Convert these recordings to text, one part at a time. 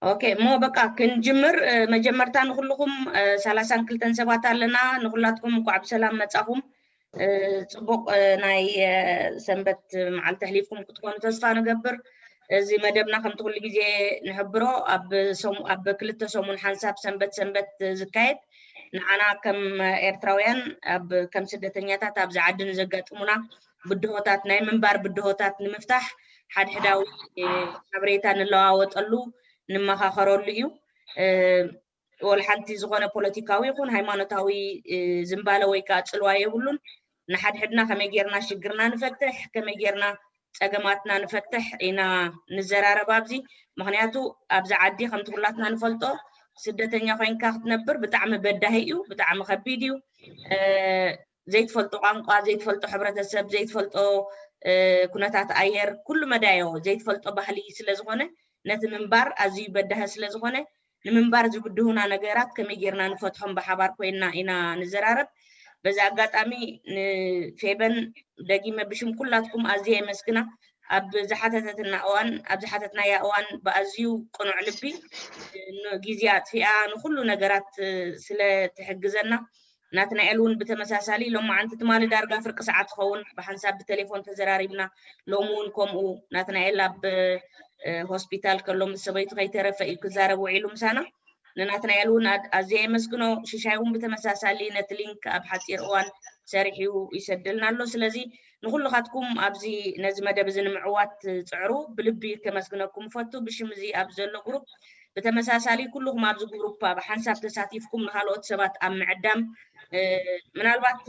ኦኬ፣ እሞ በቃ ክንጅምር። መጀመርታ ንኩልኹም ሰላሳን ክልተን ሰባት ኣለና። ንኩላትኩም እንኳዕ ብሰላም መጻኹም። ጽቡቕ ናይ ሰንበት መዓልቲ ኣሕሊፍኩም ክትኮኑ ተስፋ ንገብር። እዚ መደብና ከምቲ ኩሉ ግዜ ንሕብሮ ኣብ ክልተ ሰሙን ሓንሳብ ሰንበት ሰንበት ዝካየድ፣ ንዓና ከም ኤርትራውያን ኣብ ከም ስደተኛታት ኣብዚ ዓዲ ንዘጋጥሙና ብድሆታት፣ ናይ ምንባር ብድሆታት ንምፍታሕ ሓድሕዳዊ ሓበሬታ ንለዋወጠሉ፣ ንመኻኸረሉ እዩ። ወላ ሓንቲ ዝኾነ ፖለቲካዊ ይኹን ሃይማኖታዊ ዝንባለ ወይ ከዓ ጽልዋ የብሉን። ንሓድሕድና ከመይ ጌርና ሽግርና ንፈትሕ፣ ከመይ ጌርና ጸገማትና ንፈትሕ ኢና ንዘራረብ ኣብዚ። ምኽንያቱ ኣብዚ ዓዲ ከምቲ ኩላትና ንፈልጦ ስደተኛ ኮይንካ ክትነብር ብጣዕሚ በዳሂ እዩ፣ ብጣዕሚ ከቢድ እዩ። ዘይትፈልጦ ቋንቋ፣ ዘይትፈልጦ ሕብረተሰብ፣ ዘይትፈልጦ ኩነታት ኣየር፣ ኩሉ መዳዮ ዘይትፈልጦ ባህሊ ስለ ዝኾነ ነቲ ምንባር ኣዝዩ በዳሂ ስለ ዝኾነ ንምንባር ዝብድሁና ነገራት ከመይ ጌርና ንፈትሖም ብሓባር ኮይና ኢና ንዘራረብ። በዚ ኣጋጣሚ ንፌበን ደጊመ ብሽም ኩላትኩም ኣዝየ የመስግና። ኣብ ዝሓተተትና እዋን፣ ኣብ ዝሓተትናያ እዋን ብኣዝዩ ቅኑዕ ልቢ ግዜ ኣጥፊኣ ንኩሉ ነገራት ስለ ትሕግዘና ናትናኤል እውን ብተመሳሳሊ ሎማዓንቲ ትማሊ ዳርጋ ፍርቂ ሰዓት ትኸውን ብሓንሳብ ብቴሌፎን ተዘራሪብና። ሎሚ እውን ከምኡ ናትናኤል ኣብ ሆስፒታል ከሎ ምስ ሰበይቱ ከይተረፈ እዩ ክዛረብ ውዒሉ ምሳና። ንናትናኤል እውን ኣዝየ የመስግኖ። ሽሻይ እውን ብተመሳሳሊ ነቲ ሊንክ ኣብ ሓፂር እዋን ሰሪሑ ይሰደልና ኣሎ። ስለዚ ንኩልኻትኩም ኣብዚ ነዚ መደብ እዚ ንምዕዋት ትፅዕሩ ብልቢ ከመስግነኩም እፈቱ። ብሽም እዚ ኣብ ዘሎ ግሩፕ ብተመሳሳሊ ኩልኹም ኣብዚ ግሩፕ ኣብ ሓንሳብ ተሳቲፍኩም ንካልኦት ሰባት ኣብ ምዕዳም ምናልባት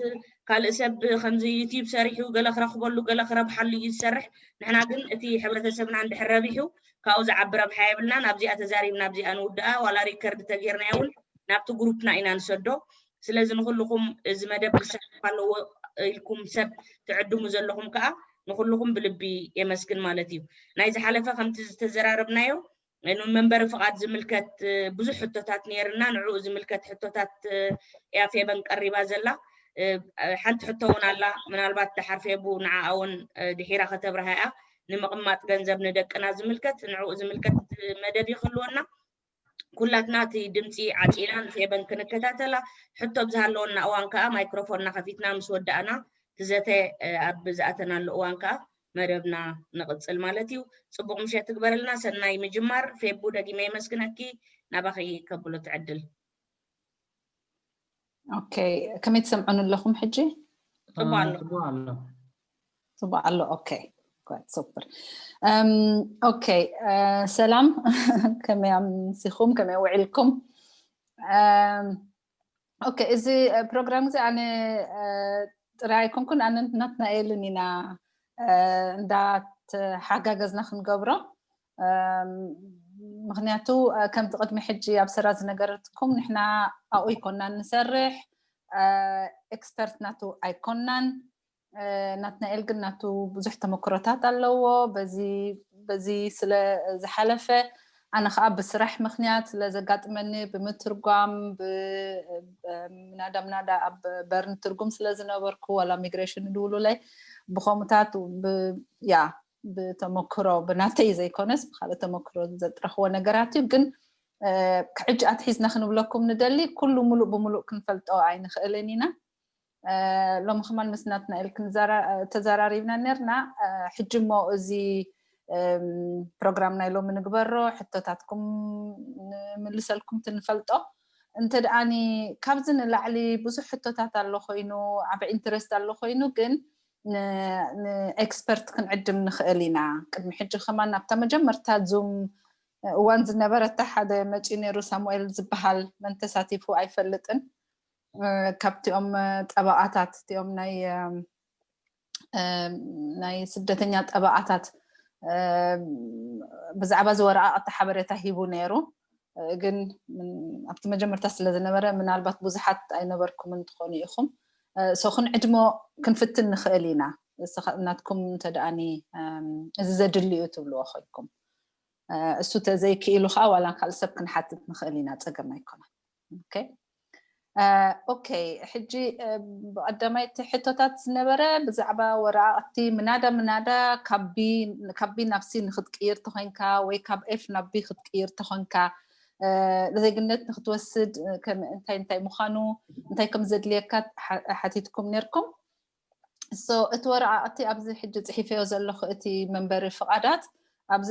ካልእ ሰብ ከምዚ ዩቲዩብ ሰሪሑ ገለ ክረኽበሉ ገለ ክረብሓሉ እዩ ዝሰርሕ። ንሕና ግን እቲ ሕብረተሰብና እንድሕር ረቢሑ ካብኡ ዝዓቢ ረብሓ የብልናን። ኣብዚኣ ተዛሪብና ኣብዚኣ ንውድኣ። ዋላ ሪከርድ ተጌርናዮ እውን ናብቲ ግሩፕና ኢና ንሰዶ። ስለዚ ንኩልኹም እዚ መደብ ክሳተፍ ኣለዎ ኢልኩም ሰብ ትዕድሙ ዘለኹም ከዓ ንኩልኹም ብልቢ የመስግን ማለት እዩ። ናይ ዝሓለፈ ከምቲ ዝተዘራረብናዮ ንመንበሪ ፍቓድ ዝምልከት ብዙሕ ሕቶታት ነይርና። ንዕኡ ዝምልከት ሕቶታት እያ ፌበን ቀሪባ ዘላ። ሓንቲ ሕቶ እውን ኣላ፣ ምናልባት ድሓር ፌቡ ንዓኣ እውን ድሒራ ከተብርሃ እያ። ንምቕማጥ ገንዘብ ንደቅና ዝምልከት፣ ንዕኡ ዝምልከት መደብ ይክልወና። ኩላትና እቲ ድምፂ ዓፂና ንፌበን ክንከታተላ፣ ሕቶ ብዝሃለወና እዋን ከዓ ማይክሮፎንና ከፊትና ምስ ወዳእና ትዘተ ኣብ ዝኣተናሉ እዋን ከዓ መደብና ንቕፅል ማለት እዩ። ፅቡቕ ምሸት ትግበረልና። ሰናይ ምጅማር። ፌቡ ደጊመ የመስግነኪ። ናባኺ ከብሎ ትዕድል። ኦኬ፣ ከመይ ትሰምዑን ኣለኹም ሕጂ? ጽቡቕ ኣሎ። ጽቡቕ ኣሎ። ኦኬ፣ ጓድ ሱፐር። ኦኬ፣ ሰላም፣ ከመይ ኣምሲኹም? ከመይ ውዒልኩም? ኦኬ፣ እዚ ፕሮግራም እዚ ኣነ ጥራይ ኣይኮንኩን፣ ኣነ ናትናኤልን ኢና እንዳተሓጋገዝና ክንገብሮ። ምክንያቱ ከምቲ ቅድሚ ሕጂ ኣብ ሰራ ዝነገረትኩም፣ ንሕና ኣብኡ ኣይኮናን ንሰርሕ፣ ኤክስፐርት ናቱ ኣይኮናን። ናትናኤል ግን ናቱ ብዙሕ ተመክሮታት ኣለዎ። በዚ በዚ ስለ ዝሓለፈ፣ ኣነ ከዓ ብስራሕ ምክንያት ስለ ዘጋጥመኒ፣ ብምትርጓም፣ ምናዳ ምናዳ ኣብ በርን ትርጉም ስለ ዝነበርኩ፣ ዋላ ሚግሬሽን ድውሉለይ ብኸምኡታት፣ ያ ብተመክሮ፣ ብናተይ ዘይኮነስ ብካልእ ተመክሮ ዘጥረኽዎ ነገራት እዩ። ግን ካብ ሕጂ ኣትሒዝና ክንብለኩም ንደሊ፣ ኩሉ ሙሉእ ብሙሉእ ክንፈልጦ ኣይንኽእልን ኢና። ሎሚ ከማን ምስ ናትናኤል ተዘራሪብና ነርና። ሕጂ እሞ እዚ ፕሮግራም ናይ ሎሚ ንግበሮ፣ ሕቶታትኩም ንምልሰልኩም ትንፈልጦ። እንተ ደኣኒ ካብዚ ንላዕሊ ብዙሕ ሕቶታት ኣሎ ኮይኑ፣ ዓቢ ኢንትረስት ኣሎ ኮይኑ፣ ግን ንኤክስፐርት ክንዕድም ንኽእል ኢና። ቅድሚ ሕጂ ከማን ኣብታ መጀመርታ ዙም እዋን ዝነበረታ ሓደ መፂኡ ነይሩ፣ ሳሙኤል ዝበሃል፣ መን ተሳቲፉ ኣይፈልጥን። ካብቲኦም ጠበቓታት፣ እቲኦም ናይ ናይ ስደተኛ ጠበቓታት ብዛዕባ እዚ ወረቓቕቲ ሓበሬታ ሂቡ ነይሩ። ግን ኣብቲ መጀመርታ ስለ ዝነበረ፣ ምናልባት ብዙሓት ኣይነበርኩምን ትኾኑ ኢኹም። ሶ ክንዕድሞ ክንፍትን ንኽእል ኢና። ናትኩም እንተ ደኣኒ እዚ ዘድሊ እዩ ትብልዎ ኮይንኩም፣ እሱ ተዘይክኢሉ ከዓ ዋላ ካልእ ሰብ ክንሓትት ንኽእል ኢና፣ ፀገም ኣይኮነን። ኦኬ፣ ኦኬ፣ ሕጂ ብቀዳማይቲ ሕቶታት ዝነበረ ብዛዕባ ወረቃቅቲ ምናዳ ምናዳ ካብ ቢ ናብ ሲ ንክትቅይር ተኮንካ ወይ ካብ ኤፍ ናብ ቢ ክትቅይር ተኮንካ፣ ዜግነት ንክትወስድ እንታይ እንታይ ምኳኑ እንታይ ከም ዘድልየካ ሓቲትኩም ነርኩም። እቲ ወረቃቅቲ ኣብዚ ሕጂ ፅሒፈዮ ዘለኹ እቲ መንበሪ ፍቃዳት ኣብዚ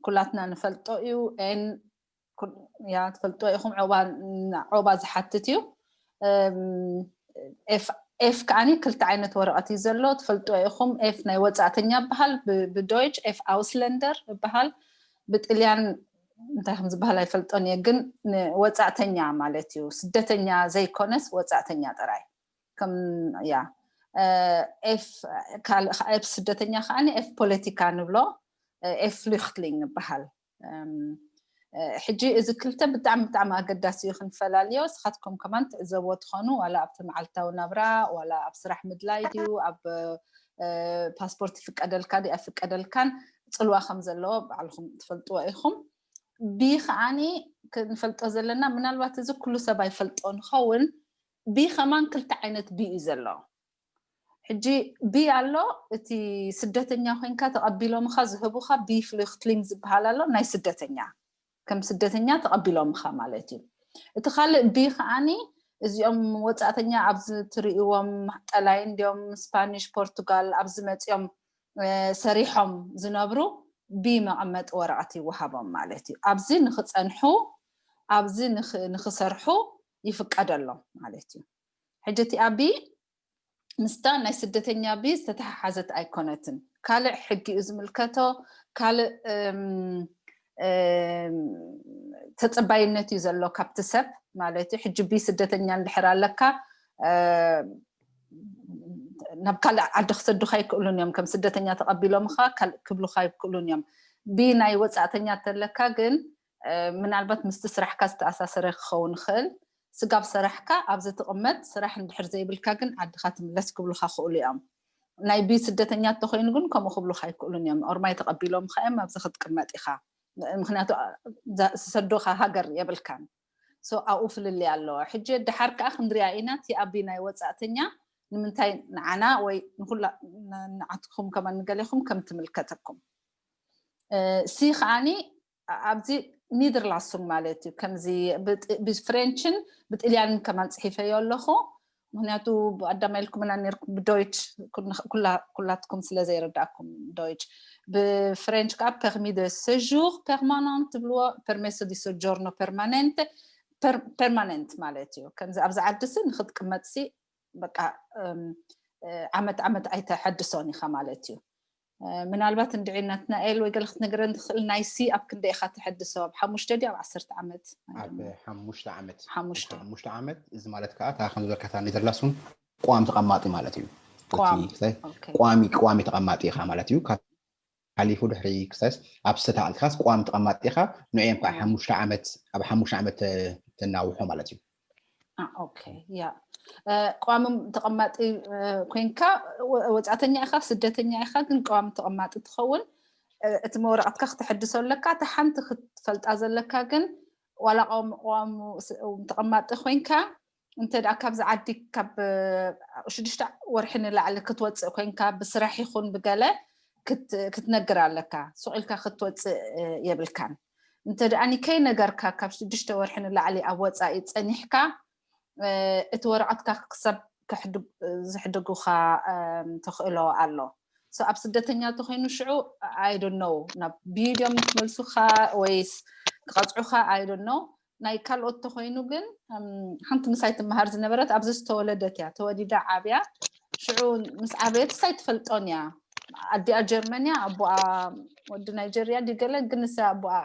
ኩላትና ንፈልጦ እዩ። ን ያ ትፈልጦ ኢኹም፣ ዖባ ዝሓትት እዩ። ኤፍ ከዓኒ ክልተ ዓይነት ወረቀት እዩ ዘሎ፣ ትፈልጦ ኢኹም። ኤፍ ናይ ወፃእተኛ ይበሃል ብዶይች፣ ኤፍ ኣውስለንደር ይበሃል ብጥልያን። እንታይ ከም ዝበሃል ኣይፈልጦን እየ፣ ግን ንወፃእተኛ ማለት እዩ፣ ስደተኛ ዘይኮነስ ወፃእተኛ ጥራይ። ከም ያ ኤፍ ካልእ ኤፍ ስደተኛ ከዓኒ ኤፍ ፖለቲካ ንብሎ፣ ኤፍ ፍሉክትሊንግ ይበሃል። ሕጂ እዚ ክልተ ብጣዕሚ ብጣዕሚ ኣገዳሲ እዩ ክንፈላልዮ። ንስኻትኩም ከማን ትዕዘብዎ ትኾኑ፣ ዋላ ኣብቲ መዓልታዊ ናብራ ዋላ ኣብ ስራሕ ምድላይ ድዩ ኣብ ፓስፖርት ይፍቀደልካ ድዩ ኣይፍቀደልካን ፅልዋ ከም ዘለዎ ባዕልኹም ትፈልጥዎ ኢኹም። ቢ ከዓኒ ክንፈልጦ ዘለና፣ ምናልባት እዚ ኩሉ ሰብ ኣይፈልጦ ንኸውን፣ ቢ ከማን ክልተ ዓይነት ቢ እዩ ዘሎ። ሕጂ ቢ ኣሎ፣ እቲ ስደተኛ ኮይንካ ተቐቢሎምኻ ዝህቡኻ ቢ ፍሉክትሊንግ ዝበሃል ኣሎ፣ ናይ ስደተኛ ከም ስደተኛ ተቐቢሎምኻ ማለት እዩ። እቲ ካልእ ቢ ከዓኒ እዚኦም ወፃእተኛ ኣብዚ ትርእይዎም ጠላይ እንዲዮም ስፓኒሽ ፖርቱጋል ኣብዚ መፂኦም ሰሪሖም ዝነብሩ ቢ መቐመጢ ወረቐት ይወሃቦም ማለት እዩ። ኣብዚ ንክፀንሑ ኣብዚ ንክሰርሑ ይፍቀደሎም ማለት እዩ። ሕጂ እቲኣ ቢ ምስታ ናይ ስደተኛ ቢ ዝተተሓሓዘት ኣይኮነትን። ካልእ ሕጊ እዩ ዝምልከቶ፣ ካልእ ተፀባይነት እዩ ዘሎ ካብቲ ሰብ ማለት እዩ። ሕጂ ቢ ስደተኛ እንድሕር ኣለካ ናብ ካልእ ዓዲ ክሰዱኻ ይክእሉን እዮም። ከም ስደተኛ ተቐቢሎምኻ ክብሉኻ ይክእሉን እዮም። ቢ ናይ ወፃእተኛ ተለካ ግን ምናልባት ምስቲ ስራሕካ ዝተኣሳሰረ ክኸውን ይኽእል። ስጋብ ሰራሕካ ኣብዚ ትቕመጥ፣ ስራሕ እንድሕር ዘይብልካ ግን ዓድኻ ትምለስ ክብሉኻ ክእሉ እዮም። ናይ ቢ ስደተኛ እንተኮይኑ ግን ከምኡ ክብሉኻ ኣይክእሉን እዮም። ኦርማይ ተቐቢሎምኻ እዮም ኣብዚ ክትቅመጥ ኢኻ፣ ምክንያቱ ዝሰዱኻ ሃገር የብልካን። ኣብኡ ፍልልይ ኣለዎ። ሕጂ ደሓር ከዓ ክንሪኣ ኢና እቲ ቢ ናይ ወፃእተኛ ንምንታይ ንዓና ወይ ንኩላ ንዓትኩም ከማን ንገሌኹም ከም ትምልከተኩም። ሲ ከዓኒ ኣብዚ ኒድርላሱን ማለት እዩ። ከምዚ ብፍሬንችን ብጥልያንን ከማን ፅሒፈዮ ኣለኹ፣ ምክንያቱ ብቀዳማይ ኢልኩምና ነርኩም ብዶይች ኩላትኩም ስለ ዘይረዳእኩም ዶይች። ብፍሬንች ከዓ permis de séjour permanent ትብልዎ፣ permesso di soggiorno permanente፣ permanent ማለት እዩ። ከምዚ ኣብዚ ዓዲ ሲ ንክትቅመጥ ሲ በቃ ዓመት ዓመት ኣይተሐድሶን ኢኻ ማለት እዩ። ምናልባት እንድዒ ናትናኤል ወይ ገለ ክትነግረን ትኽእል፣ ናይ ሲ ኣብ ክንደይ ኢኻ ተሐድሶ? ኣብ ሓሙሽተ ድዩ ኣብ ዓሰርተ ዓመት? ኣብ ሓሙሽተ ዓመት። ሓሙሽተ ዓመት። እዚ ማለት ከዓ እታ ከም ዝበልካታ ኔዘርላንድስ እውን ቋሚ ተቐማጢ ማለት እዩ። ቋሚ ቋሚ ተቐማጢ ኢኻ ማለት እዩ። ካብ ሓሊፉ ድሕሪ ክሳስ ኣብ ዝተታኣልካስ ቋሚ ተቐማጢ ኢኻ። ንዕኦም ከዓ ሓሙሽተ ዓመት፣ ኣብ ሓሙሽተ ዓመት ተናውሖ ማለት እዩ። ኦኬ፣ ያ ቋሚ ተቐማጢ ኮይንካ ወፃእተኛ ኢኻ፣ ስደተኛ ኢኻ፣ ግን ቋሚ ተቐማጢ ትኸውን። እቲ መወረቐትካ ክተሐድሶ ኣለካ። እታ ሓንቲ ክትፈልጣ ዘለካ ግን ዋላ ቋሚ ተቐማጢ ኮይንካ እንተ ደኣ ካብዚ ዓዲ ካብ ሽዱሽተ ወርሒ ንላዕሊ ክትወፅእ ኮይንካ ብስራሕ ይኹን ብገለ ክትነግር ኣለካ። ሱቕ ኢልካ ክትወፅእ የብልካን። እንተ ደኣ ከይነገርካ ካብ ሽዱሽተ ወርሒ ንላዕሊ ኣብ ወፃኢ ፀኒሕካ እቲ ወረቐትካ ክሰብ ዘሕድጉኻ ተኽእሎ ኣሎ። ኣብ ስደተኛ ተኮይኑ ሽዑ I don't know ናብ ቢ ድዮም ክመልሱኻ ወይስ ክቐፅዑኻ I don't know። ናይ ካልኦት ተኮይኑ ግን ሓንቲ ምሳይ ትመሃር ዝነበረት ኣብዚ ዝተወለደት እያ፣ ተወሊዳ ዓብያ። ሽዑ ምስ ዓበየት ሳይ ትፈልጦን እያ፣ ኣዲኣ ጀርመን እያ፣ ኣቦኣ ወዲ ናይጀርያ ድዩ ገለ፣ ግን ንሳ ኣቦኣ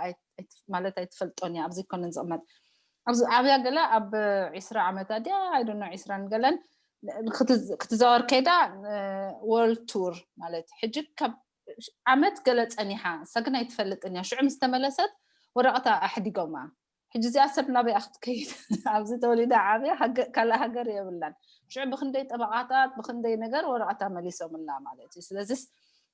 ማለት ኣይትፈልጦን እያ። ኣብዚ ኮነን ዝቕመጥ ኣብዚ ዓብያ ገለ ኣብ ዒስራ ዓመታ ድያ I don't know ዒስራን ገለን ክትዛወር ከይዳ ወርልድ ቱር ማለት ሕጂ ካብ ዓመት ገለ ፀኒሓ፣ ንሳ ግን ኣይትፈልጥን እያ። ሽዑ ምስ ተመለሰት ወረቐታ ኣሕዲጎማ። ሕጂ እዚኣ ሰብ ናበይ ክትከይድ? ኣብዚ ተወሊዳ ዓብያ ካልእ ሃገር የብላን። ሽዑ ብክንደይ ጠበቓታት ብክንደይ ነገር ወረቐታ መሊሶምላ ማለት እዩ። ስለዚስ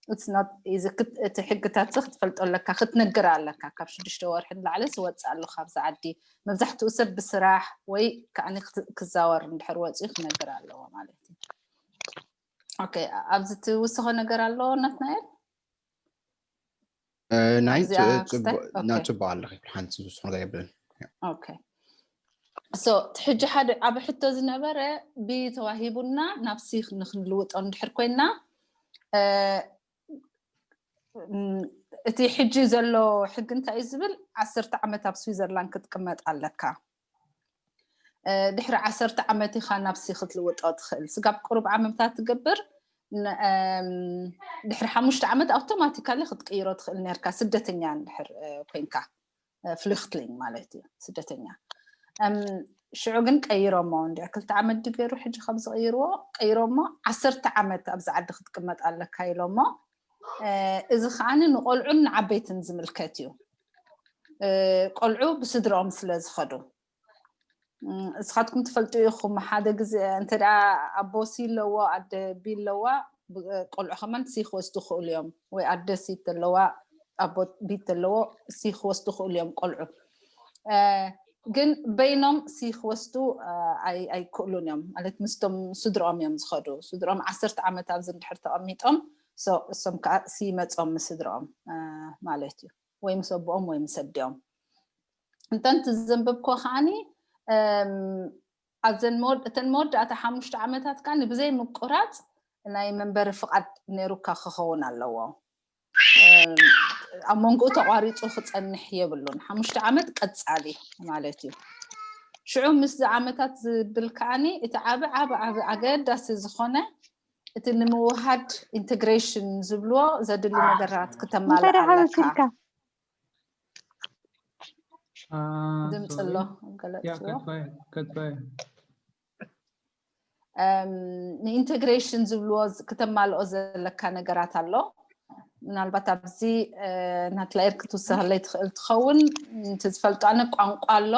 እቲ ሕግታት ክትፈልጦ ኣለካ፣ ክትነግር ኣለካ። ካብ ሽዱሽተ ወርሒ ንላዕሊ ዝወፅእ ኣሎ ካብዚ ዓዲ። መብዛሕትኡ ሰብ ብስራሕ ወይ ከዓ ክዛወር እንድሕር ወፂኡ ክነግር ኣለዎ ማለት እዩ። ኣብዚ ትውስኾ ነገር ኣሎ ናትናኤል? ናይ ናፅቡቅ ኣለኺ ሓንቲ ዝውስኾ ነገር የብለን። ሶ ሕጂ ሓደ ዓብ ሕቶ ዝነበረ ብተዋሂቡና ናብ ሲ ንክንልውጦ እንድሕር ኮይና እቲ ሕጂ ዘሎ ሕጊ እንታይ እዩ ዝብል? ዓሰርተ ዓመት ኣብ ስዊዘርላንድ ክትቅመጥ ኣለካ። ድሕሪ ዓሰርተ ዓመት ኢኻ ናብ ሲ ክትልውጦ ትኽእል። ስጋብ ቁሩብ ዓመታት ትገብር። ድሕሪ ሓሙሽተ ዓመት ኣውቶማቲካሊ ክትቅይሮ ትኽእል ነርካ፣ ስደተኛ እንድሕር ኮይንካ፣ ፍሊክትሊንግ ማለት እዩ፣ ስደተኛ። ሽዑ ግን ቀይሮሞ እንዲ ክልተ ዓመት ድገሩ ሕጂ ካብ ዝቀይርዎ ቀይሮሞ ዓሰርተ ዓመት ኣብዚ ዓዲ ክትቅመጥ ኣለካ ኢሎሞ። እዚ ከዓኒ ንቆልዑን ንዓበይትን ዝምልከት እዩ። ቆልዑ ብስድርኦም ስለ ዝኸዱ እስኻትኩም ትፈልጡ ኢኹም። ሓደ ግዜ እንተ ኣቦ ሲ ኣለዎ ኣደ ቢ ኣለዋ፣ ቆልዑ ከማን ሲ ክወስዱ ክእሉ እዮም። ወይ ኣደ ሲ ተለዋ ኣቦ ቢ ተለዎ ሲ ክወስዱ ክእሉ እዮም ቆልዑ። ግን በይኖም ሲ ክወስዱ ኣይክእሉን እዮም። ማለት ምስቶም ስድርኦም እዮም ዝኸዱ። ስድርኦም ዓሰርተ ዓመት ኣብዚ እንድሕር ተቐሚጦም እሶም ከዓ ሲ መፆም ምስ ስድርኦም ማለት እዩ። ወይ ምስ ኣቦኦም ወይ ምስ ኣዲኦም። እንተንቲ ዘንበብኮ ከዓኒ እተን መወዳእታ ሓሙሽተ ዓመታት ከዓ ብዘይ ምቁራፅ ናይ መንበሪ ፍቓድ ነይሩካ ክኸውን ኣለዎ። ኣብ መንጎኡ ተቋሪፁ ክፀንሕ የብሉን። ሓሙሽተ ዓመት ቀፃሊ ማለት እዩ። ሽዑ ምስዚ ዓመታት ዝብል ከዓኒ እቲ ዓብ ዓብ ዓብ ኣገዳሲ ዝኾነ እቲ ንምውሃድ ኢንቴግሬሽን ዝብልዎ ዘድሊ ነገራት ክተማልእ ኣለካ። ድምፂ ኣሎ ገለፅዎ። ንኢንቴግሬሽን ዝብልዎ ክተማልኦ ዘለካ ነገራት ኣሎ። ምናልባት ኣብዚ ናትላኤር ክትውስኸለይ ትኽእል ትኸውን። እቲ ዝፈልጦ ኣነ ቋንቋ ኣሎ።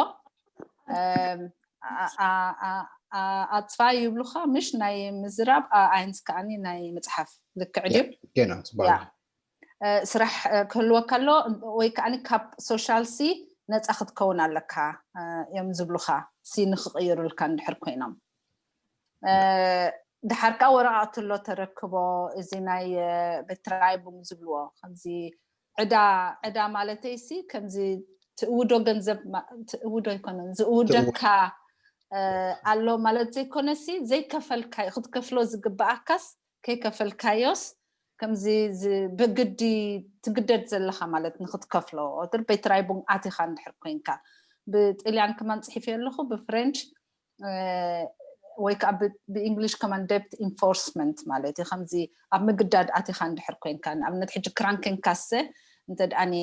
ኣፅፋ ይብሉኻ ምሽ ናይ ምዝራብ ኣይንስ ከዓኒ ናይ ምፅሓፍ ልክዕ ድዩ? ስራሕ ክህልወካ ኣሎ ወይ ከዓ ካብ ሶሻል ሲ ነፃ ክትከውን ኣለካ እዮም ዝብሉኻ። ሲ ንክቕይሩልካ እንድሕር ኮይኖም ድሓር ከዓ ወረቃቅቲ ኣሎ ተረክቦ። እዚ ናይ ቤትራይቡም ዝብልዎ ከምዚ ዕዳ ዕዳ ማለተይ ሲ ከምዚ ትእውዶ ገንዘብ ትእውዶ ኣይኮነን ዝእውደካ ኣሎ ማለት ዘይኮነ ሲ ዘይከፈልካ ክትከፍሎ ዝግበኣካስ ከይከፈልካዮስ ከምዚ ብግዲ ትግደድ ዘለካ ማለት ንክትከፍሎ ድር ቤትራይቡም ኣቲኻ እንድሕር ኮይንካ ብጥልያን ከማን ፅሒፍ ኣለኹ ብፍሬንች ወይ ከዓ ብእንግሊሽ ከማን ደብት ኢንፎርስመንት ማለት እዩ። ከምዚ ኣብ ምግዳድ ኣቲኻ እንድሕር ኮይንካ ንኣብነት ሕጂ ክራንክን ካሰ እንተ ደኣኒ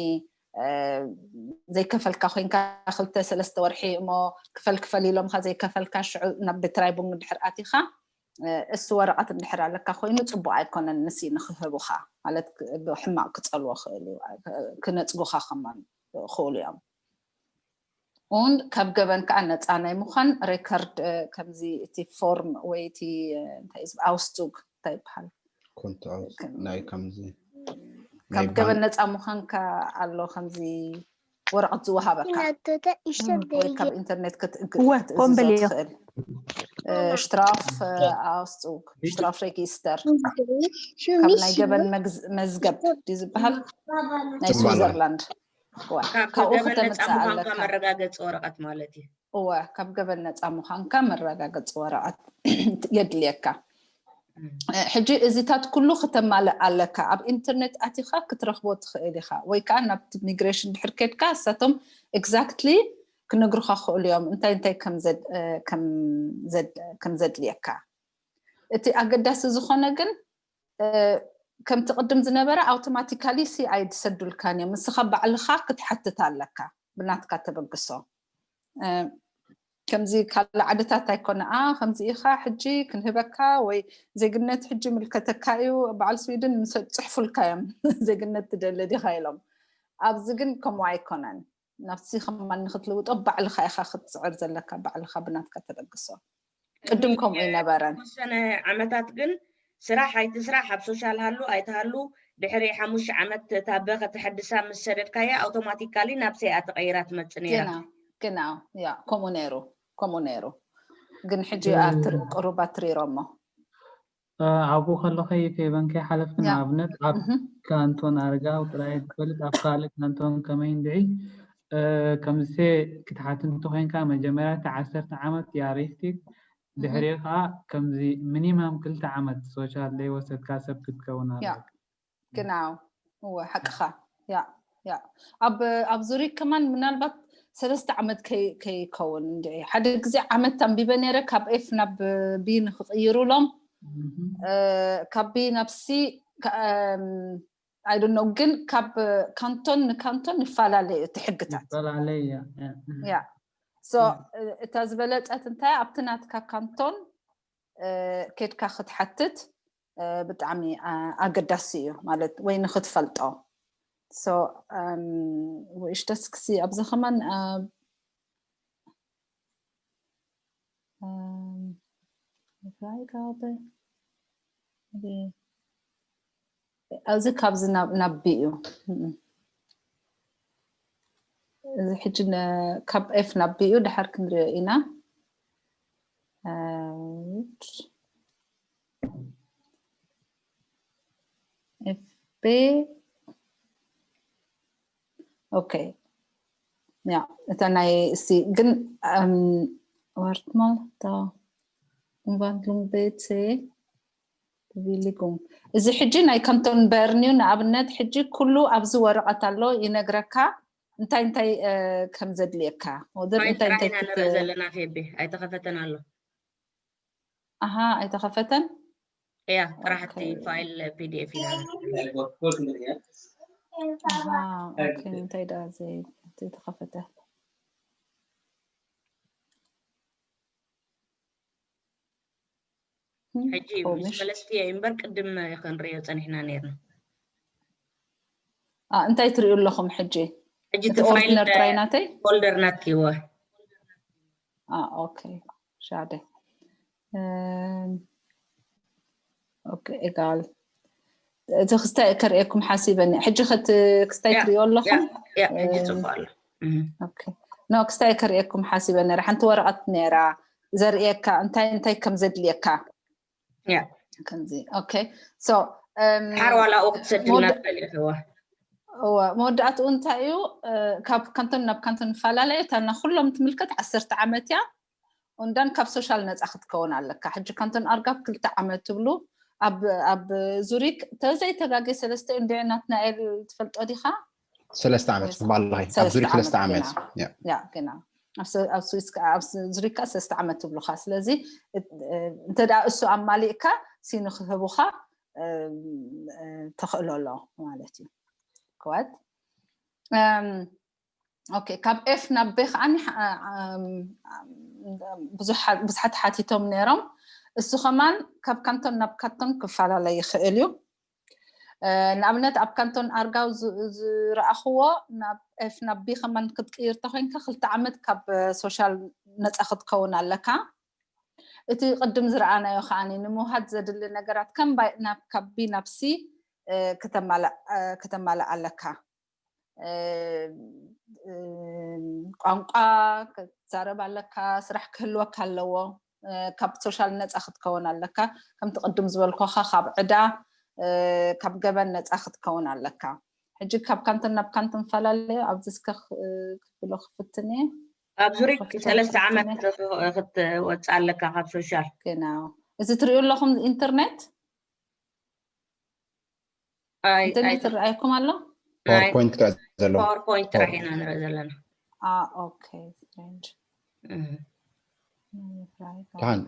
ዘይከፈልካ ኮይንካ ክልተ ሰለስተ ወርሒ እሞ ክፈል ክፈል ኢሎምካ ዘይከፈልካ ሽዑ ናብ ቤትራይቡም እንድሕር ኣቲኻ እሱ ወረቐት እንድሕር ኣለካ ኮይኑ ፅቡቅ ኣይኮነን ንሲ ንክህቡካ ማለት ሕማቅ ክፀልዎ ክእል እዩ። ክነፅጉካ ከማን ክእሉ እዮም። ኡን ካብ ገበን ከዓ ነፃ ናይ ምዃን ሬከርድ ከምዚ እቲ ፎርም ወይ እቲ እንታይ ኣውስቱግ እንታይ ይበሃል ናይ ከምዚ ካብ ገበን ነፃ ምዃንካ ኣሎ ከምዚ ወረቐት ዝወሃበካ ወይ ካብ ኢንተርኔት ክትእዝዞ ትኽእል። ሽትራፍ ኣውስቱግ ሽትራፍ ሬጊስተር ካብ ናይ ገበን መዝገብ ድዩ ዝበሃል ናይ ስዊዘርላንድ ካብኡ ከተምፅእ ኣለካ። መረጋገፂ ወረቐት ማለት እዩ። እወ ካብ ገበን ነፃ ምዃንካ መረጋገፂ ወረቐት የድልየካ። ሕጂ እዚታት ኩሉ ክተማልእ ኣለካ። ኣብ ኢንተርኔት ኣቲኻ ክትረኽቦ ትኽእል ኢኻ ወይ ከዓ ናብቲ ሚግሬሽን ድሕር ከድካ እሳቶም ኤግዛክትሊ ክነግሩኻ ክእሉ እዮም እንታይ እንታይ ከም ዘድልየካ። እቲ ኣገዳሲ ዝኾነ ግን ከምቲ ቅድም ዝነበረ ኣውቶማቲካሊ ሲ ኣይድሰዱልካን እዮም። ንስኻ ባዕልኻ ክትሓትት ኣለካ ብናትካ ተበግሶ። ከምዚ ካልእ ዓድታት ኣይኮነ ኣ ከምዚ ኢኻ ሕጂ ክንህበካ ወይ ዜግነት ሕጂ ምልከተካ እዩ በዓል ስዊድን ምስ ፅሕፉልካ እዮም ዜግነት ትደሊ ዲኻ ኢሎም። ኣብዚ ግን ከምኡ ኣይኮነን። ናብቲ ከማን ንክትልውጦ ባዕልካ ኢካ ክትፅዕር ዘለካ ባዕልካ ብናትካ ተበግሶ። ቅድም ከምኡ ይነበረን። ተወሰነ ዓመታት ግን ስራሕ ኣይትስራሕ ኣብ ሶሻል ሃሉ ኣይትሃሉ ድሕሪ ሓሙሽተ ዓመት እታ በ ከተሐድሳ ምስ ሰደድካያ ኣውቶማቲካሊ ናብ ሰይኣ ተቐይራ ትመጽእ ነይራ። ግና ግና ያ ከምኡ ነይሩ ከምኡ ነይሩ። ግን ሕጂ ቅሩብ ኣትሪሮሞ። ኣብኡ ከለኸ ፌቨን ከይሓለፍክ ንኣብነት ኣብ ካንቶን ኣርጋው ጥራይ ትፈልጥ ኣብ ካልእ ካንቶን ከመይ እንድዒ ከምዚ ክትሓትት እንተኮይንካ መጀመርያ እቲ ዓሰርተ ዓመት ያሪፍቲክ ድሕሪኡ ከዓ ከምዚ ሚኒማም ክልተ ዓመት ሶሻል ዘይወሰድካ ሰብ ክትከውን ኣለካ። ግና እወ ሓቅኻ ያ ያ ኣብ ኣብ ዙሪክ ከማን ምናልባት ሰለስተ ዓመት ከይከውን እንድዒ ሓደ ግዜ ዓመት ኣንቢበ ነይረ ካብ ኤፍ ናብ ቢ ንክቕይሩሎም ካብ ቢ ናብ ሲ ኣይዶኖ ግን ካብ ካንቶን ንካንቶን ይፈላለዩ እቲ ሕግታት ይፈላለዩ ያ እታ ዝበለፀት እንታይ ኣብቲ ናትካ ካንቶን ኬድካ ክትሓትት ብጣዕሚ ኣገዳሲ እዩ ማለት ወይ ንክትፈልጦ ውእሽ ደስክሲ ኣብዚ ከማን ኣብዚ ካብዚ ናብ ቢ እዩ እዚ ሕጂ ካብ ኤፍ ናብ ቢ እዩ ድሓር ክንሪኦ ኢና ኤፍ ቢ ኦኬ ያ እታ ናይ እሲ ግን ዋርትማል እታ እንቫንድሉንግ ቤት ቢሊጉም እዚ ሕጂ ናይ ካንቶን በርን እዩ ንኣብነት ሕጂ ኩሉ ኣብዚ ወረቐት ኣሎ ይነግረካ እንታይ እንታይ ከም ዘድልየካ ፋይል ጥራሕ ኢና ንርኢ ዘለና ፌቢ ኣይተኸፈተን ኣሎ ኣሃ ኣይተኸፈተን እያ ጥራሕ እቲ ፋይል ፒዲኤፍ ኢና እንታይ ዳ ዘይተኸፈተ ሕጂ ምስ መለስክዮ እምበር ቅድም ክንሪኦ ፀኒሕና ነርና እንታይ ትሪኡ ኣለኹም ሕጂ ሕጂ እቲ ኦርዲነር ጥራይ ናተይ ፎልደር ናትኪዎ ኦኬ ሻደ ኦኬ ኤጋል እቲ ክስታይ ከርእየኩም ሓሲበኒ ሕጂ ክስታይ ትሪኦ ኣለኹም ሕጂ ፅቡቅ ኣሎ ኖ ክስታይ ከርእየኩም ሓሲበ ነረ ሓንቲ ወረቐት ነራ ዘርእየካ እንታይ እንታይ ከም ዘድልየካ ከምዚ ኦኬ ሓር ዋላ ክትሰድልና ትኽእል ኢኽዋ መወዳእትኡ እንታይ እዩ ካብ ካንቶን ናብ ካንቶን ንፈላለየ እታ ና ኩሎም ትምልከት ዓሰርተ ዓመት እያ እንዳን ካብ ሶሻል ነፃ ክትከውን ኣለካ ሕጂ ካንቶን ኣርጋብ ክልተ ዓመት ትብሉ ኣብ ዙሪክ ተዘይተጋጌ ሰለስተ እንድዒ ናትናኤል ትፈልጦ ዲኻ ሰለስተ ዓመት ትባለኸ ኣብ ዙሪክ ሰለስተ ዓመት ያ ግና ኣብ ስዊስ ኣብ ዙሪካ ሰለስተ ዓመት ትብሉካ ስለዚ እንተ እሱ ኣማሊእካ ሲኑ ክህቡካ ተኽእሎ ኣሎ ማለት እዩ ክወት ኦኬ ካብ ኤፍ ናብ ቤ ከዓ ብዙሓት ሓቲቶም ነይሮም እሱ ከማን ካብ ካንቶን ናብ ካንቶን ክፈላለ ይኽእል እዩ ንኣብነት ኣብ ካንቶን ኣርጋው ዝረኣኽዎ ናብ ኤፍ ናብ ቢ ከማን ክትቅይር ተኮይንካ ክልተ ዓመት ካብ ሶሻል ነፃ ክትከውን ኣለካ እቲ ቅድም ዝረኣናዮ ከዓ ንምውሃድ ዘድሊ ነገራት ከም ካብ ቢ ናብ ሲ ከተማልእ ኣለካ ቋንቋ ክትዛረብ ኣለካ ስራሕ ክህልወካ ኣለዎ ካብ ሶሻል ነፃ ክትከውን ኣለካ ከምቲ ቅድም ዝበልኮካ ካብ ዕዳ ካብ ገበን ነፃ ክትከውን ኣለካ ሕጂ ካብ ካንቶን ናብ ካንቶን ፈላለዩ ኣብዚ እስከ ክብሎ ክፍትን እየ ኣብ ዙሪክ ሰለስተ ዓመት ክትወፅእ ኣለካ ካብ ሶሻል ግና እዚ ትሪኡ ኣለኹም ኢንተርኔት ኢንተርኔት ይረኣየኩም ኣሎ ፓወርፖይንት ክዓ ዘሎ ፓወርፖይንት ጥራሕ ኢና ንርኢ ዘለና ኦኬ ስትሬንጅ ደሓን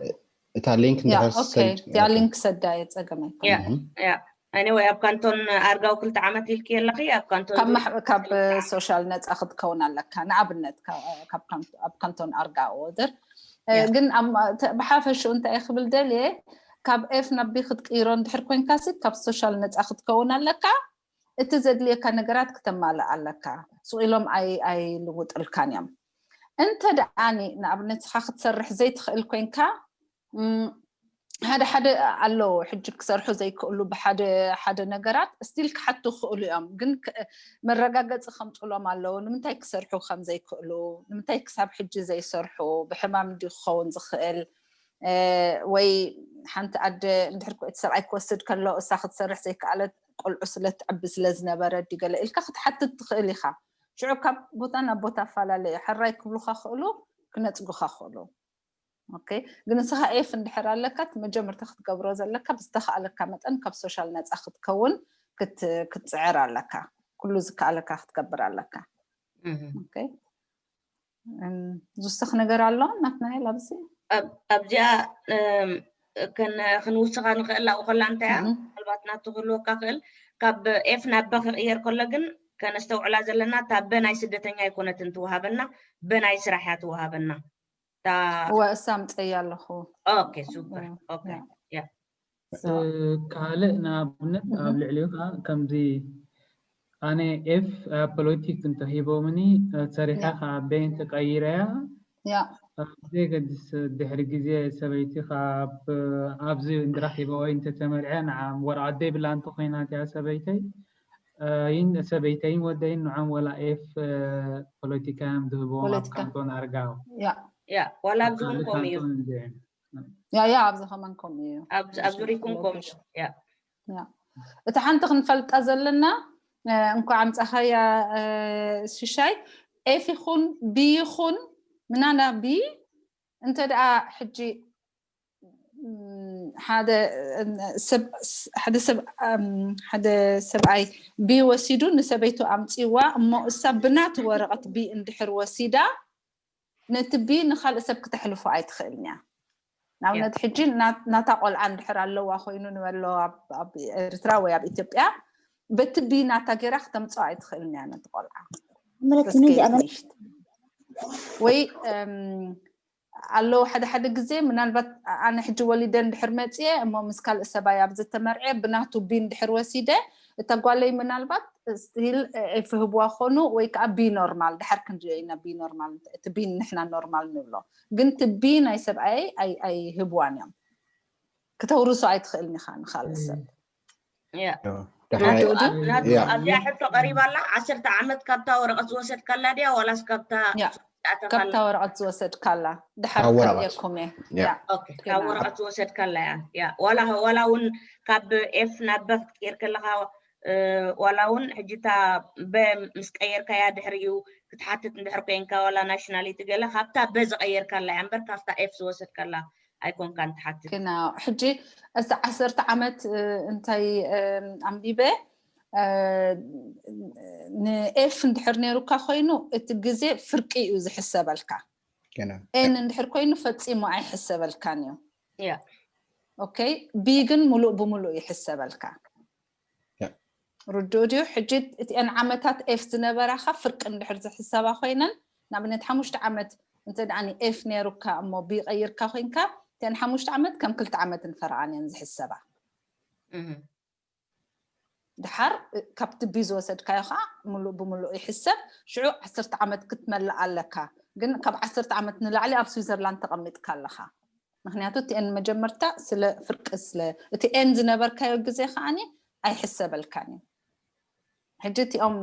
እታ ሊንክ እዚኣ ሊንክ ሰዳ እየ ፀገም ኣይኮነ anyway ኣብ ካንቶን ኣርጋው ክልተ ዓመት ኢልኪ ኣለኺ ኣብ ካንቶን ካብ ሶሻል ነፃ ክትከውን ኣለካ ንኣብነት ኣብ ካንቶን ኣርጋው ወደር ግን ብሓፈሽኡ እንታይ ክብል ደልየ ካብ ኤፍ ናብ ቢ ክትቅይሮ እንድሕር ኮንካሲ ካብ ሶሻል ነፃ ክትከውን ኣለካ እቲ ዘድልየካ ነገራት ክተማልእ ኣለካ ስቕ ኢሎም ኣይልውጥልካን እዮም እንተ ደኣኒ ንኣብነትካ ክትሰርሕ ዘይትኽእል ኮንካ ሓደ ሓደ ኣለዉ ሕጂ ክሰርሑ ዘይክእሉ ብሓደ ሓደ ነገራት ስቲል ክሓቱ ክእሉ እዮም፣ ግን መረጋገፂ ከምፅሎም ኣለዉ ንምንታይ ክሰርሑ ከም ዘይክእሉ፣ ንምንታይ ክሳብ ሕጂ ዘይሰርሑ፣ ብሕማም እንዲ ክኸውን ዝኽእል ወይ ሓንቲ ኣደ እንድሕር እቲ ሰብኣይ ክወስድ ከሎ እሳ ክትሰርሕ ዘይከኣለት ቆልዑ ስለ ትዕቢ ስለ ዝነበረ ድዩ ገለ ኢልካ ክትሓትት ትኽእል ኢኻ። ሽዑ ካብ ቦታ ናብ ቦታ ኣፈላለዩ ሕራይ ክብሉኻ ክእሉ ክነፅጉኻ ክእሉ። ግን ንስኻ ኤፍ እንድሕር ኣለካ እቲ መጀመርታ ክትገብሮ ዘለካ ብዝተኽኣለካ መጠን ካብ ሶሻል ነፃ ክትከውን ክትፅዕር ኣለካ። ኩሉ ዝከኣለካ ክትገብር ኣለካ። ዝውስኽ ነገር ኣሎ ናትናኤል ኣብዚ? ኣብዚኣ ክንውስኻ ንኽእል ኣብኡ ከላ እንታይ ምናልባት ናቱ ክህልወካ ክእል ካብ ኤፍ ናብ በ ክቕየር ከሎ ግን ከነስተውዕላ ዘለና እታ በ ናይ ስደተኛ ኣይኮነትን ትወሃበና፣ በ ናይ ስራሕ እያ ትወሃበና። ወእሳ ምፀያ ኣለኹ። ኦኬ ሱፐር። ኦኬ ያ ካልእ ንኣብነት ኣብ ልዕሊኡ ከዓ ከምዚ ኣነ ኤፍ ፖለቲክ እንተሂቦምኒ ሰሪሐ ከዓ ቤን ተቀይረያ ያ ዘይገድስ ድሕሪ ግዜ ሰበይቲ ካብ ኣብዚ እንድራኺበ ወይ እንተተመርዐ ንዓ ወረቐት ዘይብላ እንተኮይና እቲያ ሰበይተይ ይን ሰበይተይን ወደይን ንዖም ወላ ኤፍ ፖለቲካ እዮም ዝህብዎም ኣብ ፖለቲካ። ካንቶን ኣርጋው ያ ያ ዋላ ኣብዚ እውን ከምኡ እዩ። ያ ያ ኣብዚ ከማን ከምኡ እዩ። ኣብ ኣብ ዙሪኩም ከምኡ እዩ። ያ ያ እቲ ሓንቲ ክንፈልጣ ዘለና እ፣ እንኳዕ ኣምጻኻያ እ፣ ሽሻይ ኤፍ ይኹን ቢ ይኹን ምናና ቢ እንተ ደኣ ሕጂ እም፣ ሓደ እም፣ ሰብ ሓደ ሰብ እም፣ ሓደ ሰብኣይ ቢ ወሲዱ ንሰበይቱ ኣምጺዋ እሞ እሳ ብናቱ ወረቐት ቢ እንድሕር ወሲዳ ነቲ ቢ ንኻልእ ሰብ ክተሕልፎ ኣይትኽእልን እያ። ንኣብነት ሕጂ ናታ ቆልዓ እንድሕር ኣለዋ ኮይኑ ንበሎ ኣብ ኤርትራ ወይ ኣብ ኢትዮጵያ በቲ ቢ ናታ ገይራ ክተምፅኦ ኣይትኽእልን እያ ነቲ ቆልዓ። ወይ ኣለዉ ሓደ ሓደ ግዜ ምናልባት ኣነ ሕጂ ወሊደ እንድሕር መፅየ እሞ ምስ ካልእ ሰብኣይ ኣብ ዝተመርዐ ብናቱ ቢ እንድሕር ወሲደ እታ ጓለይ ምናልባት ስቲል ኤፍ ህብዋ ክኾኑ ወይ ከዓ ቢ ኖርማል ድሓር ክንሪኦ ኢና ቢ ኖርማል እቲ ቢ ንሕና ኖርማል ንብሎ ግን እቲ ቢ ናይ ሰብኣይ ኣይህብዋን እዮም ክተውርሶ ኣይትኽእልን ኢኻ ንካልእ ሰብ ኣብዚኣ ሕቶ ቀሪባ ኣላ ዓሰርተ ዓመት ካብታ ወረቐት ዝወሰድካላ ድያ ዋላስ ካብታ ካብታ ወረቐት ዝወሰድካላ ድሓር ከርእየኩም እየ ካብ ወረቐት ዝወሰድካላ እያ ዋላ ዋላ እውን ካብ ኤፍ ናብ በ ክትቅየር ከለካ ዋላ እውን ሕጂ እታ በ ምስ ቀየርካያ ድሕሪኡ ክትሓትት እንድሕር ኮይንካ ዋላ ናሽናሊቲ ገለ ካብታ በ ዝቀየርካላ እያ እምበር ካብታ ኤፍ ዝወሰድካላ ኣይኮንካን ትሓትት ግና ሕጂ እዚ ዓሰርተ ዓመት እንታይ ኣንቢበ ንኤፍ እንድሕር ነይሩካ ኮይኑ እቲ ግዜ ፍርቂ እዩ ዝሕሰበልካ ኤን እንድሕር ኮይኑ ፈፂሙ ኣይሕሰበልካን እዩ ኦኬ ቢ ግን ሙሉእ ብሙሉእ ይሕሰበልካ ርድኡ ድዩ ሕጂ እቲአን ዓመታት ኤፍ ዝነበራካ ፍርቂ እንድሕር ዝሕሰባ ኮይነን ንኣብነት ሓሙሽተ ዓመት እንተ ደኣ ኤፍ ነይሩካ እሞ ቢ ቀይርካ ኮይንካ እቲአን ሓሙሽተ ዓመት ከም ክልተ ዓመት ንፈረቓን እየን ዝሕሰባ ድሓር ካብቲ ቢ ዝወሰድካዮ ከዓ ሙሉእ ብሙሉእ ይሕሰብ ሽዑ ዓሰርተ ዓመት ክትመልእ ኣለካ ግን ካብ ዓሰርተ ዓመት ንላዕሊ ኣብ ስዊዘርላንድ ተቐሚጥካ ኣለካ ምክንያቱ እቲ ኤን መጀመርታ ስለ ፍርቂ ስለ እቲ ኤን ዝነበርካዮ ግዜ ከዓኒ ኣይሕሰበልካን እዩ ሕጂ እቲኦም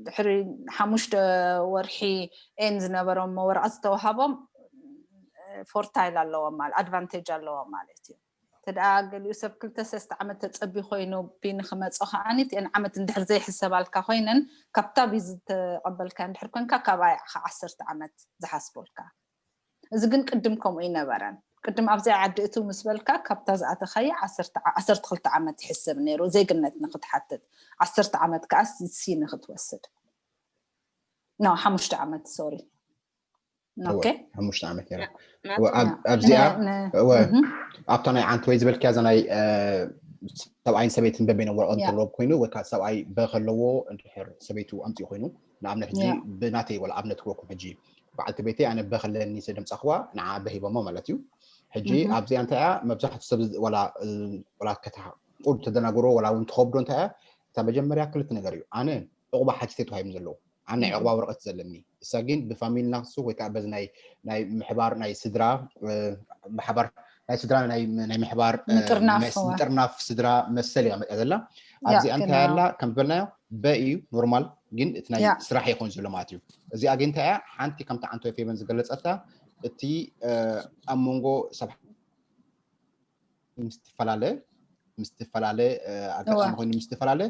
ድሕሪ ሓሙሽተ ወርሒ ኤን ዝነበሮም ወረቐት ዝተዋሃቦም ፎርታይል ኣለዎም ማለት ኣድቫንቴጅ ኣለዎም ማለት እዩ ተደኣ ገሊኡ ሰብ ክልተ ሰለስተ ዓመት ተፀቢ ኮይኑ ቢ ንክመፆ ከዓኒ እቲአን ዓመት እንድሕር ዘይሕሰባልካ ኮይነን ካብታ ቢ ዝተቐበልካ እንድሕር ኮንካ ካብኣ ዓሰርተ ዓመት ዝሓስበልካ እዚ ግን ቅድም ከምኡ ይነበረን ቅድም ኣብዚኣ ዓዲ እትው ምስ በልካ ካብታ ዝኣተኻያ ዓሰርተ ክልተ ዓመት ይሕሰብ ነይሩ ዜግነት ንክትሓትት ዓሰርተ ዓመት ከዓ ሲ ንክትወስድ ኖ ሓሙሽተ ዓመት ሶሪ ሓሙሽተ ዓመት ነራ ኣብዚኣ ኣብታ ናይ ዓንተወይ ዝበልክያ እዛ ናይ ሰብኣይን ሰበይትን በበይኖም ወረቐት ዘለዎ ኮይኑ ወይ ከዓ ሰብኣይ በ ከለዎ እንድሕር ሰበይቱ ኣምፅኡ ኮይኑ ንኣብነት ሕጂ ብናተይ ወላ ኣብነት ክወኩም ሕጂ በዓልቲ ቤተይ ኣነ በ ከለኒ ስለ ደምፃኽዋ ንዓ በ ሂቦሞ ማለት እዩ ሕጂ ኣብዚኣ እንታይ እያ መብዛሕትኡ ሰብ ወላ ወላ ከታ ቁድ ተደናግሮ ወላ እውን ትኸብዶ እንታይ እያ እታ መጀመርያ ክልተ ነገር እዩ ኣነ ዕቑባ ሓቲተ ተዋሂብኒ ዘለዎ ኣነ ናይ ዕቑባ ወረቐት ዘለኒ እሳ ግን ብፋሚሊ ናክሱ ወይ ከዓ በዚ ናይ ናይ ምሕባር ናይ ስድራ ብሓባር ናይ ስድራ ናይ ናይ ምሕባር እ፣ ምጥርናፍ፣ መስ- እዋ። ምጥርናፍ ስድራ መሰል እያ መፅያ ዘላ። ያ፣ ኣብዚኣ እንታይ ግን ኣላ ከም ዝበልናዮ በ እዩ ኖርማል፣ ግን እቲ ናይ ያ። ስራሕ ይኾን ዘሎ ማለት እዩ። እዚኣ ግን እንታይ እያ ሓንቲ ከምቲ ዓንቶ ፌበን ዝገለፀታ እቲ እ፣ ኣብ መንጎ ሰብ ምስ ትፈላለ ምስ ትፈላለ እ፣ ኣጋጣሚ እዋ። ኮይኑ ምስ ትፈላለ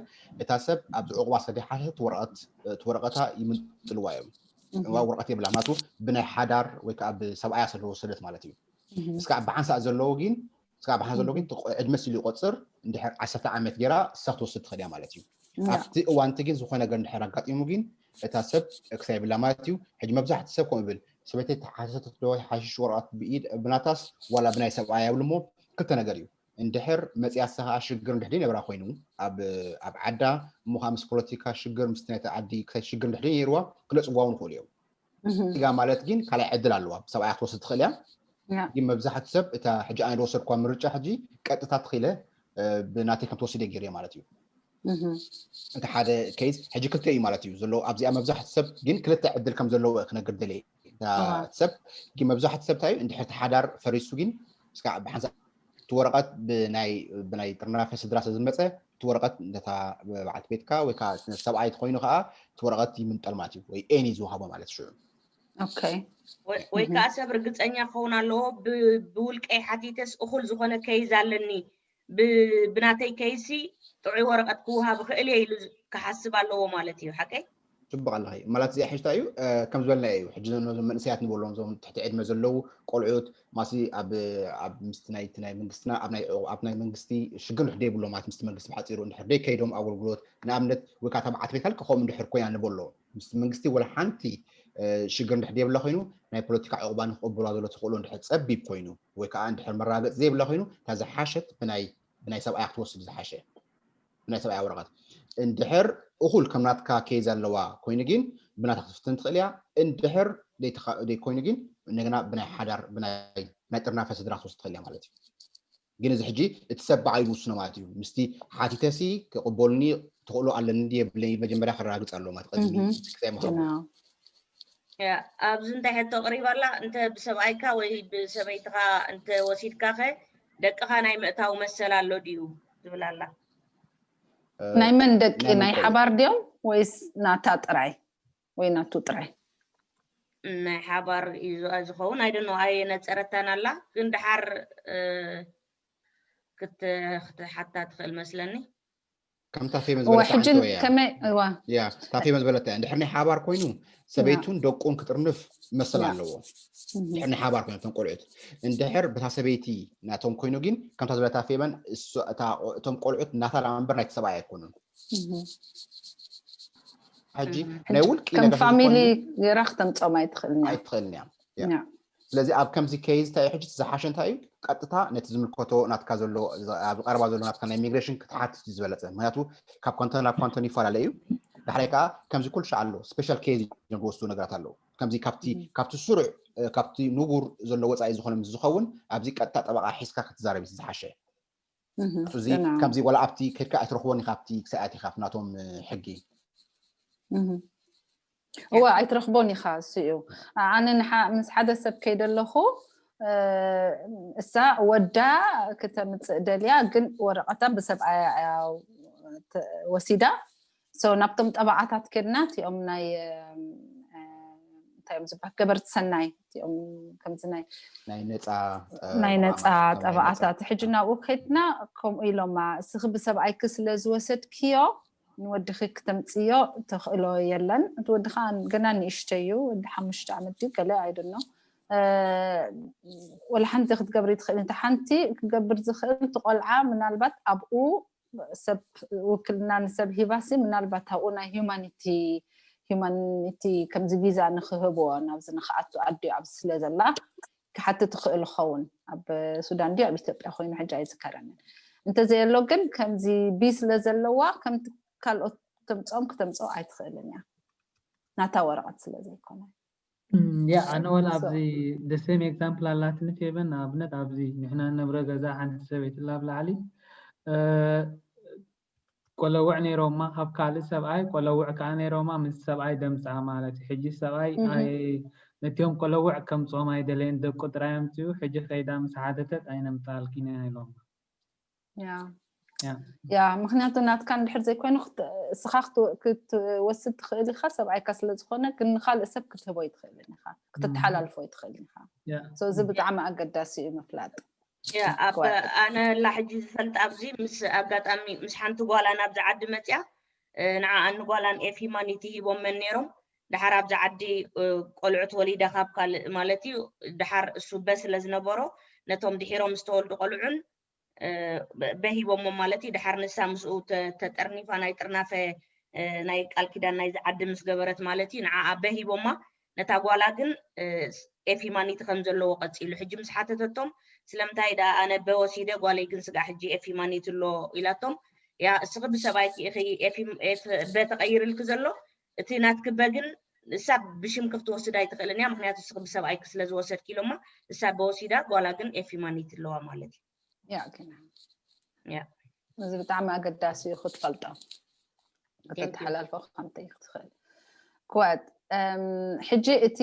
እታ ሰብ ኣብዚ ዕቑባ ሰዲሓ እቲ ወረቐት እቲ ወረቐታ ይምንጥልዋ እዮም። እህ፣ እዋ ወረቐት የብላ ማለቱ ብናይ ሓዳር ወይ ከዓ ብሰብኣያ ስለ ዝወሰደት ማለት እዩ። እህ፣ እስካ ብሓንሳእ ዘለዎ ግን እስካ ብሓንሳእ ዘለዎ ግን ትቆ- ዕድመ ስሉ ይቆፅር እንድሕር ዓሰርተ ዓመት ገይራ እሳ ክትወስድ ትኽእል እያ ማለት እዩ። ያ፣ ኣብቲ እዋንቲ ግን ዝኾነ ነገር እንድሕር ኣጋጢሙ ግን እታ ሰብ ክሳይ ብላ ማለት እዩ። ሕጂ መብዛሕቲ ሰብ ከምኡ ይብል ሰበይቲ ተሓሰተት ዶ ሓሽሽ ወረቐት ብኢድ ብናታስ ዋላ ብናይ ሰብኣያ ይብሉ እሞ ክልተ ነገር እዩ። እንድሕር መፅያ ሰኻ ሽግር እንድሕር ነበራ ኮይኑ ኣብ ኣብ ዓዳ እሞ ከዓ ምስ ፖለቲካ ሽግር ምስ ናይቲ ዓዲ ክሳይ ሽግር እንድሕር ነይርዋ ክለፅዋ እውን ይኽእሉ እዮም። እህ፣ ጋ ማለት ግን ካልኣይ ዕድል ኣለዋ ሰብኣያ ክትወስድ ትኽእል እያ። ያ፣ ግን መብዛሕቲ ሰብ እታ ሕጂ ኣነ ዝወሰድኳ ምርጫ ሕጂ ቀጥታ ትኽኢለ እ፣ ብናተይ ከም ትወስደ ገይረ ማለት እዩ። እህ፣ እቲ ሓደ ኬዝ ሕጂ ክልተ እዩ ማለት እዩ ዘሎ ኣብዚኣ መብዛሕቲ ሰብ ግን ክልተ ዕድል ከም ዘለዎ ክነግር ደለ እዋ። ሰብ ግን መብዛሕቲ ሰብ እንታይ እዩ እንድሕር እቲ ሓዳር ፈሪሱ ግን እስካ ብሓንሳእ እቲ ወረቐት ብናይ ብናይ ጥርናፈ ስድራ ስለ ዝመፀ እቲ ወረቐት ነታ በዓልቲ ቤትካ ወይ ከዓ ሰብኣይ ተኮይኑ ከዓ እቲ ወረቐት ይምንጠል ማለት እዩ ወይ ኤኒ ዝወሃቦ ማለት ሽዑ ኦኬ፣ ወይ ወይ እህ፣ ከዓ ሰብ ርግፀኛ ክኸውን ኣለዎ። ብ- ብውልቀይ ሓቲተስ እኹል ዝኾነ ኬዝ ኣለኒ፣ ብ- ብናተይ ኬዝሲ ጥዑይ ወረቐት ክወሃብ ይኽእል እየ ኢሉ ዝ- ክሓስብ ኣለዎ ማለት እዩ። ሓቀይ? ፅቡቅ ኣለኺ ማለት እዚኣ ሕጅታ እዩ እ፣ ከም ዝበልና እዩ ሕጂ ዘ- መንእሰያት ንበሎም ዞም ትሕቲ ዕድመ ዘለዉ ቆልዑት ማሲ ኣብ ኣብ ምስቲ ናይ ናይ መንግስትና ኣብ ናይ ኣብ ናይ መንግስቲ ሽግር ንሕደ ይብሎ ማለት ምስቲ መንግስቲ ብሓፂሩ እንድሕር ደይ ከይዶም ኣገልግሎት ንኣብነት ወይ ከዓ ተባዓት ቤት ካልክ ከምኡ እንድሕር ኮይና ንበሎ ምስቲ መንግስቲ ወላ ሓንቲ እ፣ ሽግር እንድሕር ደይብላ ኮይኑ ናይ ፖለቲካ ዕቑባ ንክቕበሏ ዘሎ ተኽእሎ እንድሕር ፀቢብ ኮይኑ ወይ ከዓ እንድሕር መረጋገፂ ዘይብላ ኮይኑ እታ ዝሓሸት ብናይ ብናይ ሰብኣያ ክትወስድ ዝሓሸ ብናይ ሰብኣያ ወረቐት እንድሕር እኹል ከም ናትካ ኬዝ ኣለዋ ኮይኑ ግን ብናታ ክትፍትን ትኽእል እያ። እንድሕር ደይትኻ- ደይ ኮይኑ ግን እንደገና ብናይ ሓዳር ብናይ ናይ ጥርናፈ ስድራ ክትወስድ ትኽእል እያ ማለት እዩ። ግን እዚ ሕጂ እቲ ሰብ በዓል ይውስኖ ማለት እዩ። ምስቲ ሓቲተሲ ክቕበሉኒ ትኽእሎ ኣለኒ የብለይ መጀመርያ ክረጋግፅ ኣለዎ ማለት ቅድሚ እህ፣ ክሳይ ምሃቡ ግና ያ፣ ኣብዚ እንታይ ሕቶ ቅሪባ ኣላ? እንተ ብሰብኣይካ ወይ ብሰበይትኻ እንተ ወሲድካ ኸ ደቅኻ ናይ ምእታው መሰል ኣሎ ድዩ ዝብል ኣላ። እ፣ ናይ መን ደቂ ናይ መን ናይ ቆልዑ ሓባር ድዮም ወይስ ናታ ጥራይ ወይ ናቱ ጥራይ? ናይ ሓባር እዩ ዝ- ዝኸውን ኣይደኖ ኣየ ነፀረታን ኣላ ግን ደሓር እ፣ ክት- ክትሓታ ትኽእል መስለኒ። ከምታ ፌመ እዋ ዝበለታ ሕጂ ሓንቶ እያ ከመይ እዋ ያ እታ ፌመ ዝበለታ እያ እንድሕር ናይ ሓባር ኮይኑ ያ ሰበይቱን ደቁን ክጥርንፍ መሰል ያ ኣለዎ እህ፣ እንድሕር ናይ ሓባር ኮይኑ እቶም ቆልዑት እንድሕር በታ ሰበይቲ ናቶም ኮይኑ ግን ከምታ ዝበለታ ፌመን እሱ- እታ- እቶም ቆልዑት ናታ ዳኣ እምበር ናይቲ ሰብኣይ ኣይኮኑን። እህ። ሕጂ እህ፣ ናይ ሕጂ ውልቂ ከም ነገር ስለ ፋሚሊ ዝኾነ ገይራ ክተምፅኦም ኣይትኽእልን እያ። ኣይትኽእልን እያ። ያ ያ፣ ስለዚ ኣብ ከምዚ ኬዝ እንታይ እዩ ሕጂ እቲ ዝሓሸ እንታይ እዩ ቀጥታ ነቲ ዝምልከቶ ናትካ ዘሎ ኣብ ቀረባ ዘሎ ናትካ ናይ ኢሚግሬሽን ክትሓትት እዩ ዝበለፀ። ምክንያቱ ካብ ኮንተን ናብ ኮንተን ይፈላለ እዩ። ዳሕራይ ከዓ ከምዚ ኩሉ ሻዕ ኣሎ ስፔሻል ኬዝ እዮም ዝወስዱ ነገራት ኣለዉ። ከምዚ ካብቲ እህ፣ ካብቲ ስሩዕ እ፣ ካብቲ ንቡር ዘሎ ወፃኢ ዝኾነ ምስ ዝኸውን ኣብዚ ቀጥታ ጠበቃ ሒዝካ ክትዛረብ እዩ ዝሓሸ። እህ፣ እዚ ግና ከምዚ ዋላ ኣብቲ ከድካ ኣይትረኽቦን ኢኻ ኣብቲ ክሳይ ኣቲኻ ኣብቲ ናቶም እ፣ ሕጊ እህ። እዋ ኣይትረኽቦን ኢኻ እሱ እዩ። ኣነ ንሓ- ምስ ሓደ ሰብ ከይደ ኣለኹ እ፣ እሳ ወዳ ክተምፅእ ደልያ ግን ወረቐታ ብሰብኣያ እያ ተ- ወሲዳ። So ናብቶም ጠበዓታት ከድና እቲኦም ናይ እ፣ እንታይ እዮም ዝበሃል ገበርቲ ሰናይ እቲኦም ከምዚ ናይ ናይ ነፃ ናይ ጠበቃ ነፃ ማለት ሰናይ ነፃ ጠበዓታት ሕጂ ናብኡ ከድና ከምኡ ኢሎማ እስኺ ብሰብኣይኪ ስለ ዝወሰድክዮ ንወድኺ ክተምፅዮ ተኽእሎ የለን። እቲ ወዲ ከዓ ገና ንእሽተይ እዩ፣ ወዲ ሓሙሽተ ዓመት ድዩ ገለ ኣይደኖ ወላ ሓንቲ ክትገብሪ ትኽእል። እንተ ሓንቲ ክገብር ዝኽእል እቲ ቆልዓ ምናልባት ኣብኡ ሰብ ውክልና ንሰብ ሂባሲ ምናልባት ኣብኡ ናይ ሂማኒቲ ሂማኒቲ ከምዚ ቪዛ ንክህብዎ ናብዚ ንክኣቱ ኣዲኡ ኣብዚ ስለ ዘላ ክሓቲ ትኽእል ኸውን ኣብ ሱዳን ድዩ ኣብ ኢትዮጵያ ኮይኑ ሕጂ ኣይዝከረንን። እንተዘየሎ ግን ከምዚ ቢ ስለ ዘለዋ ከምቲ ካልኦት ተምፅኦም ክተምፅኦ ኣይትኽእልን እያ ናታ ወረቐት ስለ ዘይኮነ። ያ ኣነ ወላ ኣብዚ the same example ኣላትኒ ፌቨን ንኣብነት ኣብዚ ንሕና ነብረ ገዛ ሓንቲ ሰበይቲ ላብ ላዕሊ ቆለውዕ ነይሮማ፣ ካብ ካልእ ሰብኣይ ቆለውዕ ከዓ ነይሮማ፣ ምስ ሰብኣይ ደምፅኣ ማለት እዩ። ሕጂ ሰብኣይ እህ። ኣይ ነቲኦም ቆለውዕ ከምፅኦም ኣይደለየን፣ ደቁ ጥራይ ኣምፅኡ። ሕጂ ከይዳ ምስ ሓተተት ኣይነምፅኣልኪን ኢና ኢሎማ። ያ ያ ያ ምክንያቱ ናትካ እንድሕር ዘይኮይኑ ክት- እስኻ ክት- ክትወስድ ትኽእል ኢኻ፣ ሰብኣይካ ስለ ዝኾነ፣ ግን ንኻልእ ሰብ ክትህቦ ይትኽእልን ኢኻ፣ ክትተሓላልፎ ይትኽእልን ኢኻ። ያ So እዚ ብጣዕሚ ኣገዳሲ እዩ ምፍላጥ። ያ ኣብ Go ahead. ኣነ ላ ሕጂ ዝፈልጥ ኣብዚ ምስ ኣጋጣሚ ምስ ሓንቲ ጓላ ናብዚ ዓዲ መፅያ እ፣ ንዓኣን ንጓላን ኤፍ ሂማኒቲ ሂቦመን ነይሮም። ድሓር ኣብዚ ዓዲ እ፣ ቆልዑት ወሊዳ ካብ ካልእ ማለት እዩ ድሓር እሱ በ ስለ ዝነበሮ ነቶም ድሒሮም ዝተወልዱ ቆልዑን እ፣ በ- በሂቦሞ ማለት እዩ። ድሓር ንሳ ምስኡ ተ- ተጠርኒፋ ናይ ጥርናፈ እ፣ ናይ ቃል ኪዳን ናይዚ ዓዲ ምስ ገበረት ማለት እዩ ንዓኣ በሂቦማ። ነታ ጓላ ግን እ፣ ኤፍ ሂማኒቲ ከም ዘለዎ ቀፂሉ። ሕጂ ምስ ሓተተቶም ስለምንታይ ደኣ ኣነ በ ወሲደ ጓለይ ግን ስጋዕ ሕጂ ኤፍ ሂማኒቲ ኣሎ ኢላቶም። ያ እስኺ ብሰብኣይኪ ኢኺ ኤፍ ሂም- ኤፍ በ ተቐይርልኪ ዘሎ፣ እቲ ናትኪ በ ግን እሳ ብሽም ክትወስድ ኣይትኽእልን እያ፣ ምክንያቱ እስኺ ብሰብኣይኪ ስለ ዝወሰድኪ ኢሎማ። እሳ በ ወሲዳ ጓላ ግን ኤፍ ሂማኒቲ ኣለዋ ማለት እዩ። ያ ግን ያ እዚ ብጣዕሚ ኣገዳሲ እዩ ክትፈልጦ፣ you. ከተተሓላልፎ ከምተይ ክትኽእል። ክወት ሕጂ እቲ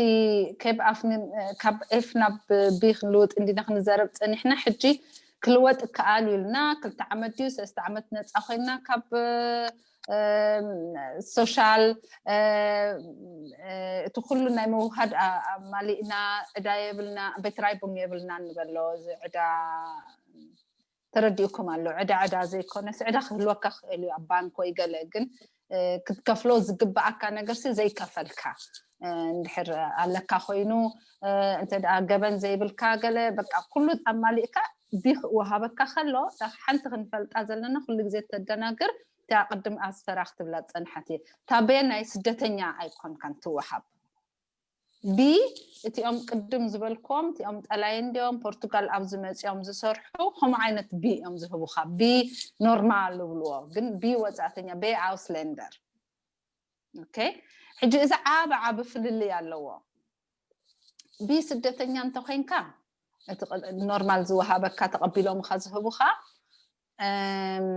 ካብ ኣፍ ን- ካብ ኤፍ ናብ ቢ ክንልውጥ እንዲና ክንዘረብ ፀኒሕና። ሕጂ ክልወጥ ይከኣል እዩ ኢልና፣ ክልተ ዓመት ድዩ ሰለስተ ዓመት ነፃ ኮይና ካብ ሶሻል እቲ ኩሉ ናይ ምውሃድ ኣ- ኣማሊእና፣ ዕዳ የብልና፣ ቤት ራይቡን የብልና ንበሎ። እዚ ዕዳ ተረዲኡኩም ኣሎ። ዕዳ ዕዳ ዘይኮነስ፣ ዕዳ ክህልወካ ክእል እዩ ኣብ ባንክ ወይ ገለ፣ ግን እ፣ ክትከፍሎ ዝግብኣካ ነገር ሲ ዘይከፈልካ እ፣ እንድሕር ኣለካ ኮይኑ እ፣ እንተ ደኣ ገበን ዘይብልካ ገለ በቃ ኩሉ ኣማሊእካ ቢ ክወሃበካ ከሎ፣ እታ ሓንቲ ክንፈልጣ ዘለና ኩሉ ግዜ ተደናግር እታ ቅድም ኣስፈራ ክትብላ ዝጸንሓት እየ። እታ ቤ ናይ ስደተኛ ኣይኮንካን ትወሃብ። ቢ እቲኦም ቅድም ዝበልክዎም እቲኦም ጠላይ እንዲኦም ፖርቱጋል ኣብዚ መፂኦም ዝሰርሑ ከምኡ ዓይነት ቢ እዮም ዝህቡኻ። ቢ ኖርማል ዝብልዎ ግን ቢ ወፃእተኛ ቤ ኣውስሌንደር። ኦኬ፣ ሕጂ እዚ ዓቢ ዓቢ ፍልልይ ኣለዎ። ቢ ስደተኛ እንተኮይንካ እቲ ቅ- ኖርማል ዝወሃበካ ተቐቢሎምኻ ዝህቡኻ እም፣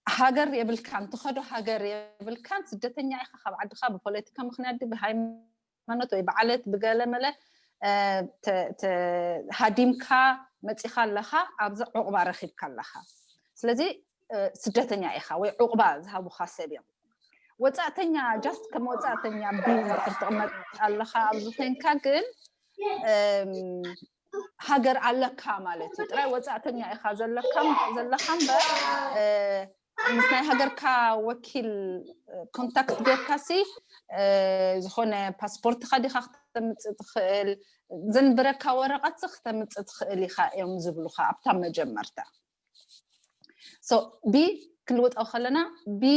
ሃገር የብልካን፣ ትኸዶ ሃገር የብልካን፣ ስደተኛ ኢኻ። ካብ ዓድኻ ብፖለቲካ ምክንያት ድዩ ብሃይማኖት ወይ ብዓለት ብገለ መለ እ፣ ተ- ተ- ሃዲምካ መፂኻ ኣለኻ፣ ኣብዚ ዑቕባ ረኺብካ ኣለኻ። ስለዚ እ፣ ስደተኛ ኢኻ ወይ ዑቕባ ዝሃቡኻ ሰብ እዮም። ወፃእተኛ ጃስት ከም ወፃእተኛ ቢ እንድሕር ትቕመጥ ኣለኻ ኣብዚ ኮይንካ ግን እም፣ ሃገር ኣለካ ማለት እዩ። ጥራይ ወፃእተኛ ኢኻ ዘለካ ዘለኻ እምበር እ፣ ምስ ናይ ሃገርካ ወኪል እ፣ ኮንታክት ጌርካ ሲ እ፣ ዝኾነ ፓስፖርትካ ዲኻ ክተምፅእ ትኽእል፣ ዘንብረካ ወረቐት ሲ ክተምፅእ ትኽእል ኢኻ እዮም ዝብሉኻ ኣብታ መጀመርታ። So ቢ ክንልውጦ ከለና ቢ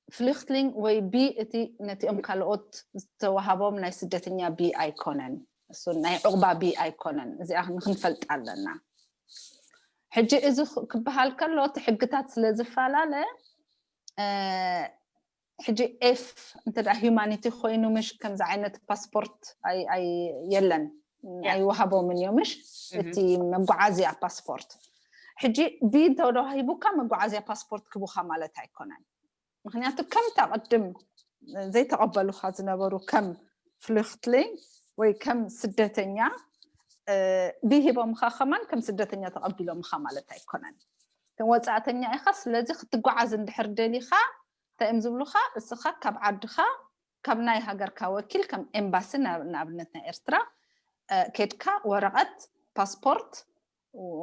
ፍሊክትሊንግ ወይ ቢ እቲ ነቲኦም ካልኦት ዝተዋሃቦም ናይ ስደተኛ ቢ ኣይኮነን፣ እሱ ናይ ዑቕባ ቢ ኣይኮነን። እዚኣ ንክንፈልጥ ኣለና። ሕጂ እዚ ክ- ክበሃል ከሎ እቲ ሕግታት ስለ ዝፈላለ እ፣ ሕጂ ኤፍ እንተ ደኣ ሂዩማኒቲ ኮይኑ ምሽ ከምዚ ዓይነት ፓስፖርት ኣይ- ኣይ- የለን፣ ያ። ኣይወሃቦምን እዮም ምሽ እህ። እቲ መጓዓዝያ ፓስፖርት። ሕጂ ቢ እንተተዋሂቡካ መጓዓዝያ ፓስፖርት ክቡኻ ማለት ኣይኮነን። ምክንያቱ ከምታ ቅድም ዘይተቐበሉኻ ዝነበሩ ከም ፍሉክትሊንግ ወይ ከም ስደተኛ እ፣ ቢ ሂቦምኻ ከማን ከም ስደተኛ ተቐቢሎምኻ ማለት ኣይኮነን። ከም ወፃእተኛ ኢኻ። ስለዚ ክትጓዓዝ እንድሕር ደሊኻ እንታይ እዮም ዝብሉኻ? እስኻ ካብ ዓድኻ ካብ ናይ ሃገርካ ወኪል ከም ኤምባሲ ናብ- ንኣብነት ናይ ኤርትራ እ፣ ኬድካ ወረቐት ፓስፖርት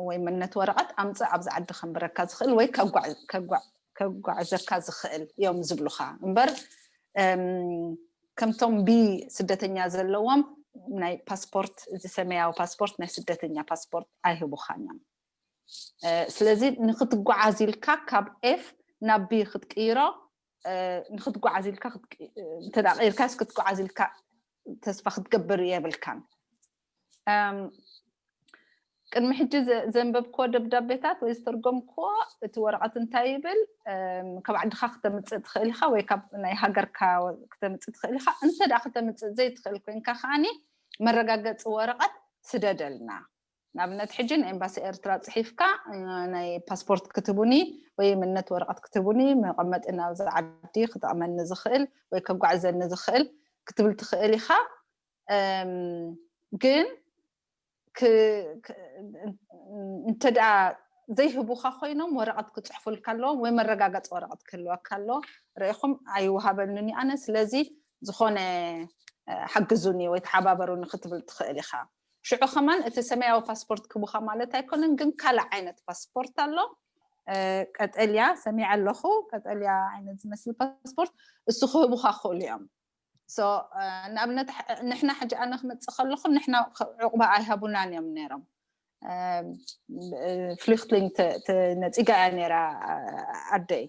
ወይ መንነት ወረቐት ኣምፅእ ኣብዚ ዓዲ ከንብረካ ዝኽእል ወይ ከጓዕ- ከጓዕ- ከጓዕዘካ ዝኽእል እዮም ዝብሉኻ እምበር እም፣ ከምቶም ቢ ስደተኛ ዘለዎም ናይ ፓስፖርት እዚ ሰማያዊ ፓስፖርት ናይ ስደተኛ ፓስፖርት ኣይህቡኻን እዮም። እ፣ ስለዚ ንክትጓዓዝ ኢልካ ካብ ኤፍ ናብ ቢ ክትቅይሮ እ፣ ንክትጓዓዝ ኢልካ ክትቅ- እንተ ደኣ ቀይርካስ ክትጓዓዝ ኢልካ ተስፋ ክትገብር የብልካን። እም፣ ቅድሚ ሕጂ ዘ- ዘንበብክዎ ደብዳቤታት ወይ ዝተርጎምክዎ እቲ ወረቐት እንታይ ይብል እም፣ ካብ ዓድኻ ክተምፅእ ትኽእል ኢኻ ወይ ካብ ናይ ሃገርካ ክተምፅእ ትኽእል ኢኻ። እንተ ደኣ ክተምፅእ ዘይትኽእል ኮይንካ ከዓኒ መረጋገፂ ወረቐት ስደደልና። ንኣብነት ሕጂ ንኤምባሲ ኤርትራ ጽሒፍካ ናይ ፓስፖርት ክትቡኒ ወይ መንነት ወረቐት ክትቡኒ፣ መቐመጢ ናብዚ ዓዲ ክጠቕመኒ ዝኽእል ወይ ከጓዕዘኒ ዝኽእል ክትብል ትኽእል ኢኻ። ግን እንተ ደኣ ዘይህቡኻ ኮይኖም ወረቐት ክጽሕፉልካ ኣለዎም ወይ መረጋገፂ ወረቐት ክህልወካ ኣለዎ። ርኢኹም ኣይወሃበሉን እዩ ኣነ፣ ስለዚ ዝኾነ ሓግዙኒ ወይ ተሓባበሩኒ ክትብል ትኽእል ኢኻ። ሽዑ ከማን እቲ ሰማያዊ ፓስፖርት ክቡኻ ማለት ኣይኮነን፣ ግን ካልእ ዓይነት ፓስፖርት ኣሎ። ቀጠልያ ሰሚዐ ኣለኹ፣ ቀጠልያ ዓይነት ዝመስል ፓስፖርት እሱ ክህቡኻ ክእሉ እዮም። ንኣብነት ንሕና ሕጂ ኣነ ክመፅእ ከለኹ ንሕና ዕቑባ ኣይሃቡናን እዮም ነይሮም። ፍሊክትሊንግ ነፂጋ እያ ነይራ ኣደይ።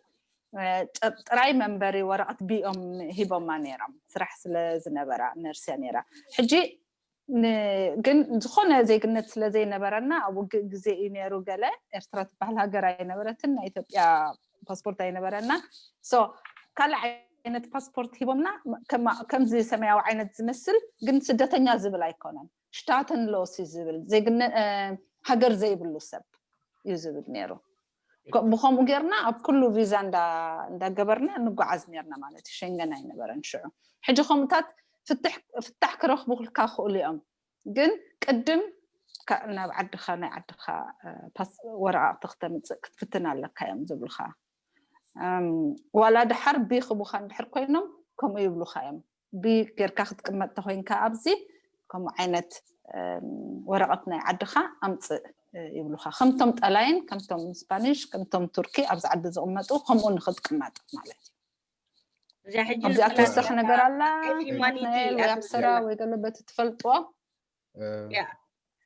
ጥራይ መንበሪ ወረቐት ቢኦም ሂቦማ ነይሮም፣ ስራሕ ስለ ዝነበራ ነርስ እያ ነይራ። ሕጂ ግን ዝኾነ ዜግነት ስለ ዘይነበረና፣ ኣብ ውግእ ግዜ እዩ ነይሩ። ገለ ኤርትራ ትበሃል ሃገር ኣይነበረትን፣ ናይ ኢትዮጵያ ፓስፖርት ኣይነበረና። ካልእ ዓይነት ፓስፖርት ሂቦምና፣ ከምዚ ሰማያዊ ዓይነት ዝመስል ግን ስደተኛ ዝብል ኣይኮነን፣ ሽታተን ሎሲ ዝብል ሃገር ዘይብሉ ሰብ እዩ ዝብል ነይሩ። ብከምኡ ጌርና ኣብ ኩሉ ቪዛ እንዳገበርና እንጓዓዝ ኔርና ማለት እዩ። ሸንገን ኣይነበረን ሽዑ። ሕጂ ከምኡታት ፍታሕ ክረኽቡልካ ክእሉ እዮም፣ ግን ቅድም ናብ ዓድኻ፣ ናይ ዓድኻ ወረቓቕቲ ክተምፅእ ክትፍትን ኣለካ እዮም ዝብሉኻ። ዋላ ድሓር ቢ ክቡኻ እንድሕር ኮይኖም ከምኡ ይብሉኻ እዮም። ቢ ጌርካ ክትቅመጥ ተኮይንካ ኣብዚ ከምኡ ዓይነት ወረቐት ናይ ዓድኻ ኣምፅእ ይብሉኻ። ከምቶም ጠላይን ከምቶም ስፓኒሽ ከምቶም ቱርኪ ኣብዚ ዓዲ ዝቕመጡ ከምኡ ንክትቅመጥ ማለት እዩ። እዚኣ ሕጂ ኣብዚኣ ንብላ ትወሰኽ ዘለና ነገር ኣላ ኤፍ ሂማኒቲ ናትናኤል ወይ እያ ኣብሰራ ትብላ። ወይ ገለ በቲ ትፈልጥዎ? እ፣ ያ፣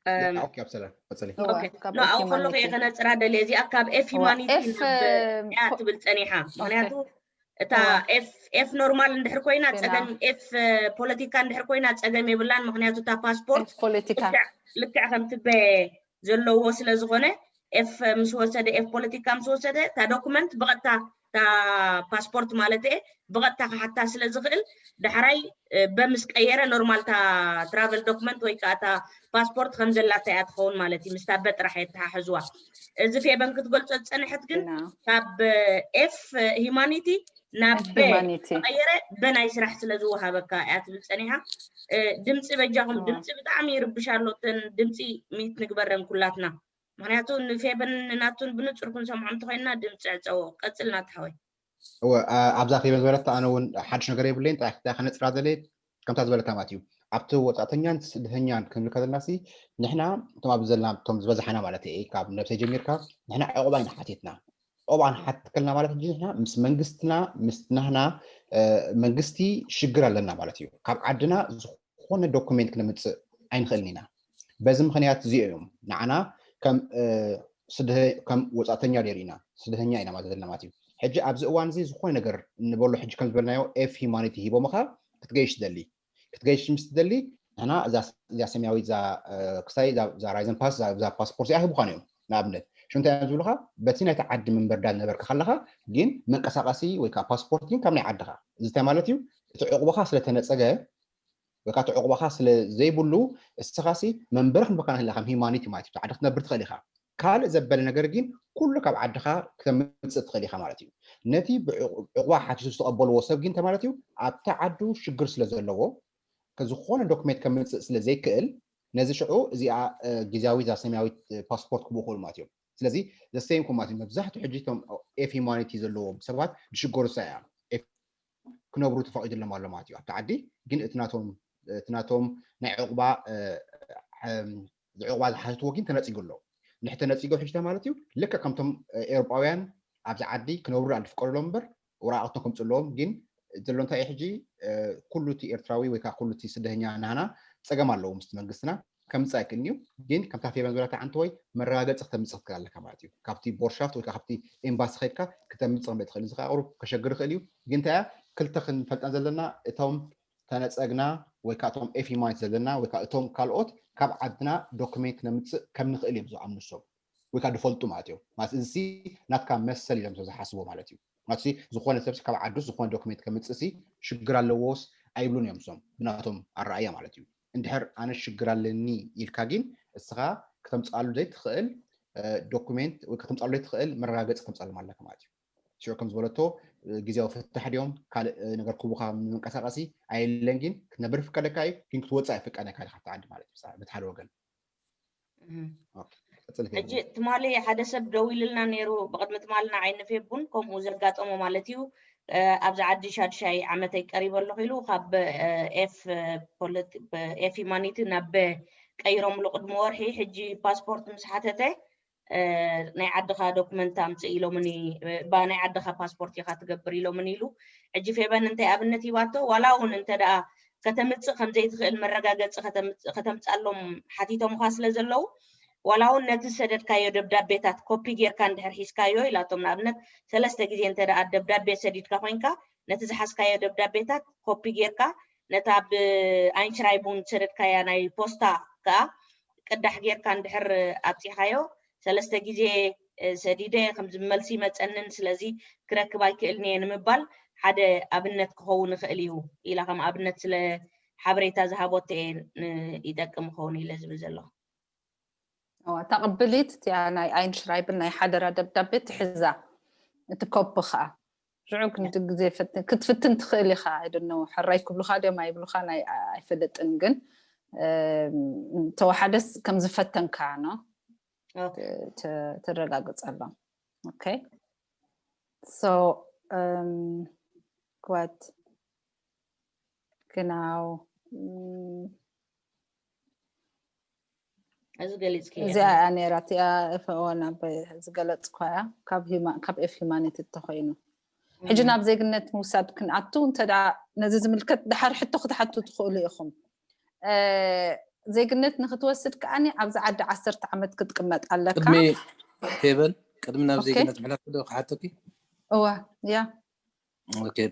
ያ፣ እም፣ ኦኬ ኣብሰላ ቀፅሊ። እወ፣ ኦኬ። ካብ ኖ፣ ኤፍ ኣብኡ ከለኹ እየ ሂማኒቲ። ከነፅራ ደልየ። እዚኣ ካብ ኤፍ እወ፣ ሂማኒቲ ኤፍ ናብ እያ ትብል ፀኒሓ። ምክንያቱ እታ እወ። ኤፍ ኤፍ ኖርማል እንድሕር ኮይና ዜና። ፀገም፣ ኤፍ ፖለቲካ እንድሕር ኮይና ፀገም የብላን። ምክንያቱ እታ ፓስፖርት ኤፍ ፖለቲካ። ልክዕ ልክዕ ከምቲ በ ዘለዎ ስለ ዝኾነ ኤፍ ምስ ወሰደ፣ ኤፍ ፖለቲካ ምስ ወሰደ እታ ዶክመንት ብቐጥታ፣ እታ ፓስፖርት ማለት እየ፣ ብቐጥታ ክሓታ ስለ ዝኽእል ዳሕራይ እ፣ በምስ ቀየረ ኖርማል እታ ትራቨል ዶክመንት ወይ ከዓ እታ ፓስፖርት ከም ዘላታ እያ ትኸውን ማለት እዩ። ምስታ በ ጥራሕ የተሓሕዝዋ። እዚ ፌበን ክትገልጾ ዝፀንሐት ግን ዜና። ካብ ኤፍ ሂማኒቲ ናብ ኤፍ በ ሂማኒቲ። ተቐየረ በናይ ስራሕ ስለ ዝወሃበካ እያ ትብል ፀኒሓ። እ፣ ድምፂ በጃኹም፣ እወ። ድምፂ ብጣዕሚ ይርብሽ ኣሎ። እተን ድምፂ ሚት ንግበረን ኩላትና። ምክንያቱ ንፌበን ንናቱን ብንፁር ክንሰምዖ እንተኮይንና ድምፂ ዕፀዎ። ቀፅል ናትሓወይ። እወ፣ ኣ-፣ ኣብዛ ፌበን ዝበለታ ኣነ እውን ሓድሽ ነገር የብለይን። ጥራሕ ክታ ከነፅራ ደለየት ከምታ ዝበለታ ማለት እዩ። ኣብቲ ወፃእተኛን ስደተኛን ክንብል ከለና ሲ ንሕና እቶም ኣብዚ ዘለና እቶም ዝበዝሓና ማለት እዩ፣ ካብ ነብሰይ ጀሚርካ ንሕና ዕቑባ ኢና ሓቲትና። ዕቑባ ንሓትት ከለና ማለት ሕጂ ንሕና ምስ መንግስትና ምስ ናህና እ፣ መንግስቲ ሽግር ኣለና ማለት እዩ። ካብ ዓድና ዝኾነ ዶኩሜንት ክነምፅእ ኣይንኽእልን ኢና። በዚ ምክንያት እዚኦ እዮም ንዓና ከም እ፣ ስደተ ከም ወፃእተኛ ደይርኢና ስደተኛ ኢና ማለት ዘለና ማለት እዩ። ሕጂ ኣብዚ እዋን እዚ ዝኾነ ነገር ንበሎ ሕጂ ከም ዝበልናዮ ኤፍ ሂማኒቲ ሂቦምኻ ክትገይሽ ትደሊ ክትገይሽ ምስ ትደሊ ንሕና እዛ እዛ ሰማያዊት እዛ እ፣ ክሳይ እዛ እዛ ራይዘን ፓስ እዛ እዛ ፓስፖርት እዚኣ ሂቡኻን እዮም። ንኣብነት ሽንታ እዮም ዝብሉኻ በቲ ናይቲ ዓዲ መንበርዳ ዝነበርካ ከለኻ ግን መንቀሳቐሲ ወይ ከዓ ፓስፖርት ግን ካብ ናይ ዓድኻ እዚ እንታይ ማለት እዩ? እቲ ዕቑባኻ ስለተነፀገ ወይ ከዓ እቲ ዕቑባኻ ስለ ዘይብሉ እስኻሲ መንበሪ ክንበካ ንኽእል ከም ሂማኒቲ ማለት እዩ። ዓዲ ክትነብር ትኽእል ኢኻ። ካልእ ዘበለ ነገር ግን ኩሉ ካብ ዓድኻ ክተምፅእ ትኽእል ኢኻ ማለት እዩ። ነቲ ብዕቑ- ዕቑባ ሓቲቱ ዝተቐበልዎ ሰብ ግን እንታይ ማለት እዩ? ኣብቲ ዓዱ ሽግር ስለ ዘለዎ ዝኾነ ዶክሜንት ከምፅእ ስለ ዘይክእል ነዚ ሽዑ እዚኣ እ፣ ግዜያዊ እዛ ሰማያዊት እ፣ ፓስፖርት ክብኡ ክእሉ ማለት እዮም። ስለዚ ዘሰይም ማለት እዩ። መብዛሕትኡ ሕጂ እቶም ኤፍ ሂማኒቲ ዘለዎም ሰባት ዝሽገሩ ሳ እያ ኤፍ ክነብሩ ተፈቒዱሎም ኣሎ ማለት እዩ ኣብቲ ዓዲ። ግን እቲ ናቶም እቲ ናቶም ናይ ዕቑባ እ፣ ዕም፣ ዕቑባ ዝሓትትዎ ግን ተነፂጉ ኣሎ። ንሕ ተነፂጎ ሕጂ ማለት እዩ። ልክዕ ከምቶም እ፣ ኤውሮጳውያን ኣብዚ ዓዲ ክነብሩ ዳ ዝፍቀደሎም እምበር ወረቓቕቶም ከምፅእ ኣለዎም። ግን ዘሎ እንታይ እዩ ሕጂ እ፣ ኩሉ እቲ ኤርትራዊ ወይ ከዓ ኩሉ እቲ ስደተኛ ናህና ፀገም ኣለዎ ምስቲ መንግስትና ከምፅእ ኣይክእልን እዩ። ግን ከምታ ፌበን ዝበላታ ዓንተወይ መረጋገፂ ክተምፅእ ክትክእል ኣለካ ማለት እዩ። ካብቲ ቦርሻፍት ወይ ከዓ ካብቲ ኤምባሲ ከድካ ክተምፅእ ከም ትኽእል እዚ ከዓ ቁሩብ ከሸግር ይኽእል እዩ። ግን እንታይ እያ ክልተ ክንፈልጠን ዘለና እቶም ተነፀግና ወይ ከዓ እቶም ኤፍ ሂማኒቲ ዘለና ወይ ከዓ እቶም ካልኦት ካብ ዓድና ዶክሜንት ክነምፅእ ከም ንኽእል እዮም ዝኣምኑ እሶም ወይ ከዓ ዝፈልጡ ማለት እዮም። ማለት እዚ ናትካ መሰል ኢሎም ዝሓስቦ ማለት እዩ። ማለት ዝኾነ ሰብ ካብ ዓዱስ ዝኾነ ዶክሜንት ከምፅእ ሲ ሽግር ኣለዎስ ኣይብሉን እዮም እሶም ብናቶም ኣረኣያ ማለት እዩ። እንድሕር ኣነ ሽግር ኣለኒ ኢልካ ግን እስኻ ክተምፅኣሉ ዘይትኽእል ዶኩሜንት ወይ ክተምፅኣሉ ዘይትኽእል መረጋገፂ ክተምፅኣሎም ኣለካ ማለት እዩ። ሽዑ ከም ዝበለቶ ግዜያዊ ፍታሕ ድዮም ካልእ ነገር ክቡካ መንቀሳቀሲ ኣየለን፣ ግን ክትነብር ይፍቀደካ እዩ፣ ግን ክትወፅእ ኣይፍቀደካ ኢኻ፣ ዓዲ ማለት እዩ። በቲ ሓደ ወገን ሕጂ ትማሊ ሓደ ሰብ ደው ኢልልና ነይሩ። ብቅድሚ ትማሊ ንዓይ ንፌቡን ከምኡ ዘጋጠሞ ማለት እዩ። ኣብዚ ዓዲ ሻድሻይ ዓመተይ ቀሪበ ኣለኹ ኢሉ ካብ ኤፍ ሂማኒቲ ናብ ቀይሮምሉ ቅድሚ ወርሒ። ሕጂ ፓስፖርት ምስ ሓተተ ናይ ዓድኻ ዶክመንት ኣምፅእ ኢሎምኒ፣ ባ ናይ ዓድኻ ፓስፖርት ኢኻ ትገብር ኢሎምኒ ኢሉ። ሕጂ ፌበን እንታይ ኣብነት ሂባቶ፣ ዋላ እውን እንተ ደኣ ከተምፅእ ከም ዘይትኽእል መረጋገፂ ከተምፅኣሎም ሓቲቶምኻ ስለ ዘለዉ፣ ዋላ እውን ነቲ ዝሰደድካዮ ደብዳቤታት ኮፒ ጌርካ እንድሕር ሒዝካዮ ኢላቶም። ንኣብነት ሰለስተ ግዜ እንተ ደኣ ደብዳቤ ሰዲድካ ኮይንካ፣ ነቲ ዝሓዝካዮ ደብዳቤታት ኮፒ ጌርካ ነታ ብኣይንሽራይቡን ዝሰደድካያ ናይ ፖስታ ከኣ ቅዳሕ ጌርካ እንድሕር ኣብፂኻዮ፣ ሰለስተ ግዜ ሰዲደ ከምዚ መልሲ ይመፀንን ስለዚ ክረክብ ኣይክእልን እየ ንምባል ሓደ ኣብነት ክኸውን ይኽእል እዩ ኢላ ከም ኣብነት ስለ ሓበሬታ ዝሃቦት እየ ይጠቅም ይኸውን ኢለ ዝብል ዘለኹ። እዋ፣ እታ ቅብሊት እቲኣ ናይ ኣይንሽራይብን ናይ ሓደራ ደብዳቤ ትሕዛ፣ እቲ ኮፒ ከዓ ሽዑ ክንዲ ግዜ ክትፍትን ትኽእል ኢኻ። ኣይደነው ሕራይ ክብሉኻ ድዮም ኣይብሉኻ ናይ ኣይፈልጥን፣ ግን ተወሓደስ ከም ዝፈተንካ ነው ተረጋግፀሎም። Okay, so um, what ግናው እዚ ገሊፅኪ እዚኣ እያ ነይራ እቲኣ ፈወና ዝገለፅኳያ ካብ ኤፍ ሂማኒቲ ተኮይኑ ሕጂ ናብ ዜግነት ምውሳድ ክንኣቱ እንተ ነዚ ዝምልከት ድሓር ሕቶ ክትሓቱ ትኽእሉ ኢኹም። ዜግነት ንክትወስድ ከዓኒ ኣብዚ ዓዲ ዓሰርተ ዓመት ክትቅመጥ ኣለካ። ፌበን ቅድሚ ናብ ዜግነት ምሕላፍ ዶ ክሓተኪ? እዋ ያ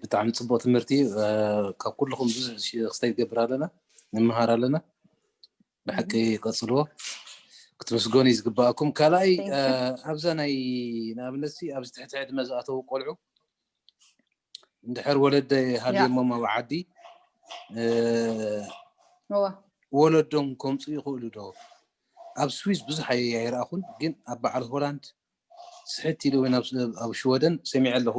ብጣዕሚ ፅቡቅ ትምህርቲ። ካብ ኩልኩም ብዙሕ ክስታይ ትገብር ኣለና፣ ንምሃር ኣለና። ብሓቂ ቀፅልዎ፣ ክትምስገኑ እዩ ዝግባኣኩም። ካልኣይ ኣብዛ ናይ ንኣብነት ኣብዚ ትሕቲ ዕድመ ዝኣተዉ ቆልዑ እንድሕር ወለደ ሃልየሞም ኣብ ዓዲ ወለዶም ከምፁ ይኽእሉ ዶ? ኣብ ስዊስ ብዙሕ ኣይረኣኹን፣ ግን ኣብ በዓል ሆላንድ ስሕት ኢሉ እውን ኣብ ሽወደን ሰሚዐ ኣለኹ።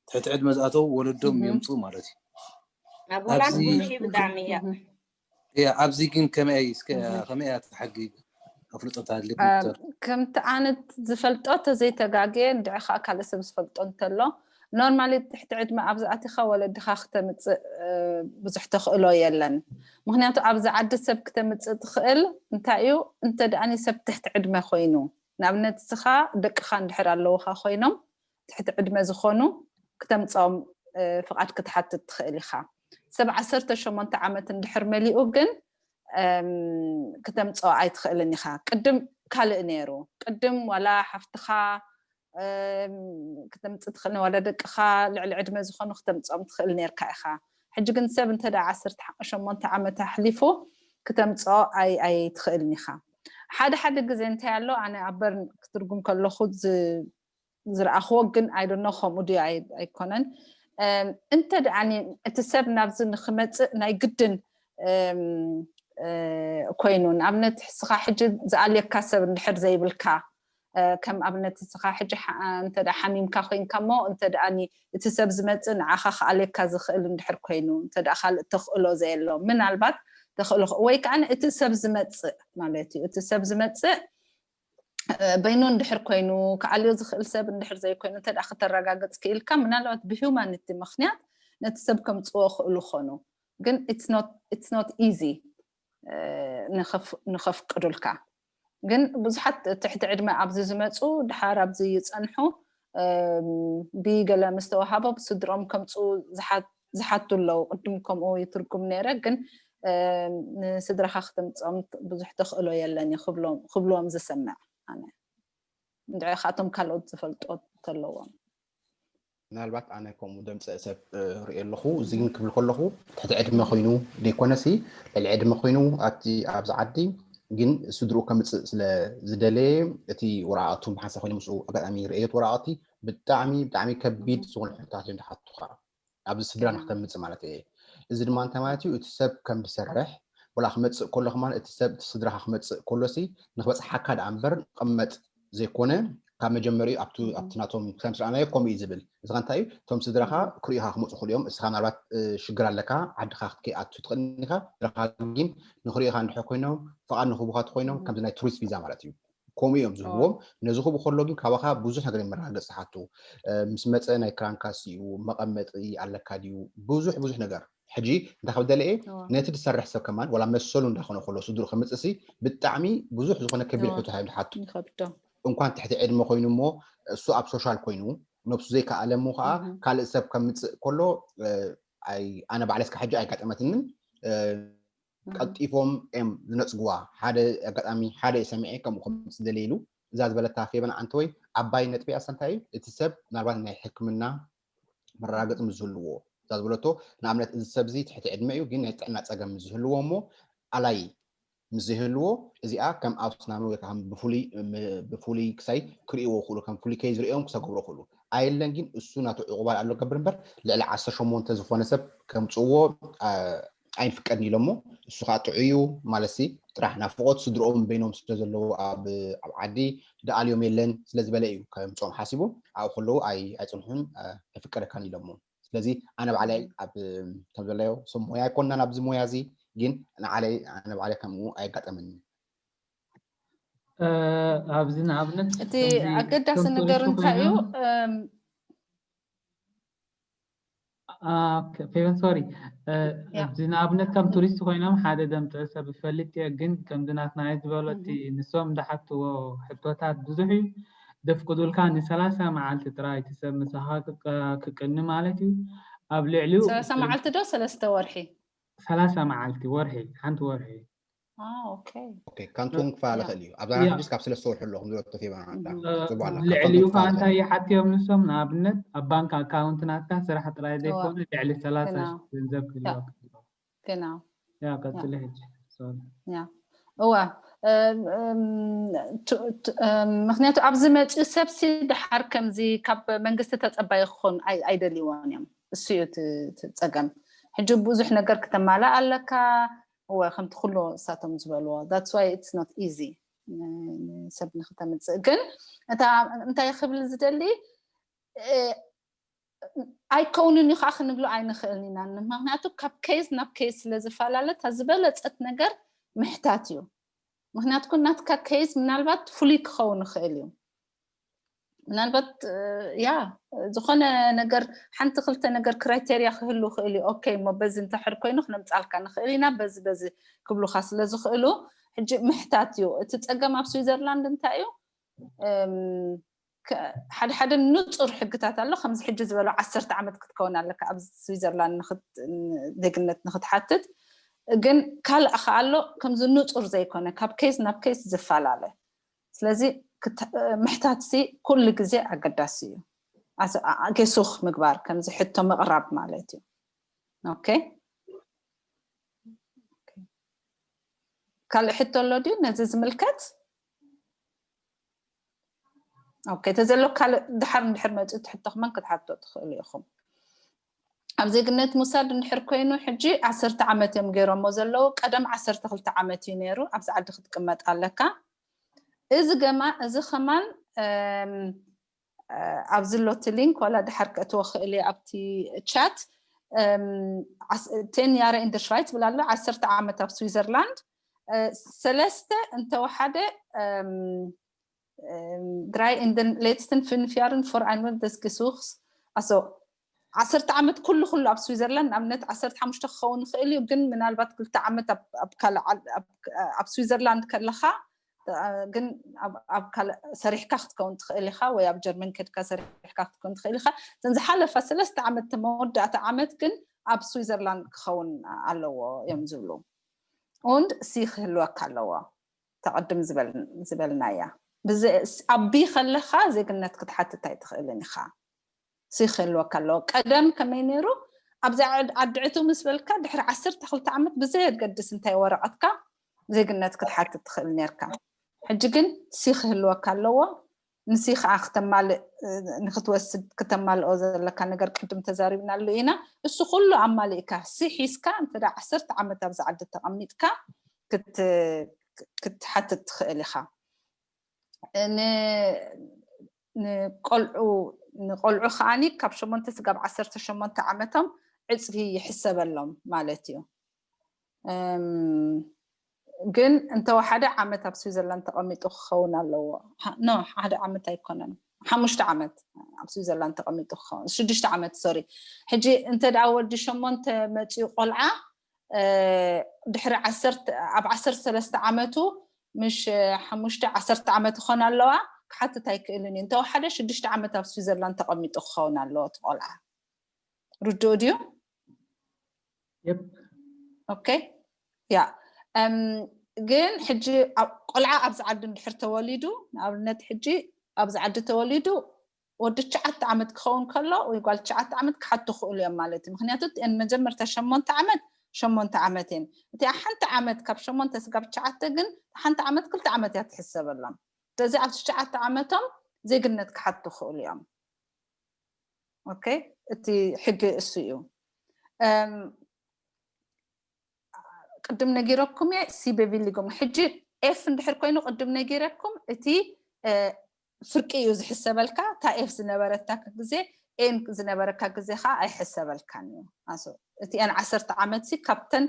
ትሕቲ ዕድመ ዝኣተው ወለዶም የምፁ ማለት እዩ። ኣብ ሆላንድ ብዙሕ እዩ ብጣዕሚ እያ። እያ ኣብዚ ግን ከመይ እስከ ከመይ እያ ትሓጊ ኣፍልጦ ታሃልክ ዶክተር? ከምቲ ኣነ ዝፈልጦ ተዘይተጋግየ እንድዒ ከዓ ካልእ ሰብ ዝፈልጦ እንተሎ normally ትሕቲ ዕድመ ኣብ ዝኣቲኻ ወለድኻ ክተምፅእ ብዙሕ ተኽእሎ የለን። ምክንያቱ ኣብዚ ዓዲ ሰብ ክተምፅእ ትኽእል እንታይ እዩ እንተ ደኣኒ ሰብ ትሕቲ ዕድመ ኮይኑ ንኣብነት እስኻ ደቅኻ እንድሕር ኣለውኻ ኮይኖም ትሕቲ ዕድመ ዝኾኑ ክተምፅኦም ፍቓድ ክትሓትት ትኽእል ኢኻ። ሰብ ዓሰርተ ሸሞንተ ዓመት እንድሕር መሊኡ ግን ክተምፅኦ ኣይትኽእልን ኢኻ። ቅድም ካልእ ነይሩ። ቅድም ዋላ ሓፍትኻ ክተምፅእ ትኽእል ዋላ ደቅኻ ልዕሊ ዕድመ ዝኾኑ ክተምፅኦም ትኽእል ነርካ ኢኻ። ሕጂ ግን ሰብ እንተ ዓሰርተ ሸሞንተ ዓመት ኣሕሊፉ ክተምፅኦ ኣይትኽእልን ኢኻ። ሓደ ሓደ ግዜ እንታይ ኣሎ ኣነ ኣብ በርን ክትርጉም ከለኹ ዝረኣኽዎ ግን ኣይደኖ ከምኡ ድዩ ኣይኮነን። እንተ ደኣ እቲ ሰብ ናብዚ ንክመፅእ ናይ ግድን ኮይኑ ንኣብነት ስኻ ሕጂ ዝኣልየካ ሰብ እንድሕር ዘይብልካ ከም ኣብነት ስኻ ሕጂ እንተ ሓሚምካ ኮይንካ ሞ እንተ እቲ ሰብ ዝመፅእ ንዓኻ ክኣልየካ ዝኽእል እንድሕር ኮይኑ እንተ ካልእ ተኽእሎ ዘየሎ ምናልባት ተኽእሎ ወይ ከዓ እቲ ሰብ ዝመፅእ ማለት እዩ እቲ ሰብ ዝመፅእ በይኑ እንድሕር ኮይኑ ክኣልዮ ዝኽእል ሰብ እንድሕር ዘይኮይኑ እንተ ክተረጋግፅ ክኢልካ ምናልባት ብሂውማኒቲ ምኽንያት ነቲ ሰብ ከምፅዎ ክእሉ ኾኑ ግን it's not easy ንኸፍቅዱልካ ግን ብዙሓት ትሕቲ ዕድመ ኣብዚ ዝመፁ ድሓር ኣብዚ ይፀንሑ ብገለ ምስተዋሃቦ ብስድሮም ከምፁ ዝሓቱ ኣለዉ ቅድም ከምኡ ይትርጉም ነይረ ግን ንስድራኻ ክተምፅኦም ብዙሕ ተኽእሎ የለን እዩ ክብሎም ዝሰምዕ ኣነ እንድዒ ካቶም ካልኦት ዝፈልጦ ተለዎም ምናልባት ኣነ ከምኡ ደምፀ ሰብ ርኢ ኣለኹ እዚ ግን ክብል ከለኹ ትሕቲ ዕድመ ኮይኑ ዘይኮነሲ ልዕሊ ዕድመ ኮይኑ ኣብቲ ኣብዚ ዓዲ ግን ስድርኡ ከምፅእ ስለ ዝደለየ እቲ ወረቃቅቱ ብሓንሳብ ኮይኑ ምስኡ ኣጋጣሚ ርእየት ወረቃቅቲ ብጣዕሚ ብጣዕሚ ከቢድ ዝኾነ ሕቶታት እዮም ዝሓቱኻ ኣብዚ ስድራ ንክተምፅእ ማለት እየ እዚ ድማ እንታይ ማለት እዩ እቲ ሰብ ከም ዝሰርሕ ወላ ክመፅእ ከሎ ከማን እቲ ሰብ እቲ ስድራኻ ክመፅእ ከሎሲ ንክበፅሓካ ደኣ እምበር ንቐመጥ ዘይኮነ ካብ መጀመሪኡ ኣብቲ ኣብቲ ናቶም ክሳብ ምስ ረኣናዮ ከምኡ እዩ ዝብል። እዚ ከ እንታይ እዩ? እቶም ስድራኻ ክርእዩኻ ክመፁ ክእሉ እዮም። እስኻ ምናልባት ሽግር ኣለካ ዓድኻ ክትከይኣቱ ትኽእል ኢኻ። ስድራኻ ግን ንክርእዩኻ እንድሕር ኮይኖም ፍቓድ ንክህቡኻ እንተኮይኖም ከምዚ ናይ ቱሪስት ቪዛ ማለት እዩ። ከምኡ እዮም ዝህብዎም። ነዚ ክህቡ ከሎ ግን ካባኻ ብዙሕ ነገር መረጋገፂ ትሓቱ። ምስ መፀ ናይ ክራንካስ እዩ መቐመጢ ኣለካ ድዩ? ብዙሕ ብዙሕ ነገር። ሕጂ እንታይ ክብል ደለ እየ፣ ነቲ ዝሰርሕ ሰብ ከማን ዋላ መሰሉ እንዳኾነ ከሎ ስድሩ ከምፅእሲ ብጣዕሚ ብዙሕ ዝኾነ ከቢድ ሕቶታት እዮም ዝሓቱ። እንኳን ትሕቲ ዕድመ ኮይኑ እሞ እሱ ኣብ ሶሻል ኮይኑ ነብሱ ዘይከኣለ እሞ ከዓ ካልእ ሰብ ከምፅእ ከሎ ኣይ ኣነ ባዕለይ እስካ ሕጂ ኣይጋጠመትንን። ቀልጢፎም እዮም ዝነፅግዋ። ሓደ ኣጋጣሚ ሓደ እየ ሰሚዐ ከምኡ ከምፅእ ደለ ኢሉ። እዛ ዝበለታ ፌበን ኣንተ ወይ ዓባይ ነጥቢ ኣሳ እንታይ እዩ፣ እቲ ሰብ ምናልባት ናይ ሕክምና መረጋገፂ ምስ ዝህልዎ እዛ ዝበለቶ ንኣብነት እዚ ሰብ እዚ ትሕቲ ዕድመ እዩ ግን ናይ ጥዕና ፀገም ምስ ዝህልዎ እሞ ኣላይ ምስ ዘይህልዎ እዚኣ ከም ኣውስናሚ ወይ ከዓ ከም ብፍሉይ ም- ብፍሉይ ክሳይ ክርእይዎ ክእሉ ከም ፍሉይ ከይ ዝርእዮም ክሰገብሮ ክእሉ ኣየለን ግን እሱ ናቱ ዕቁባ ኣሎ ገብር እምበር ልዕሊ ዓሰርተ ሸሞንተ ዝኾነ ሰብ ከምፅዎ ኣይንፍቀድን ኢሎሞ። እሱ ከዓ ጥዑይ እዩ ማለት ሲ ጥራሕ ናፍቆት ስድርኦም በይኖም ስለ ዘለዉ ኣብ ኣብ ዓዲ ደኣልዮም የለን ስለ ዝበለ እዩ ከምፅኦም ሓሲቡ ኣብኡ ከለዉ ኣይ ኣይፅንሑን ኣይፍቀደካን ኢሎሞ። ስለዚ ኣነ ባዕለይ ኣብ ከም ዘለዮ ሰብ ሞያ ኣይኮንናን ኣብዚ ሞያ እዚ ግን ንዓለይ ኣነ ባዕለይ ከምኡ ኣየጋጠመኒ። ኣብዚ ንኣብነት እቲ ኣገዳሲ ነገር እንታይ እዩ? ፌቨን ሶሪ ኣብዚ ንኣብነት ከም ቱሪስት ኮይኖም ሓደ ደምፅእ ሰብ ይፈልጥ እየ ግን ከምዚ ናትና ዝበሎ እቲ ንሶም እንዳሓትዎ ሕቶታት ብዙሕ እዩ። ደፍቅዱልካ ንሰላሳ መዓልቲ ጥራይ እቲ ሰብ ምሳኻ ክቅኒ ማለት እዩ። ኣብ ልዕሊኡ ሰላሳ መዓልቲ ዶ ሰለስተ ወርሒ? ሰላሳ መዓልቲ ወርሒ ሓንቲ ወርሒ ኦኬ ኦኬ ካንቶን ክፋለ ክእል እዩ ኣብዛ ሕጅስ ካብ ሰለስተ ወርሒ ኣሎ ከምዝበለቶ ፌባ ልዕሊኡ ከዓ እንታይ ይሓትዮም ንሶም ንኣብነት ኣብ ባንክ ኣካውንት ናትካ ስራሕ ጥራይ ዘይኮነ ልዕሊ ሰላሳ ገንዘብ ክህልወካ ገና ያ ቀፅሊ ሕጂ እዋ ምክንያቱ ኣብዚ መፅኡ ሰብሲ ድሓር ከምዚ ካብ መንግስቲ ተፀባይ ክኾን ኣይደልይዎን እዮም። እሱ እዩ እቲ ፀገም። ሕጂ ብዙሕ ነገር ክተማላእ ኣለካ። እወ ከምቲ ኩሉ እሳቶም ዝበልዎ that's why it's not easy ሰብ ንክተምፅእ ግን እታ እንታይ ክብል ዝደሊ ኣይከውንን እዩ ከዓ ክንብሎ ኣይንኽእልን ኢና። ምክንያቱ ካብ ኬዝ ናብ ኬዝ ስለ ዝፈላለ እታ ዝበለፀት ነገር ምሕታት እዩ። ምክንያቱ ናትካ ኬዝ ምናልባት ፍሉይ ክኸውን ይኽእል እዩ። ምናልባት ያ ዝኾነ ነገር ሓንቲ ክልተ ነገር ክራይቴርያ ክህሉ ይኽእል እዩ። ኦኬ እሞ በዚ እንተሕር ኮይኑ ክነምፃልካ ንኽእል ኢና በዚ በዚ ክብሉካ ስለ ዝኽእሉ ሕጂ ምሕታት እዩ። እቲ ፀገም ኣብ ስዊዘርላንድ እንታይ እዩ? ሓደ ሓደ ንፁር ሕግታት ኣሎ። ከምዚ ሕጂ ዝበሎ ዓሰርተ ዓመት ክትከውን ኣለካ ኣብ ስዊዘርላንድ ዜግነት ንክትሓትት። ግን ካልእ ከ ኣሎ ከምዚ ንፁር ዘይኮነ ካብ ኬዝ ናብ ኬዝ ዝፈላለ። ስለዚ ምሕታትሲ ኩሉ ግዜ ኣገዳሲ እዩ። ጌሱኽ ምግባር ከምዚ ሕቶ ምቕራብ ማለት እዩ። ኦኬ ካልእ ሕቶ ኣሎ ድዩ ነዚ ዝምልከት? ኦኬ ተዘሎ ካልእ ድሓር እንድሕር መፅኡ ትሕቶ ክመን ክትሓቶ ትኽእሉ ኢኹም። ኣብ ዜግነት ምውሳድ እንድሕር ኮይኑ ሕጂ ዓሰርተ ዓመት እዮም ገይሮሞ ዘለዉ። ቀደም ዓሰርተ ክልተ ዓመት እዩ ነይሩ። ኣብዚ ዓዲ ክትቅመጥ ኣለካ። እዚ ገማ እዚ ከማን ኣብዚ ሎቲ ሊንክ ዋላ ድሓር ከእትዎ ክእል እየ ኣብቲ ቻት ten Jahre in der Schweiz ብላ ኣሎ ዓሰርተ ዓመት ኣብ ስዊዘርላንድ ሰለስተ እንተወሓደ drei in den letzten fünf Jahren vor Einwohner des Gesuchs also ዓሰርተ ዓመት ኩሉ ኩሉ ኣብ ስዊዘርላንድ ንኣብነት ዓሰርተ ሓሙሽተ ክኸውን ይኽእል እዩ ግን ምናልባት ክልተ ዓመት ኣብ ካልእ ኣብ ስዊዘርላንድ ከለኻ ግን ኣብ ካልእ ሰሪሕካ ክትከውን ትኽእል ኢኻ ወይ ኣብ ጀርመን ከድካ ሰሪሕካ ክትከውን ትኽእል ኢኻ። እተን ዝሓለፋ ሰለስተ ዓመት መወዳእታ ዓመት ግን ኣብ ስዊዘርላንድ ክኸውን ኣለዎ እዮም ዝብሉ። und ሲ ክህልወካ ኣለዎ። ተቐድም ዝበልናያ ኣቢ ከለኻ ዜግነት ክትሓትት ኣይትኽእልን ኢኻ። ሲ ክህልወካ ኣለዎ። ቀደም ከመይ ነይሩ? ኣብዚ ዓዲ ዕቱ ምስ በልካ ድሕሪ ዓሰርተ ክልተ ዓመት ብዘየገድስ እንታይ ወረቐትካ ዜግነት ክትሓትት ትኽእል ነርካ። ሕጂ ግን ሲ ክህልወካ ኣለዎ። ንሲ ከዓ ክተማልእ ንክትወስድ ክተማልኦ ዘለካ ነገር ቅድም ተዛሪብናሉ ኢና። እሱ ኩሉ ኣማሊእካ ሲ ሒዝካ እንተ ዓሰርተ ዓመት ኣብዚ ዓዲ ተቐሚጥካ ክትሓትት ትኽእል ኢኻ። ንቆልዑ ንቆልዑ ከዓኒ ካብ ሸሞንተ ስጋብ ዓሰርተ ሸሞንተ ዓመቶም ዕፅፊ ይሕሰበሎም ማለት እዩ። ግን እንተወሓደ ዓመት ኣብ ስዊዘርላንድ ተቐሚጡ ክኸውን ኣለዎ። ኖ ሓደ ዓመት ኣይኮነን፣ ሓሙሽተ ዓመት ኣብ ስዊዘርላንድ ተቐሚጡ ክኸውን፣ ሽዱሽተ ዓመት ሶሪ። ሕጂ እንተ ደኣ ወዲ ሸሞንተ መፂኡ ቆልዓ ድሕሪ ዓሰርተ ኣብ ዓሰርተ ሰለስተ ዓመቱ ምሽ ሓሙሽተ ዓሰርተ ዓመት ይኾን ኣለዋ ክሓትት ኣይክእልን እዩ። እንተወሓደ ሽዱሽተ ዓመት ኣብ ስዊዘርላንድ ተቐሚጡ ክኸውን ኣለዎ እቲ ቆልዓ። ርድኡ ድዩ? Yep. ኦኬ ያ ግን ሕጂ ቆልዓ ኣብዚ ዓዲ እንድሕር ተወሊዱ ንኣብነት ሕጂ ኣብዚ ዓዲ ተወሊዱ ወዲ ትሽዓተ ዓመት ክኸውን ከሎ ወይ ጓል ትሽዓተ ዓመት ክሓቱ ክእሉ እዮም ማለት እዩ። ምክንያቱ እን መጀመርታ ሸሞንተ ዓመት ሸሞንተ ዓመት እየን። እቲ ሓንቲ ዓመት ካብ ሸሞንተ ስጋብ ትሽዓተ ግን ሓንቲ ዓመት ክልተ ዓመት እያ ትሕሰበሎም። ስለዚ ኣብ ትሽዓተ ዓመቶም ዜግነት ክሓቱ ክእሉ እዮም። ኦኬ እቲ ሕጊ እሱ እዩ። ቅድም ነጊረኩም እየ ሲ በቪሊጎም ሕጂ ኤፍ እንድሕር ኮይኑ ቅድም ነጊረኩም እቲ ፍርቂ እዩ ዝሕሰበልካ። እታ ኤፍ ዝነበረታ ግዜ ኤን ዝነበረካ ግዜ ከዓ ኣይሕሰበልካን እዩ። ኣሶ እቲአን ዓሰርተ ዓመት ሲ ካብተን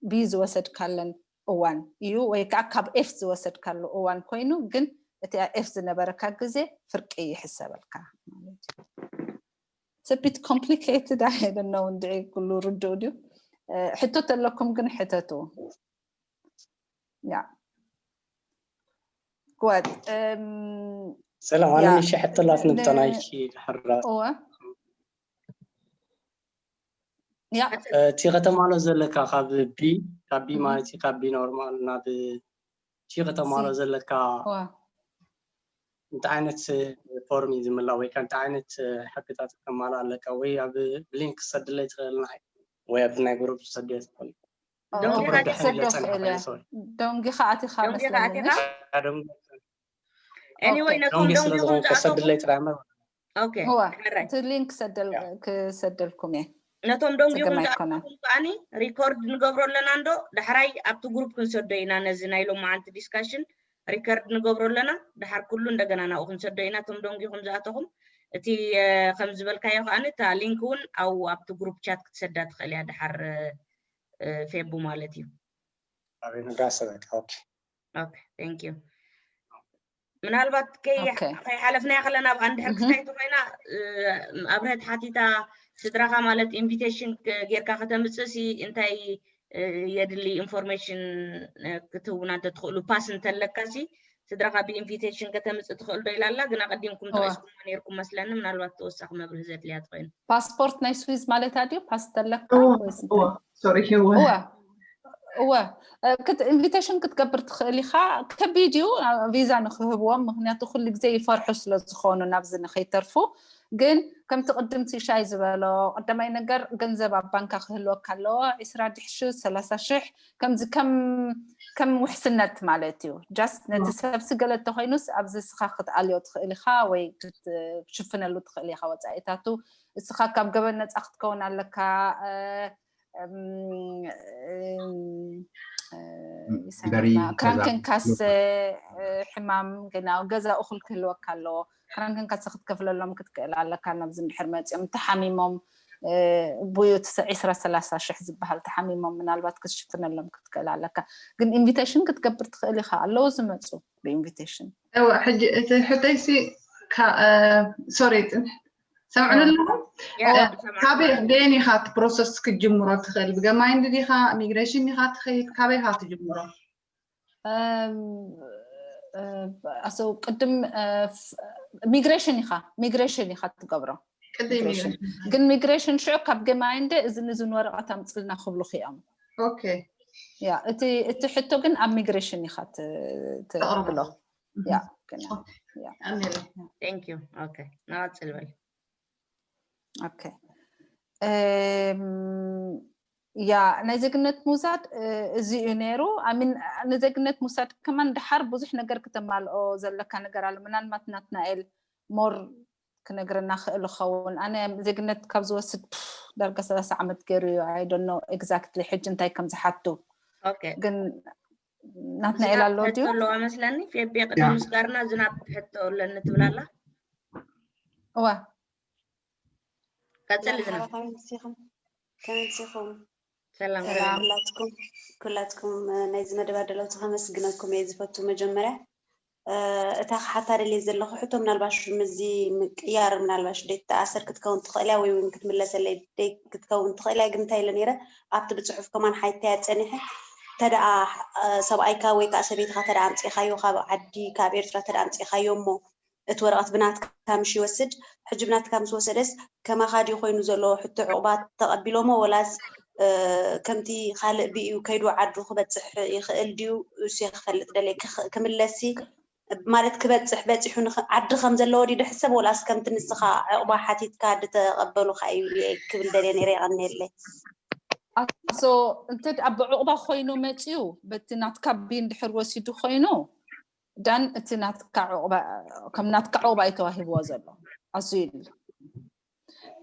ቢ ዝወሰድካለን እዋን እዩ ወይ ከዓ ካብ ኤፍ ዝወሰድካሉ እዋን ኮይኑ ግን እቲ ኤፍ ዝነበረካ ግዜ ፍርቂ ይሕሰበልካ ማለት እዩ። It's a bit complicated. I don't know እንድዒ ኩሉ ርድኡ ድዩ? ሕቶ ተለኩም ግን ሕተቱ። ያ good. ሰላም ኣነ ንሽ ሕቶ ላትኒ ብጠናይኪ ድሕራ እወ ያ እቲ ከተማሎ ዘለካ ካብ ቢ ካብ ቢ ማለት እዩ ካብ ቢ ኖርማል ናብ እቲ ከተማሎ ዘለካ እወ እንታይ ዓይነት ፎርም እዩ ዝምላእ ወይ ከዓ እንታይ ዓይነት ሕግታት ከማልእ ኣለካ ወይ ኣብ ብሊንክ ክሰድለይ ትኽእል ንዓይ ወይ ኣብ ናይ ግሩፕ ክሰድዮ ትኽእል ዶንጊኻ ክብረት ድሕሪ ክትሰዶ ለፀንሐ ክእል ኮይነ እያ። ሶሪ ዶንጊኻ ኣቲኻ ዶንጊኻ ኣቲኻ መስለኒ ደም anyway ነቶም ዶንጊ ስለ ዶንጊኹም ዝኾንኩ ዝኣተኹም ከሰድለይ ጥራይ እምበር ኦኬ እወ ሕራይ እቲ ሊንክ ክሰደል- ክሰደልኩም እየ። ነቶም ዶንጊኹም ፀገም ኣይኮነን። ዝኣተኹም ከዓኒ ሪኮርድ ንገብሮ ኣለና እንዶ ዳሕራይ ኣብቲ ግሩፕ ክንሰዶ ኢና ነዚ ናይ ሎማዓንቲ ዲስካሽን ሪከርድ ንገብሮ ኣለና። ድሓር ኩሉ እንደገና ናብኡ ክንሰዶ ኢና እቶም ዶንጊኹም ዝኣተኹም። እቲ ከም ዝበልካዮ ከዓኒ እታ ሊንክ እውን ኣብኡ ኣብቲ ግሩፕ ቻት ክትሰዳ ትኽእል እያ ድሓር ፌቡ ማለት እዩ። ኣበይ ንጋሰበት ኦኬ ኦኬ thank you ምናልባት ከይ- ኦኬ ከይሓለፍናዮ ከለና ኣብኣ እንድሕር እህ ክስታይ ተኮይና ኣብረህት ሓቲታ ስድራኻ ማለት ኢንቪቴሽን ጌርካ ከተምፅእ ሲ እንታይ የድሊ ኢንፎርሜሽን ክትህቡና እንተትኽእሉ ፓስ እንተለካ ሲ ስድራኻ ብኢንቪቴሽን ከተምፅእ ትኽእል ዶ ኢላ ኣላ ግን ኣቀዲምኩም እወ ጠቂስኩሞ ነይርኩም መስለኒ ምናልባት ተወሳኺ መብርህ ዘድልያ ትኾይኑ ፓስፖርት ናይ ስዊዝ ማለት ድዩ ፓስ ተለካ እወ ወይስ እወ እንታይ? ሶሪ እወ እወ እወ ኢንቪቴሽን ክትገብር ትኽእል ኢኻ። ከቢድ እዩ ቪዛ ንክህብዎም፣ ምክንያቱ ኩሉ ግዜ ይፈርሑ ስለ ዝኾኑ ናብዚ ንከይተርፉ። ግን ከምቲ ቅድም ሲሻይ ዝበሎ ቀዳማይ ነገር ገንዘብ ኣብ ባንካ ክህልወካ ኣለዎ። ዒስራ ሽሕ፣ ሰላሳ ሽሕ ከምዚ ከም ከም ውሕስነት ማለት እዩ። ጃስት ነቲ እወ ሰብሲ ገለ እንተኮይኑስ ኣብዚ እስኻ ክትኣልዮ ትኽእል ኢኻ ወይ ክትሽፍነሉ ትኽእል ኢኻ ወፃኢታቱ። እስኻ ካብ ገበን ነፃ ክትከውን ኣለካ። እ፣ እም፣ እም፣ እ፣ ይሰማዕና። በሪ ከዛ ክራንክንካስ ሎካ እ፣ ሕማም ገና ገዛ እኹል ክህልወካ ኣለዎ። ክራንክንካስ ክትከፍለሎም ክትክእል ኣለካ። ናብዚ እንድሕር መፂኦም ተሓሚሞም እ፣ ብዩ ትስ- ዒስራ ሰላሳ ሽሕ ዝበሃል ተሓሚሞም ምናልባት ክትሽፍነሎም ክትክእል ኣለካ። ግን ኢንቪቴሽን ክትገብር ትኽእል ኢኻ። ኣለዉ ዝመፁ ብኢንቪቴሽን። እወ ሕጂ እቲ ሕተይሲ ሶሪ ሰምዕኒ ኣለኹም ያ እወ ሰማዕኩ ካበይ ደን ኢኻ እቲ ፕሮሰስ ክትጅምሮ ትኽእል ብገማይንድ ዲኻ ሚግሬሽን ኢኻ ትኸይድ ካበይ ኢኻ ትጅምሮ እም፣ እ፣ ኣሰው ቅድም እ፣ ፍ- ሚግሬሽን ኢኻ ሚግሬሽን ኢኻ ትገብሮ ቅድም ሚግሬሽን ሚግሬሽን ግን ሚግሬሽን ሽዑ ካብ ገማይንደ እዝን እዝን ወረቐት ኣምፅልና ክብሉኽ እዮም። ኦኬ ያ እቲ እቲ ሕቶ ግን ኣብ ሚግሬሽን ኢኻ ት- ተቕርቦ ትብሎ። ያ ግን ኣሜን thank you okay ንቐፅል በል ኦኬ እም፣ ያ ናይ ዜግነት ምውሳድ እዚ እዩ ነይሩ። ኣሚን ንዜግነት ምውሳድ ከማን ድሓር ብዙሕ ነገር ክተማልኦ ዘለካ ነገር ኣሎ። ምናልባት ናትናኤል ሞር ክነግረና ክእል ይኸውን። ኣነ ዜግነት ካብ ዝወስድ ዳርጋ ሰላሳ ዓመት ገይሩ እዩ። I don't know exactly ሕጂ እንታይ ከም ዝሓቱ ግን ናትናኤል ኣሎ ድዩ? ኣለዋ መስለኒ። ፌቤ ቅድሚ ምስጋርና ዝናብ ሕቶ ኣለኒ ትብላላ። እዋ ቀጽል ዝና ከመይ ትስኹም? ሰላም ሰላም። ኩላትኩም ኩላትኩም ናይዚ መደብ ኣዳለውቲ ከመስግነኩም እየ ዝፈቱ። መጀመርያ እታ ክሓታ ደልየ ዘለኹ ሕቶ ምናልባሽ ምስዚ ምቅያር ምናልባሽ ደይ ትተኣሰር ክትከውን ትኽእል እያ ወይ እውን ክትምለሰለይ ደይ ክትከውን ትኽእል እያ። ግን እንታይ ኢለ ነይረ ኣብቲ ብፅሑፍ ከማን ሓይታያ ፀኒሐ ተደኣ ሰብኣይካ ወይ ከዓ ሰበይትኻ ተደኣ ኣምፂእኻዮ ካብ ዓዲ ካብ ኤርትራ ተደኣ ኣምፂእኻዮ እሞ እቲ ወረቐት ብናትካ ምሽ ይወስድ። ሕጂ ብናትካ ምስ ወሰደስ ከማኻ ድዩ ኮይኑ ዘሎ ሕቶ ዕቑባ ተቐቢሎሞ ወላስ ከምቲ ካልእ ብዩ ከይዱ ዓዱ ክበፅሕ ይኽእል ድዩ? እሱ ክፈልጥ ደለ ክምለሲ ማለት ክበፅሕ በፂሑ ዓዲ ከም ዘለዎ ድዩ ድሕሰብ ወላስ ከምቲ ንስኻ ዕቑባ ሓቲትካ ድተቐበሉካ እዩ ክብል ደለ ነይረ። የቐንየለይ። so እንተ ደኣ ብዕቑባ ኮይኑ መፅዩ በቲ ናትካ ቢ እንድሕር ወሲዱ ኮይኑ ዳን እቲ ናትካ ዕቑባ ከም ናትካ ዕቑባ እዩ ተዋሂብዎ ዘሎ ኣዝዩ ኢሉ።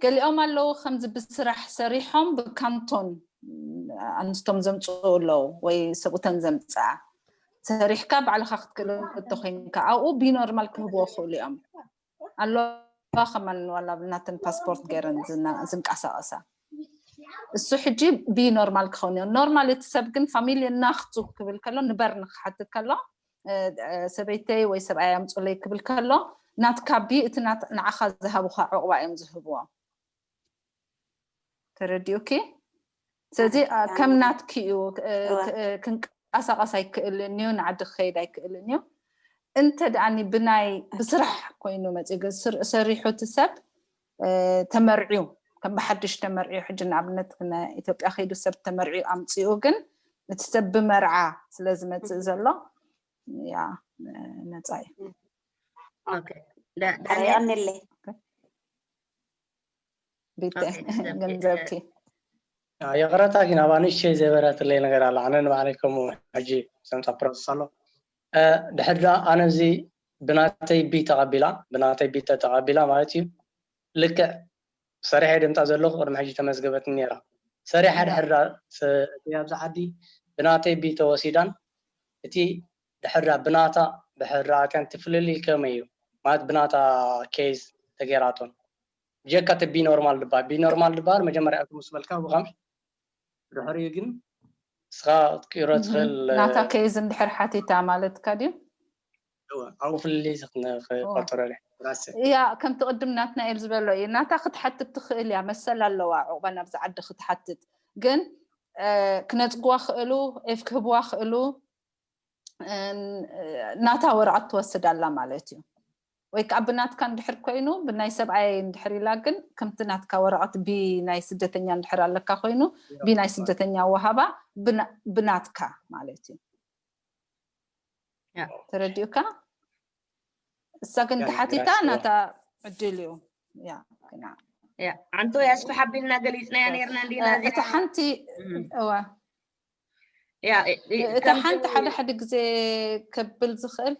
ገሊኦም ኣለዉ ከምዚ ብስራሕ ሰሪሖም ብካንቶን ኣንስቶም ዘምፅኡ ኣለዉ ወይ ሰብኡተን ዘምፅኣ ሰሪሕካ ባዕልኻ ክትክእል እንተኮይንካ ኣብኡ ቢኖርማል ክህብዎ ክእሉ እዮም። ኣለዋ ከማን ዋላ ናተን ፓስፖርት ገይረን ዝና- ዝንቀሳቀሳ እሱ ሕጂ ቢ ኖርማል ክኸውን እዩ። ኖርማል እቲ ሰብ ግን ፋሚሊ ናኽቱ ክብል ከሎ ንበር ንክሓትት ከሎ እ፣ እ፣ ሰበይተይ ወይ ሰብኣይ ኣምፁለይ ክብል ከሎ ናትካ ቢ እቲ ናት- ንዓኻ ዝሃቡኻ ዕቑባ እዮም ዝህብዎ። ተረዲኡኪ? ስለዚ እ፣ ከም ናትኪ እዩ እ፣ እወ። ክ- እ፣ ክንቀሳቀስ ኣይክእልን እዩ፣ ንዓዲ ክኸይድ ኣይክእልን እዩ። እንተ ደኣኒ ብናይ ብስራሕ ኮይኑ መፂኡ ግን ስር- ሰሪሑ እቲ ሰብ እ፣ ተመርዕዩ ከም ብሓድሽ ተመርዕዩ ሕጂ ንኣብነት ንኢትዮጵያ ከይዱ ሰብ ተመርዕዩ ኣምፅኡ ግን እቲ ሰብ ብመርዓ ስለ ዝመፅእ ዘሎ ያ እ፣ ነፃ እዩ። ኦኬ። ዳ- ዳንኤል የቐንየለይ። ቤተ ኦኬ፣ ሰብ- ገንዘብኪ ይቕረታ ግን ኣብኣ ንእሽተይ ዘይበረትለይ ነገር ኣላ። ኣነ ንባዕለይ ከምኡ ሕጂ ሰምታ ፕሮሰስ ኣሎ። እ፣ ድሕር ደኣ ኣነ እዚ ብናተይ ቢ ተቐቢላ ብናተይ ቢ ተተቐቢላ ማለት እዩ። ልክዕ ሰሪሐ ድምፃ ዘለኹ ቅድሚ ሕጂ ተመዝገበትኒ ነይራ። ሰሪሐ ድሕር ደኣ ስ- እቲ ኣብዚ ዓዲ ብናተይ ቢ ተወሲዳን እቲ ድሕር ደኣ ብናታ ድሕር ደኣ ከንቲ ፍልልይ ከመይ እዩ ማለት ብናታ ኬዝ ተገይራቶን ብጀካ እቲ ቢ ኖርማል ድበሃል ቢ ኖርማል ድበሃል መጀመርያ እቲ ምስ በልካ ብኸምሽ ድሕሪኡ ግን ንስኻ ክትቅይሮ ትኽእል ናታ ኬዝ እንድሕር ሓቲታ ማለትካ ድዩ? ኣብኡ ፍልልይ ክፈጥረሉ ራስ ያ ከምቲ ቅድም ናትናኤል ዝበሎ እዩ። ናታ ክትሓትት ትኽእል እያ፣ መሰል ኣለዋ ዕቑባ ናብዚ ዓዲ ክትሓትት። ግን እ፣ ክነፅግዋ ክእሉ ኤፍ ክህብዋ ክእሉ እ፣ ናታ ወረቐት ትወስድ ኣላ ማለት እዩ። ወይ ከዓ ብናትካ እንድሕር ኮይኑ ብናይ ሰብኣይ እንድሕር ኢላ ግን ከምቲ ናትካ ወረቐት ቢ ናይ ስደተኛ እንድሕር ኣለካ ኮይኑ ቢ ናይ ስደተኛ ወሃባ ብና- ብናትካ ማለት እዩ። ያ። ተረዲኡካ? እሳ ግን ያ፣ ተሓቲታ ግራስ ናታ ዕድል እዩ። ያ ግና ያ፣ ዓንቶ ያስፍሕ ኣቢልና ገሊፅናያ ነይርና እንዲና እ፣ እታ ሓንቲ እም። እዋ ያ እ- እ- እታ ከምቲ- ሓንቲ ሓደ ሓደ ግዜ ከብል ዝኽእል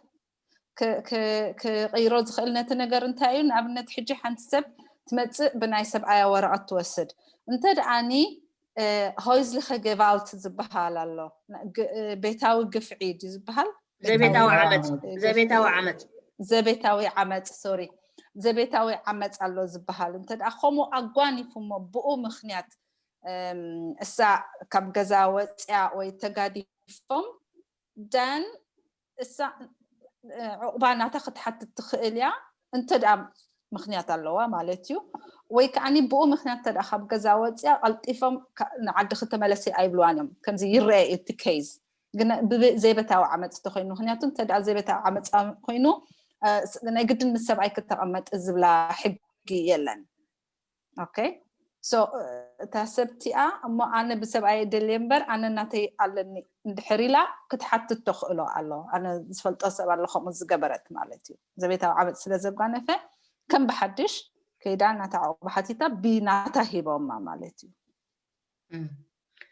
ክ- ክ- ክቕይሮ ዝኽእል ነቲ ነገር እንታይ እዩ? ንኣብነት ሕጂ ሓንቲ ሰብ ትመፅእ ብናይ ሰብኣያ ወረቐት ትወስድ እንተ ደኣኒ እ፣ ሆይዝሊኸ ገቫልት ዝበሃል ኣሎ ግ- እ፣ ቤታዊ ግፍዒ ድዩ ዝበሃል? ዘቤታዊ ቤታዊ ዓመፅ ግፍዒ። ዘቤታዊ ዓመፅ ዘቤታዊ ዓመፅ ሶሪ ዘቤታዊ ዓመፅ ኣሎ ዝበሃል እንተ ደኣ ከምኡ ኣጓኒፉ እሞ ብኡ ምኽንያት እም፣ እሳ ካብ ገዛ ወፅያ ወይ ተጋዲፎም ደን እሳ እ፣ ዕቑባ ናታ ክትሓትት ትኽእል እያ እንተ ደኣ ምኽንያት ኣለዋ ማለት እዩ። ወይ ከዓኒ ብኡ ምኽንያት እንተ ደኣ ካብ ገዛ ወፅያ ቀልጢፎም ካ- ንዓዲ ክትመለሲ ኣይብልዋን እዮም። ከምዚ ይረአ እዩ እቲ ኬዝ ግን ብዘይበታዊ ዓመፅ እንተኮይኑ ምክንያቱ እንተ ደኣ ዘይበታዊ ዓመፃ ኮይኑ እ፣ ስ- ናይ ግድን ምስ ሰብኣይ ክተቐመጥ ዝብላ ሕጊ የለን። ኦኬ so እታ ሰብቲኣ እሞ ኣነ ብሰብኣይ ደልየ እምበር ኣነ ናተይ ኣለኒ እንድሕር ኢላ ክትሓትት ተኽእሎ ኣሎ። ኣነ ዝፈልጦ ሰብ ኣሎ ከምኡ ዝገበረት ማለት እዩ። ዘቤታዊ ዓመፅ ስለ ዘጓነፈ ከም ብሓድሽ ከይዳ ናታ ዕቑባ ሓቲታ ብናታ ሂቦማ ማለት እዩ። እም።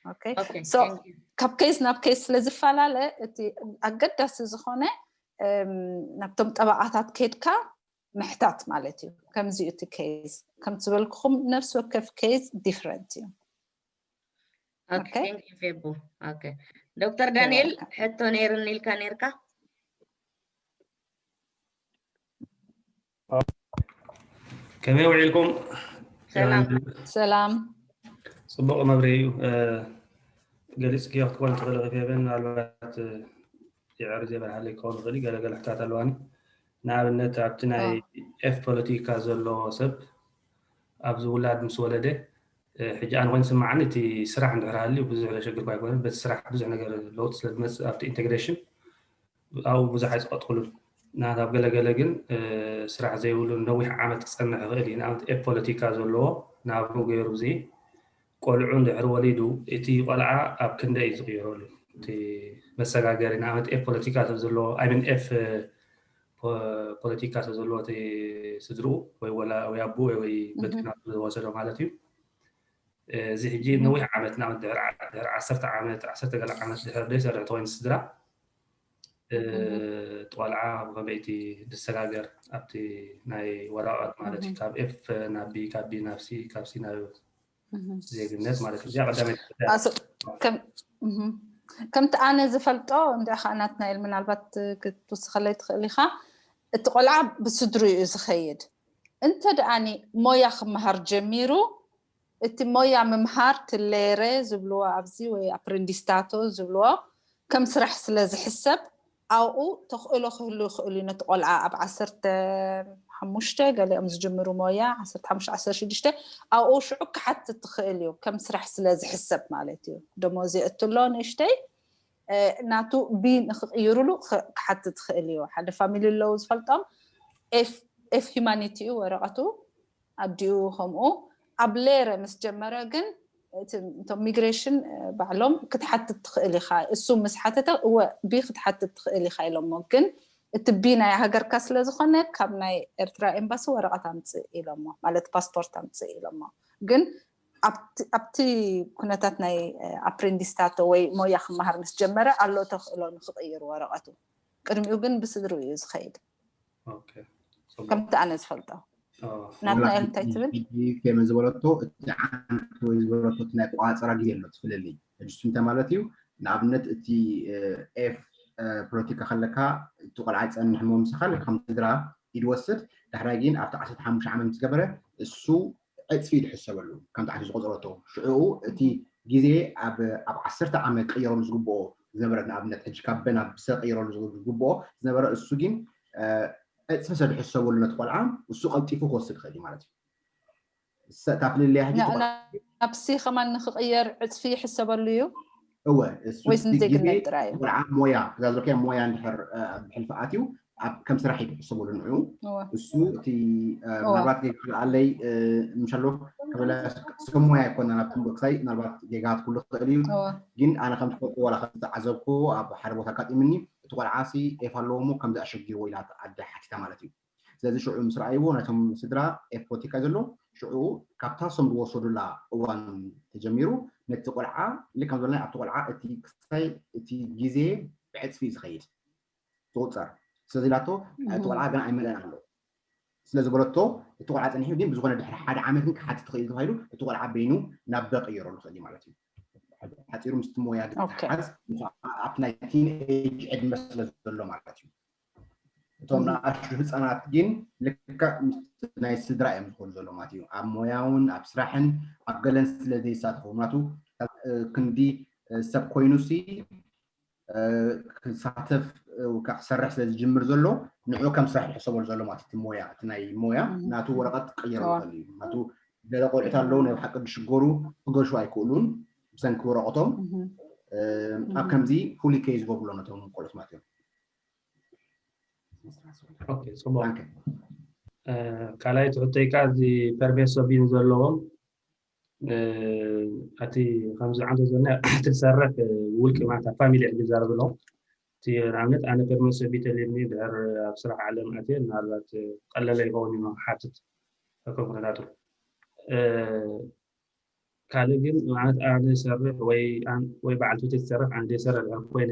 okay so ካብ case ናብ case ስለ ዝፈላለ እቲ ኣገዳሲ ዝኾነ ናብቶም ጠበቓታት ከድካ ምሕታት ማለት እዩ። ከምዚ እቲ case ከም ዝበልኩኹም ነፍሲ ወከፍ case different እዩ። ፌቡ ዶክተር ዳንኤል ሕቶ ነይሩኒ ኢልካ ነይርካ። ከመይ ውዒልኩም? ሰላም። ፅቡቕ መብርሂ እዩ። ገሊፅ ክትኮን ትኽእል ፌበን ምናልባት ይዕር ዘይበርሃለይ ክኸውን ይኽእል እዩ። ገለገለ ሕታት ኣለዋኒ። ንኣብነት ኣብቲ ናይ ኤፍ ፖለቲካ ዘለዎ ሰብ ኣብዚ ውላድ ምስ ወለደ ሕጂ ኣነ ኮይኑ ስማዓኒ እቲ ስራሕ እንድሕር ሃልዩ ብዙሕ ዘሸግር ኣይኮነን። በቲ ስራሕ ብዙሕ ነገር ለውጢ ስለ ዝመፅእ ኣብቲ ኢንቴግሬሽን ኣብኡ ብዙሕ ኣይዝቐጥቅሉን። ንኣብነት ኣብ ገለገለ ግን ስራሕ ዘይብሉ ነዊሕ ዓመት ክፀንሕ ይኽእል እዩ። ንኣብነት ኤፍ ፖለቲካ ዘለዎ ናብኡ ገይሩ እዚ ቆልዑ እንድሕር ወሊዱ እቲ ቆልዓ ኣብ ክንደይ እዩ ዝቕይረሉ? እቲ መሰጋገሪ ንኣብነት ኤፍ ፖለቲካ ሰብ ዘለዎ ኣይምን ኤፍ ፖለቲካ ሰብ ዘለዎ እቲ ስድርኡ ወይ ወላ ወይ ኣቦ ወይ በቲ ናቱ ዝወሰዶ ማለት እዩ። እዚ ሕጂ ነዊሕ ዓመት ንኣብነት ድሕሪ ዓሰርተ ዓመት ዓሰርተ ገለ ዓመት ድሕር ዘይሰርሕ ተኮይኑ ስድራ እቲ ቆልዓ ብኸመይ እቲ ዝሰጋገር ኣብቲ ናይ ወረቐት ማለት እዩ ካብ ኤፍ ናብ ቢ ካብ ቢ ናብ ሲ ካብ ሲ ናብ ዜግነት ማለት እዩ። እዚኣ ቀዳመይቲ ጉዳይ። ከምቲ ኣነ ዝፈልጦ እንዲኣ ከዓ ናትናኤል ምናልባት ክትውስኸለይ ትኽእል ኢኻ። እቲ ቆልዓ ብስድሩ እዩ ዝኸይድ። እንተ ደኣኒ ሞያ ክመሃር ጀሚሩ እቲ ሞያ ምምሃር ትሌረ ዝብልዎ ኣብዚ ወይ ኣፕሬንዲስታቶ ዝብልዎ ከም ስራሕ ስለ ዝሕሰብ ኣብኡ ተኽእሎ ክህሉ ይኽእል እዩ። ነቲ ቆልዓ ኣብ ዓሰርተ ሓሙሽተ ገሊኦም ዝጅምሩ ሞያ ዓሰርተ ሓሙሽተ ዓሰርተ ሽዱሽተ ኣብኡ ሽዑ ክሓትት ትኽእል እዩ። ከም ስራሕ ስለ ዝሕሰብ ማለት እዩ። ደሞዝ የእትሎ ንእሽተይ ናቱ ቢ ንክቕይሩሉ ክሓትት ትኽእል እዩ። ሓደ ፋሚሊ ኣለዉ ዝፈልጦም ኤፍ ሂማኒቲ እዩ ወረቐቱ ኣዲኡ ከምኡ ኣብ ሌረ ምስ ጀመረ ግን እቶም ሚግሬሽን ባዕሎም ክትሓትት ትኽእል ኢኻ። እሱ ምስ ሓተተ እወ ቢ ክትሓትት ትኽእል ኢኻ ኢሎሞ። ግን እቲ ቢ ናይ ሃገርካ ስለ ዝኾነ ካብ ናይ ኤርትራ ኤምባሲ ወረቐት ኣምፅእ ኢሎሞ፣ ማለት ፓስፖርት ኣምፅእ ኢሎሞ። ግን ኣብቲ ኩነታት ናይ ኣፕሬንዲስታቶ ወይ ሞያ ክመሃር ምስ ጀመረ ኣሎ ተኽእሎ ንክቕይር ወረቐቱ። ቅድሚኡ ግን ብስድሩ እዩ ዝኸይድ። ከምቲ ኣነ ዝፈልጦ ናትና እንታይ ትብል? ከመ ዝበለቶ እቲ ዓንት ወይ ዝበለቶ ናይ ቆፃፀራ ግዜ ኣሎ ትፍለለይ ሕጂ እንታይ ማለት እዩ? ንኣብነት እቲ ኤፍ ፖለቲካ ከለካ እቲ ቆልዓ ይፀንሕ ሞ ምሳኻ ከም ስድራ ኢድ ወስድ ዳሕራይ ግን ኣብቲ ዓሰርተ ሓሙሽተ ዓመት ምስ ገበረ እሱ ዕፅፊ ድሕሰበሉ ከምቲ ዓሰርተ ዝቆፀረቶ ሽዑ እቲ ግዜ ኣብ ዓሰርተ ዓመት ቀይረሉ ዝግብኦ ዝነበረ ንኣብነት ሕጂ ካብ በ ናብ ሰ ቀይረሉ ዝግብኦ ዝነበረ እሱ ግን ዕፅፊ ሰብ ድሕሰበሉ ነቲ ቆልዓ እሱ ቀልጢፉ ክወስድ ይኽእል እዩ ማለት እዩ። እታ ፍልልያ ሕጂ ናብ ሲ ከማን ንክቕየር ዕፅፊ ይሕሰበሉ እዩ እወ ወይስ ንዜግነት ጥራይ እዩ? ቆልዓ ሞያ እዛ ዝበልካዮ ሞያ እንድሕር ብሕልፊ ኣትዩ ኣብ ከም ስራሕ እዩ ዝሕሰበሉ ንዑ እሱ እቲ ምናልባት ጌጋ ኣለይ ምሻሎ ከበላ ስም ሞያ ኣይኮና ናብ ትንቦ ክሳይ ምናልባት ጌጋ ትኩሉ ክኽእል እዩ። ግን ኣነ ከም ትፈልጡ ዋላ ከም ዝተዓዘብኩ ኣብ ሓደ ቦታ ኣጋጢምኒ እቲ ቆልዓ ሲ ኤፍ ኣለዎ እሞ ከምዚ ኣሸጊርዎ ኢላ ኣደ ሓቲታ ማለት እዩ። ስለዚ ሽዑ ምስ ረኣይዎ ናይቶም ስድራ ኤፍ ፖለቲካ ዘሎ ሽዑ ካብታ ሶም ዝወሰዱላ እዋን ተጀሚሩ ነቲ ቆልዓ ልክ ከም ዝበልና ኣብቲ ቆልዓ እቲ ክስታይ እቲ ግዜ ብዕፅፊ እዩ ዝኸይድ ዝቁፀር። ስለዚ ኢላቶ እቲ ቆልዓ ገና ኣይመልአን ኣሎ ስለ ዝበለቶ እቲ ቆልዓ ፀኒሑ ግን ብዝኾነ ድሕሪ ሓደ ዓመት ግን ክሓትት ትኽእል ተባሂሉ እቲ ቆልዓ በይኑ ናብ በ ቀይረሉ ይኽእል እዩ ማለት እዩ። ሓፂሩ ምስቲ ሞያ ግን ተሓዝ ኣብቲ ናይ ቲን ኤጅ ዕድመ ስለ ዘሎ ማለት እዩ። እቶም ንኣሽቱ ህፃናት ግን ልክዕ ምስቲ ናይ ስድራ እዮም ዝኾኑ ዘሎ ማለት እዩ። ኣብ ሞያውን ኣብ ስራሕን ኣብ ገለን ስለ ዘይሳተፉ ምክንያቱ ክንዲ ሰብ ኮይኑሲ ክሳተፍ ክሰርሕ ስለ ዝጅምር ዘሎ ንዑ ከም ስራሕ ይሕሰበሉ ዘሎ ማለት እቲ ሞያ እቲ ናይ ሞያ ናቱ ወረቐት ክቕይረሉ ይኽእል እዩ። ምክንያቱ ገለ ቆልዑት ኣለዉ ናይ ብሓቂ ዝሽገሩ ክገሹ ኣይክእሉን ብሰንኪ ወረቐቶም ኣብ ከምዚ ፉሊ ከይ ዝገብሩ ኣሎ ነቶም ቆልዑት ማለት እዮም። ጽቡቅ ካልኣይቲ ሕቶይ ከዓ እዚ ፐርሜሶ ቢን ዘለዎም እቲ ከምዚ ዓንተ ዘና እቲ ዝሰርሕ ውልቂ ማለት ፋሚሊ ሕጂ ዛረብ ኣለኹ እቲ ንኣብነት ኣነ ፐርሜሶ ቢተልኒ ድሕር ኣብ ስራሕ ዓለም ኣትየ ምናልባት ቀለለ ይኸውን እዩ ሓትት ከም ኩነታቱ ካልእ ግን ማለት ኣነ ዝሰርሕ ወይ ኣን- ወይ በዓልቲ ቤተይ ትሰርሕ ኣነ ዘይሰርሕ ድሕር ኮይነ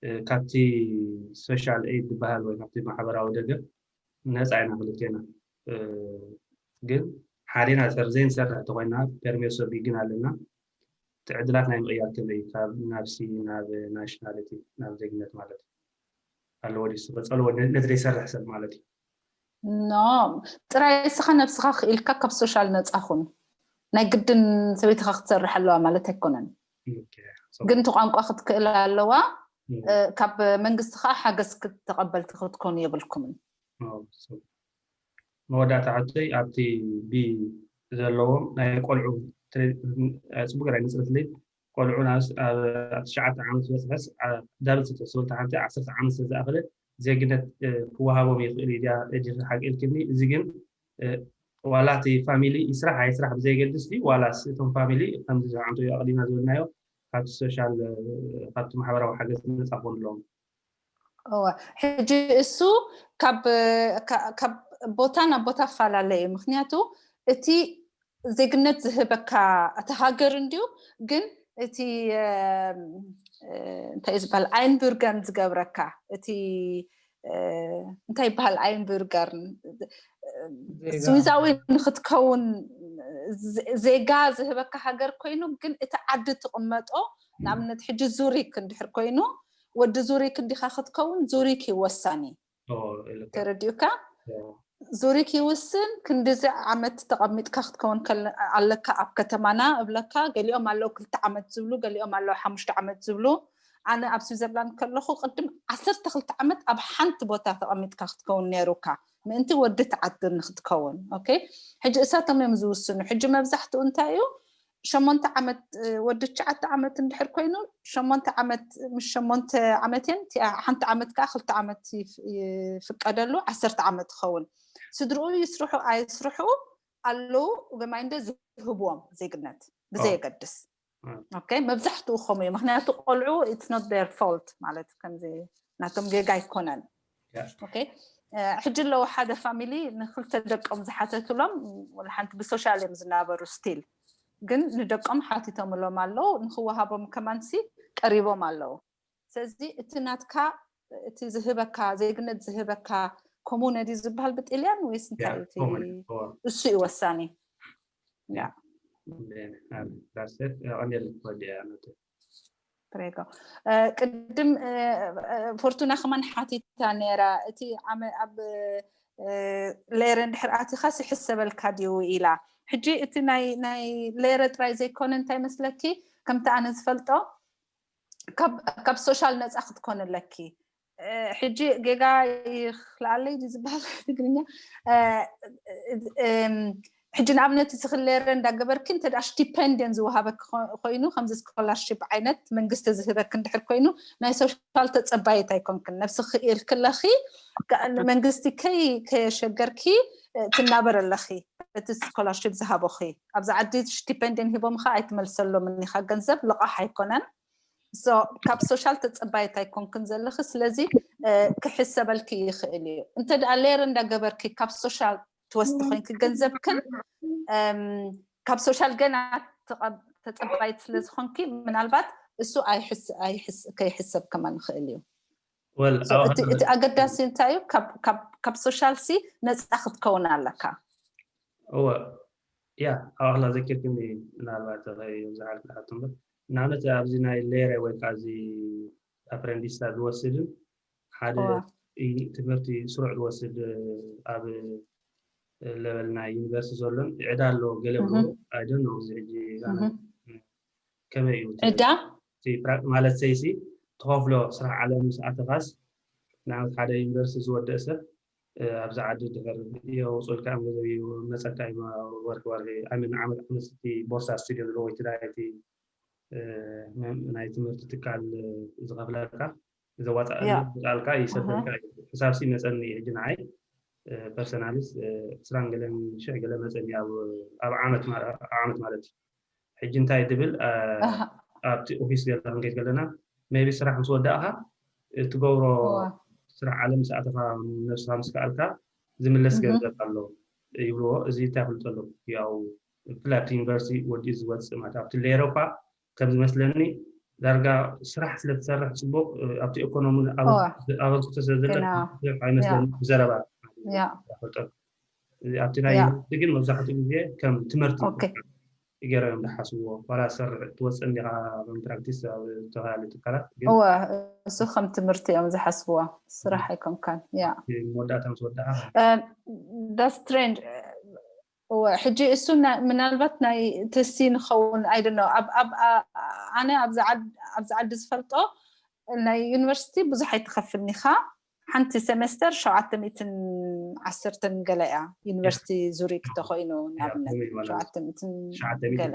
እ፣ ካብቲ ሶሻል ኤድ ዝበሃል ወይ ካብቲ ማሕበራዊ ደገፍ ነፃ ኢና ክልቴና። እ፣ ግን ሓዴና ሰር ዘይንሰርሕ እንተኮይና ፐርሚት ኦፍ ቢግ ግን ኣለና። እቲ ዕድላት ናይ ምቕያር ከመይ እዩ? ካብ ናብ ሲ ናብ ናሽናሊቲ ናብ ዜግነት ማለት ኣለዎ ድዩ? ዝቐፀልዎ ነ- ነቲ ዘይሰርሕ ሰብ ማለት እዩ። ኖ ጥራይ እስኻ ነብስኻ ክኢልካ ካብ ሶሻል ነፃ ኩን። ናይ ግድን ሰበይትኻ ክትሰርሕ ኣለዋ ማለት ኣይኮነን። ኦኬ፣ so፣ ግን እቲ ቋንቋ ክትክእል ኣለዋ። ም፣ እ፣ ካብ መንግስቲ ከዓ ሓገዝ ክትተቐበልቲ ክትኮኑ የብልኩምን። ኦ፣ so፣ መወዳእታ ሕቶይ ኣብቲ ቢ ዘለዎም ናይ ቆልዑ ትሬ- እ፣ ፅቡቅ ገይራ ይነፅረትለይ። ቆልዑ ናብ ስ- ኣብ ኣብ ትሽዓተ ዓመት ዝበፅሐስ ዳብል ስልጣን ሓንቲ ዓሰርተ ዓመት ስለ ዝኣኸለ ዜግነት እ፣ ክወሃቦም ይኽእል እዩ ድያ? እጅ ሓቂ ኢልክኒ። እዚ ግን እ፣ ዋላ እቲ ፋሚሊ ይስራሕ ኣይስራሕ ብዘየገድስ ድዩ? ዋላስ እቶም ፋሚሊ ከምዚ ዝዓንቶ ኣቕዲምና ዝበልናዮ ካብቲ ሶሻል እ፣ ካብቲ ማሕበራዊ ሓገዝ ነፃ ክኾኑ ኣለዎም? እወ ሕጂ እሱ ካብ ካ- ካብ ቦታ ናብ ቦታ ኣፈላለ እዩ። ምክንያቱ እቲ ዜግነት ዝህበካ እቲ ሃገር እንድዩ፣ ግን እቲ እ፣ እ፣ እንታይ እዩ ዝበሃል ኣይንብርገርን ዝገብረካ እቲ እ፣ እንታይ ይበሃል ኣይንብርገርን ዜጋ። ስዊዛዊ ንክትከውን ዜ- ዜጋ ዝህበካ ሃገር ኮይኑ ግን እቲ ዓዲ ትቕመጦ ንኣብነት ሕጂ ዙሪክ እንድሕር ኮይኑ ወዲ ዙሪክ እንዲኻ ክትከውን ዙሪክ ይወሳኒ ኦ፣ ኢልካ። ተረዲኡካ ኦ፣ ዙሪክ ይውስን ክንዲዚ ዓመት ተቐሚጥካ ክትከውን ከለ- ኣለካ ኣብ ከተማና እብለካ። ገሊኦም ኣለዉ ክልተ ዓመት ዝብሉ፣ ገሊኦም ኣለዉ ሓሙሽተ ዓመት ዝብሉ። ኣነ ኣብ ስዊዘርላንድ ከለኹ ቅድም ዓሰርተ ክልተ ዓመት ኣብ ሓንቲ ቦታ ተቐሚጥካ ክትከውን ነይሩካ ምእንቲ ወዲ ተዓድር ንክትከውን። ኦኬ ሕጂ እሳቶም እዮም ዝውስኑ። ሕጂ መብዛሕትኡ እንታይ እዩ ሸሞንተ ዓመት እ፣ ወዲ ትሽዓተ ዓመት እንድሕር ኮይኑ ሸሞንተ ዓመት ምስ ሸሞንተ ዓመት እየን እቲኣ ሓንቲ ዓመት ከዓ ክልተ ዓመት ይፍ- ይፍቀደሉ ዓሰርተ ዓመት ትኸውን። ስድርኡ ይስርሑ ኣይስርሑ ኣለዉ ገማይንደ ዝህብዎም ዜግነት ብዘየገድስ። እ። ኦኬ መብዛሕትኡ ከምኡ እዩ። ምክንያቱ ቆልዑ it's not their fault ማለት ከምዚ ናቶም ጌጋ ኣይኮነን። ያ። ኦኬ እ፣ ሕጂ ኣለዉ ሓደ ፋሚሊ ንክልተ ደቆም ዝሓተትሎም ወላ ሓንቲ ብሶሻል እዮም ዝናበሩ ስቲል ግን ንደቆም ሓቲቶምሎም ኣለዉ ንክወሃቦም ከማንሲ ቀሪቦም ኣለዉ። ስለዚ እቲ ናትካ እቲ ዝህበካ ዜግነት ዝህበካ ኮሙነ ድዩ ዝበሃል ብጥልያን ወይስ እንታይ ያ፣ እዩ እቲ ኮሙነ፣ ኦ። እሱ ይወሳኒ። ያ ዳሰት ቀንዴል ወዲያ ነቱ ፕሬጎ እ፣ ቅድም እ፣ እ፣ ፎርቱና ከማን ሓቲታ ነይራ እቲ ዓመ- ኣብ እ፣ ሌረ እንድሕር ኣቲኻስ ይሕሰበልካ ድዩ ኢላ። ሕጂ እቲ ናይ ናይ ሌረ ጥራይ ዘይኮነ እንታይ መስለኪ ከምቲ ኣነ ዝፈልጦ ካብ ካብ ሶሻል ነፃ ክትኮን ኣለኪ። እ፣ ሕጂ ጌጋ ይኽልኣለይ ድዩ ዝበሃል ትግርኛ እ፣ እ፣ እም፣ ሕጂ ንኣብነት እዚ ክሌረ እንዳገበርኪ እንተ ደኣ ስቲፐንድየን ዝወሃበኪ ኮ- ኮይኑ ከምዚ ስኮላርሽፕ ዓይነት መንግስቲ ዝህበኪ እንድሕር ኮይኑ ናይ ሶሻል ተፀባይት ኣይኮንክን ነብሲ ክኢልኪ ኣለኺ ከ- መንግስቲ ከይ ከየሸገርኪ እ፣ ትናበር ኣለኺ እቲ ስኮላርሽፕ ዝሃበኺ ኣብዚ ዓዲ ስቲፐንድየን ሂቦምኻ ኣይትመልሰሎምን ኢኻ ገንዘብ ልቓሕ ኣይኮነን so ካብ ሶሻል ተፀባይት ኣይኮንክን ዘለኺ ስለዚ እ፣ ክሕሰበልኪ ይኽእል እዩ እንተ ደኣ ሌር እንዳገበርኪ ካብ ሶሻል ትወስዲ ኮይንኪ ገንዘብክን እም፣ ካብ ሶሻል ገና ተቐብ- ተፀባይት ስለዝኾንኪ ምናልባት እሱ ኣይሕስ- ኣይሕስ- ከይሕሰብ ከማን ይኽእል እዩ ወል So እቲ እቲ ኣገዳሲ እንታይ እዩ ካብ- ካብ- ካብ ሶሻል ሲ ነፃ ክትከውን ኣለካ። እወ ያ ኣብ ኣኽላ ዘኪርክኒ ምናልባት ዝሓልፍ ዝሓልፍ እምበር ንኣብነት ኣብዚ ናይ ሌረ ወይ ከዓ እዚ ኣፕረንዲስታ ዝወስድን ሓደ እወ። ይ- ትምህርቲ ስሩዕ ዝወስድ ኣብ ለበል ናይ ዩኒቨርሲቲ ዘሎን ዕዳ ኣለዎ ገለ ብሎ እህ። ኣይደን እዚ ሕጂ ኣነ እህ። ከመይ እዩ እቲ- ዕዳ እቲ ፕራ- ማለት ሰይሲ ትኸፍሎ ስራሕ ዓለም ምስ ኣተኻስ ንኣብነት ሓደ ዩኒቨርሲቲ ዝወደእ ሰብ እ፣ ኣብዚ ዓዲ ድሕር የውፅልካ እዮም ገንዘብ እዩ መፀካ እዩ ወርሒ ወርሒ ኣይ ምን ዓመት ዓመት እቲ ቦርሳ ስቱድዮ ዘለዎ ወይ ትዳይ እቲ እ፣ መ- ናይ ትምህርቲ ትካል እ፣ ዝኸፍለካ ዘዋፃ ያ። ዘዋፃልካ ይሰደልካ እዩ ሕሳብሲ መፀኒ እዩ ሕጂ ንዓይ ፐርሰናሊስ ዕስራን ገለን ሽሕ ገለ መፀኒ ኣብ ኣብ ዓመት ማ- ኣብ ዓመት ማለት እዩ ሕጂ እንታይ ትብል እ፣ ኣሃ። ኣብቲ ኦፊስ ገለ ክንከይድ ከለና ሜቢ ስራሕ ምስ ወዳእኻ እትገብሮ እዋ። ስራሕ ዓለም ምስ ኣተኻ ነብስኻ ምስ ከኣልካ ዝምለስ እህ። ገንዘብ ኣሎ ይብልዎ እዚ እንታይ ክፍልጠሉ ያው ብፍላይ ኣብቲ ዩኒቨርሲቲ ወዲኡ ዝወፅእ ማለት ኣብቲ ሌሮ እኳ ከም ዝመስለኒ ዳርጋ ስራሕ ስለ ትሰርሕ ፅቡቅ ኣብቲ ኢኮኖሚ ኣበርክቶ ስለ ዘለካ ኣይመስለኒ ብዘረባ ፈልጠ ኣብቲ ናይ ዩኒቨርሲቲ ግን መብዛሕትኡ ግዜ ከም ትምህርቲ ገይሮም ዝሓስብዎ ዋላ ሰርሕ ትወፅእ እንዲኻ ፕራክቲስ ኣብ ዝተፈላለዩ ትካላት እሱ ከም ትምህርቲ እዮም ዝሓስብዎ ስራሕ ኣይኮንካን ያ መወዳእታ ምስ ወዳኣ that's strange እወ ሕጂ እሱ ምናልባት ናይ ተሲ ንኸውን ኣይደኖ ኣብ ኣብ ኣነ ኣብዚ ዓዲ ዝፈልጦ ናይ ዩኒቨርሲቲ ብዙሕ ኣይትኸፍልኒኻ ሓንቲ ሴሜስተር ሸውዓተ ሚእትን ዓሰርተን ገለ እያ ዩኒቨርሲቲ ዙሪክ ተኮይኑ ንኣብነት ሸውዓተ ሚእትን ገለ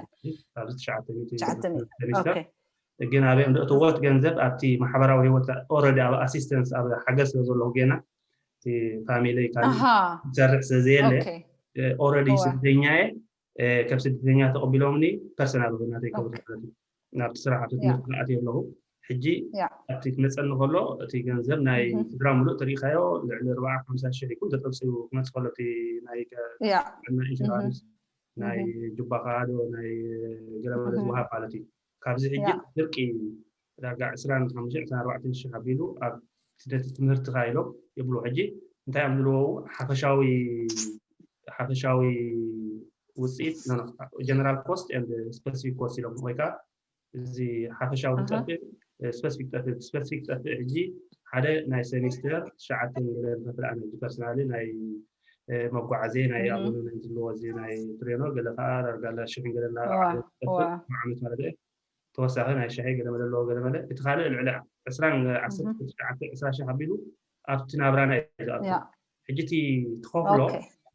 ግን ኣበይ እንድእትወት ገንዘብ ኣብቲ ማሕበራዊ ህይወት ኦረዲ ኣብ ኣሲስተንስ ኣብ ሓገዝ ስለ ዘለኹ ጌና ፋሚሊ ካብ ዝሰርሕ ስለ ዘየለ ኦረዲ ስደተኛ እየ ከም ስደተኛ ተቐቢሎምኒ ፐርሰናል ናተይ ከብት ናብቲ ስራሕ ኣብቲ ትምህርቲ ዝኣት ኣለኹ ሕጂ ኣብቲ ክመፀኒ ከሎ እቲ ገንዘብ ናይ ስድራ ሙሉእ ተሪኢኻዮ ልዕሊ ኣርባዓ ሓምሳ ሽሕ ይኩን ተጠብፂቡ ክመፅ ከሎ እቲ ናይ ጥዕና ኢንሹራንስ ናይ ጁባኻ ዶ ናይ ገለመለ ዝወሃብ ማለት እዩ ካብዚ ሕጂ ድርቂ ዳርጋ ዕስራን ሓሙሽተን ዕስራን ኣርባዕተን ሽሕ ኣቢሉ ኣብ ስደት ትምህርትኻ ኢሎም ይብሉ ሕጂ እንታይ እዮም ዝልወው ሓፈሻዊ ሓፈሻዊ ውፅኢት general cost and specific cost ኢሎም ወይ ከዓ እዚ ሓፈሻዊ ዝጠፍእ specific ጠፍእ specific ጠፍእ ሕጂ ሓደ ናይ ሴሚስተር ትሽዓተ ገለ ዝኸፍል ኣነ ፐርሰናሊ ናይ መጓዓዝየ ናይ ኣቡነ ናይ ዝለዎ እዚ ናይ ትሬኖ ገለ ከዓ ዳርጋ ሽሕን ገለ ዓመት ማለት ተወሳኺ ናይ ሻሂ ገለ መለ ኣለዎ ገለ መለ እቲ ካልእ ልዕሊ ዕስራን ዓሰርተ ትሽዓተ ዕስራ ሺሕ ኣቢሉ ኣብቲ ናብራና እዩ ዝኣቱ ሕጂ እቲ ትኸፍሎ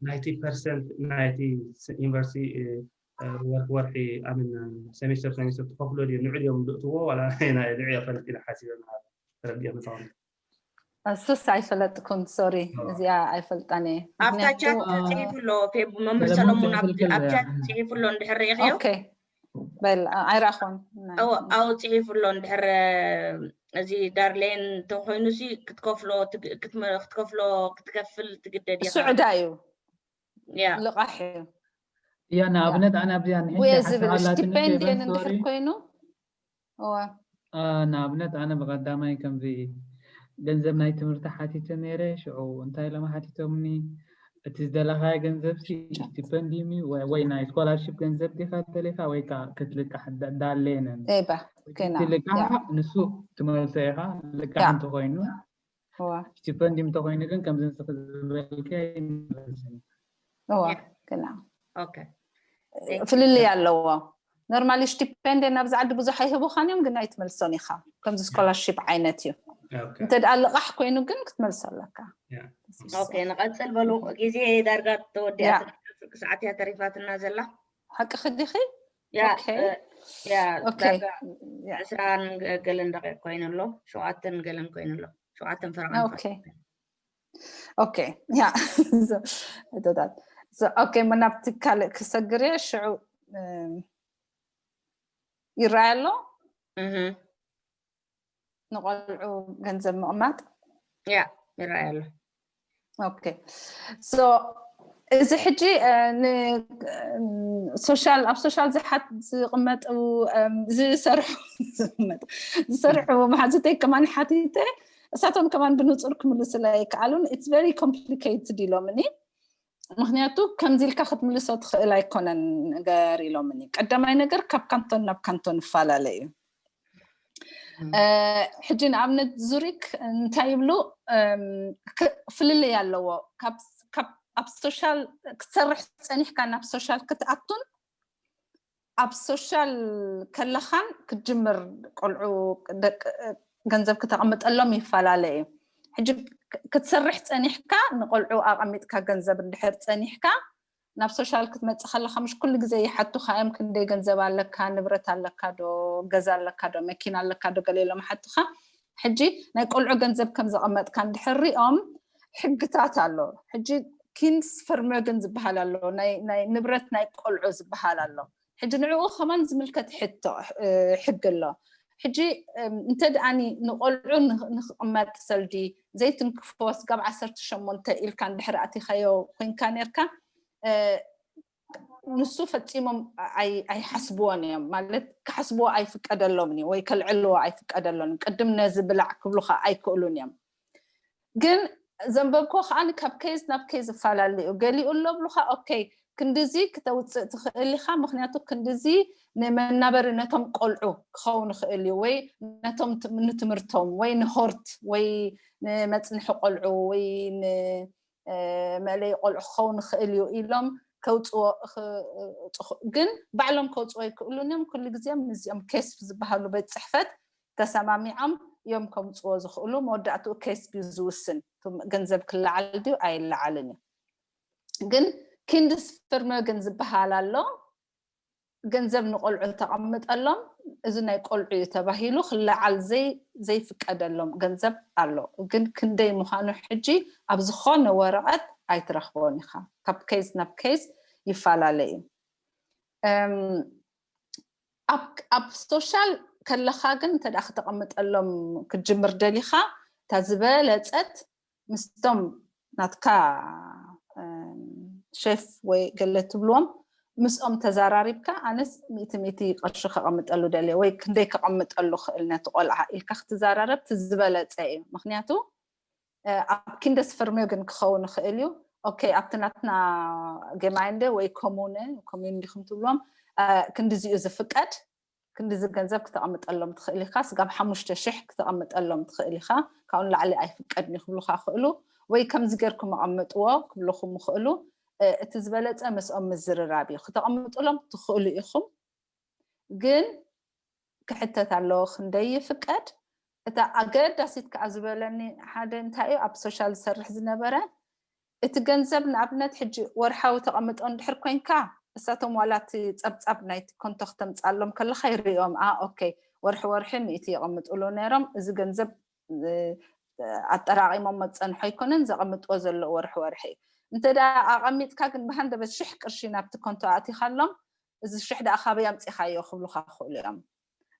ናይቲ ፐርሰንት ናይቲ ዩኒቨርሲቲ ወርሒ ወርሒ ኣምን ሴሚስተር ሴሚስተር ትኸፍሎ ድዩ ንዑ ድዮም ዝእትዎ ዋላ ናይ ንዑ የፈልጥ ኢለ ሓሲበ ተረዲኦ ምፃወት እሱስ ኣይፈለጥኩን ሶሪ እዚኣ ኣይፈልጣን እየ ኣብታ ቻት ፅሒፉ ኣሎ ፌቡ መምህር ሰለሙን ኣብ ቻት ፅሒፉ ኣሎ እንድሕር ርኢኽዮ በል ኣይረኣኹን ኣው ፅሒፉ ኣሎ እንድሕር እዚ ዳርሌን ተኮይኑ ሲ ክትከፍሎ ክትከፍሎ ክትከፍል ትግደድ እሱ ዕዳ እዩ ልቓሕ እዩ እያ ንኣብነት ኣነ ኣብዚኣ ወይ ዝብል ስቲፔንድየን እንድሕር ኮይኑ ንኣብነት ኣነ ብቐዳማይ ከምዚ ገንዘብ ናይ ትምህርቲ ሓቲተ ነይረ ሽዑ እንታይ ኢሎም ሓቲቶምኒ እቲ ዝደለኻዮ ገንዘብ ስቲፐንዲም እዩ ወይ ናይ ስኮላርሽፕ ገንዘብ ዲኻ ደሊኻ ወይ ከዓ ክትልቃሕ ዳሌነን ትልቃሕ ንሱ ትመልሶ ኢኻ ልቃሕ እንተኮይኑ ስቲፐንዲም እንተኮይኑ ግን ከምዚ ንስኺ ዝበልከ ይመልስን ግና ፍልልይ ኣለዎ normally stipend ናብዚ ዓዲ ብዙሕ ኣይህቡኻን እዮም ግን ኣይትመልሶን ኢኻ ከምዚ ስኮላርሽፕ ዓይነት እዩ እንተ ደኣ ልቓሕ ኮይኑ ግን ክትመልሶ ኣለካ ንቐፅል በሉ ግዜ ዳርጋ ተወዲኣ ሰዓት እያ ተሪፋትና ዘላ ሓቅኺ ዲኺ ዕስራን ገለን ደቂቕ ኮይኑ ኣሎ ሸውዓተን ገለን ኮይኑ ኣሎ ሸውዓተን ፈረቓን ኦኬ ያ እቶታት ኦኬ ሞ ናብቲ ካልእ ክሰግር እየ ሽዑ ይረኣይ ኣሎ ንቆልዑ ገንዘብ ምቕማጥ ያ ይረኣይ ኣሎ ኦኬ ሶ እዚ ሕጂ ሶሻል ኣብ ሶሻል ዝሓት ዝቕመጡ ዝሰርሑ ዝሰርሑ መሓዙተይ ከማን ሓቲተ እሳቶም ከማን ብንፁር ክምልሱላ ይከኣሉን it's very complicated ኢሎምኒ ምክንያቱ ከምዚ ኢልካ ክትምልሶ ትኽእል ኣይኮነን ነገር ኢሎምኒ ቀዳማይ ነገር ካብ ካንቶን ናብ ካንቶን ይፈላለ እዩ ሕጂ ንኣብነት ዙሪክ እንታይ ይብሉ ፍልልይ ኣለዎ ኣብ ሶሻል ክትሰርሕ ፀኒሕካ ናብ ሶሻል ክትኣቱን ኣብ ሶሻል ከለኻን ክትጅምር ቆልዑ ገንዘብ ክተቐምጠሎም ይፈላለ እዩ ሕጂ ክትሰርሕ ፀኒሕካ ንቆልዑ ኣቐሚጥካ ገንዘብ እንድሕር ፀኒሕካ ናብ ሶሻል ክትመፅእ ከለካ ምሽ ኩሉ ግዜ ይሓቱካ እዮም ክንደይ ገንዘብ ኣለካ ንብረት ኣለካ ዶ ገዛ ኣለካ ዶ መኪና ኣለካ ዶ ገለ ኢሎም ሓቱካ ሕጂ ናይ ቆልዑ ገንዘብ ከም ዘቐመጥካ እንድሕር ሪኦም ሕግታት ኣሎ ሕጂ ኪንስ ፈርመግን ዝበሃል ኣሎ ናይ ንብረት ናይ ቆልዑ ዝበሃል ኣሎ ሕጂ ንዕኡ ከማን ዝምልከት ሕቶ ሕጊ ኣሎ ሕጂ እንተ ደኣኒ ንቆልዑ ንክቕመጥ ሰልዲ ዘይትንክፎ ስጋብ ዓሰርተ ሸሞንተ ኢልካ እንድሕር ኣቲኻዮ ኮይንካ ነርካ ንሱ ፈፂሞም ኣይሓስብዎን እዮም። ማለት ክሓስብዎ ኣይፍቀደሎምን እዩ ወይ ከልዕልዎ ኣይፍቀደሎን። ቅድም ነዚ ብላዕ ክብሉካ ኣይክእሉን እዮም። ግን ዘንበብኮ ከዓ ካብ case ናብ case ይፈላለ እዩ። ገሊኡ ኣሎ ብሉካ okay ክንድዚ ክተውፅእ ትኽእል ኢኻ፣ ምክንያቱ ክንድዚ ንመናበሪ ነቶም ቆልዑ ክኸውን ይኽእል እዩ፣ ወይ ነቶም ንትምህርቶም ወይ ንሆርት ወይ ንመፅንሒ ቆልዑ ወይ ንመእለይ ቆልዑ ክኸውን ይኽእል እዩ ኢሎም ከውፅዎ። ግን ባዕሎም ከውፅዎ ይክእሉን እዮም። ኩሉ ግዜ ምስዚኦም case ዝበሃሉ ቤት ፅሕፈት ተሰማሚዖም እዮም ከምፅዎ ዝኽእሉ። መወዳእትኡ case እዩ ዝውስን። ገንዘብ ክለዓል ድዩ ኣይለዓልን እዩ። ግን Kindes Vermögen ዝበሃል ኣሎ። ገንዘብ ንቆልዑ ተቐምጠሎም፣ እዚ ናይ ቆልዑ እዩ ተባሂሉ ክለዓል ዘይፍቀደሎም ገንዘብ ኣሎ። ግን ክንደይ ምዃኑ ሕጂ ኣብ ዝኾነ ወረቐት ኣይትረኽቦን ኢኻ። ካብ case ናብ case ይፈላለ እዩ። ኣብ social ከለኻ ግን እንተ ክተቐምጠሎም ክትጅምር ደሊኻ፣ እታ ዝበለፀት ምስቶም ናትካ ሼፍ ወይ ገለ ትብልዎም ምስኦም ተዘራሪብካ፣ ኣነስ ሚእቲ ሚእቲ ቅርሺ ከቐምጠሉ ደልየ ወይ ክንደይ ከቐምጠሉ ክእል ነቲ ቆልዓ ኢልካ ክትዘራረብ እቲ ዝበለፀ እዩ። ምክንያቱ ኣብ Kindes Vermögen ክኸውን ይኽእል እዩ። Okay ኣብቲ ናትና Gemeinde ወይ Kommune፣ ኮሚዩን ዲኹም ትብልዎም፣ ክንድዚ እዩ ዝፍቀድ፣ ክንድዚ ገንዘብ ክተቐምጠሎም ትኽእል ኢኻ፣ ስጋብ ሓሙሽተ ሽሕ ክተቐምጠሎም ትኽእል ኢኻ፣ ካብኡ ንላዕሊ ኣይፍቀድን ክብሉኻ ክእሉ፣ ወይ ከምዚ ጌርኩም ኣቐምጥዎ ክብሉኹም ይኽእሉ። እቲ ዝበለፀ ምስኦም ምዝርራብ እዩ። ክተቐምጡሎም ትኽእሉ ኢኹም፣ ግን ክሕተት ኣለዎ ክንደይ ይፍቀድ። እታ ኣገዳሲት ከዓ ዝበለኒ ሓደ እንታይ እዩ፣ ኣብ social ዝሰርሕ ዝነበረ፣ እቲ ገንዘብ ንኣብነት ሕጂ ወርሓዊ ተቐምጦ እንድሕር ኮይንካ፣ እሳቶም ዋላ እቲ ፀብፃብ ናይቲ ኮንቶ ክተምፅኣሎም ከለካ ይርእዮም። ኣ okay ወርሒ ወርሒ ሚእቲ የቐምጥሉ ነይሮም፣ እዚ ገንዘብ ኣጠራቒሞም መፀንሖ ኣይኮነን ዘቐምጥዎ ዘለዉ ወርሒ ወርሒ። እንተ ኣቐሚጥካ ግን ብሃንደበት ሽሕ ቅርሺ ናብቲ ኮንቶ ኣእቲኻሎም፣ እዚ ሽሕ ደኣ ካበይ ኣምፂኻዮ ክብሉካ ክእሉ እዮም።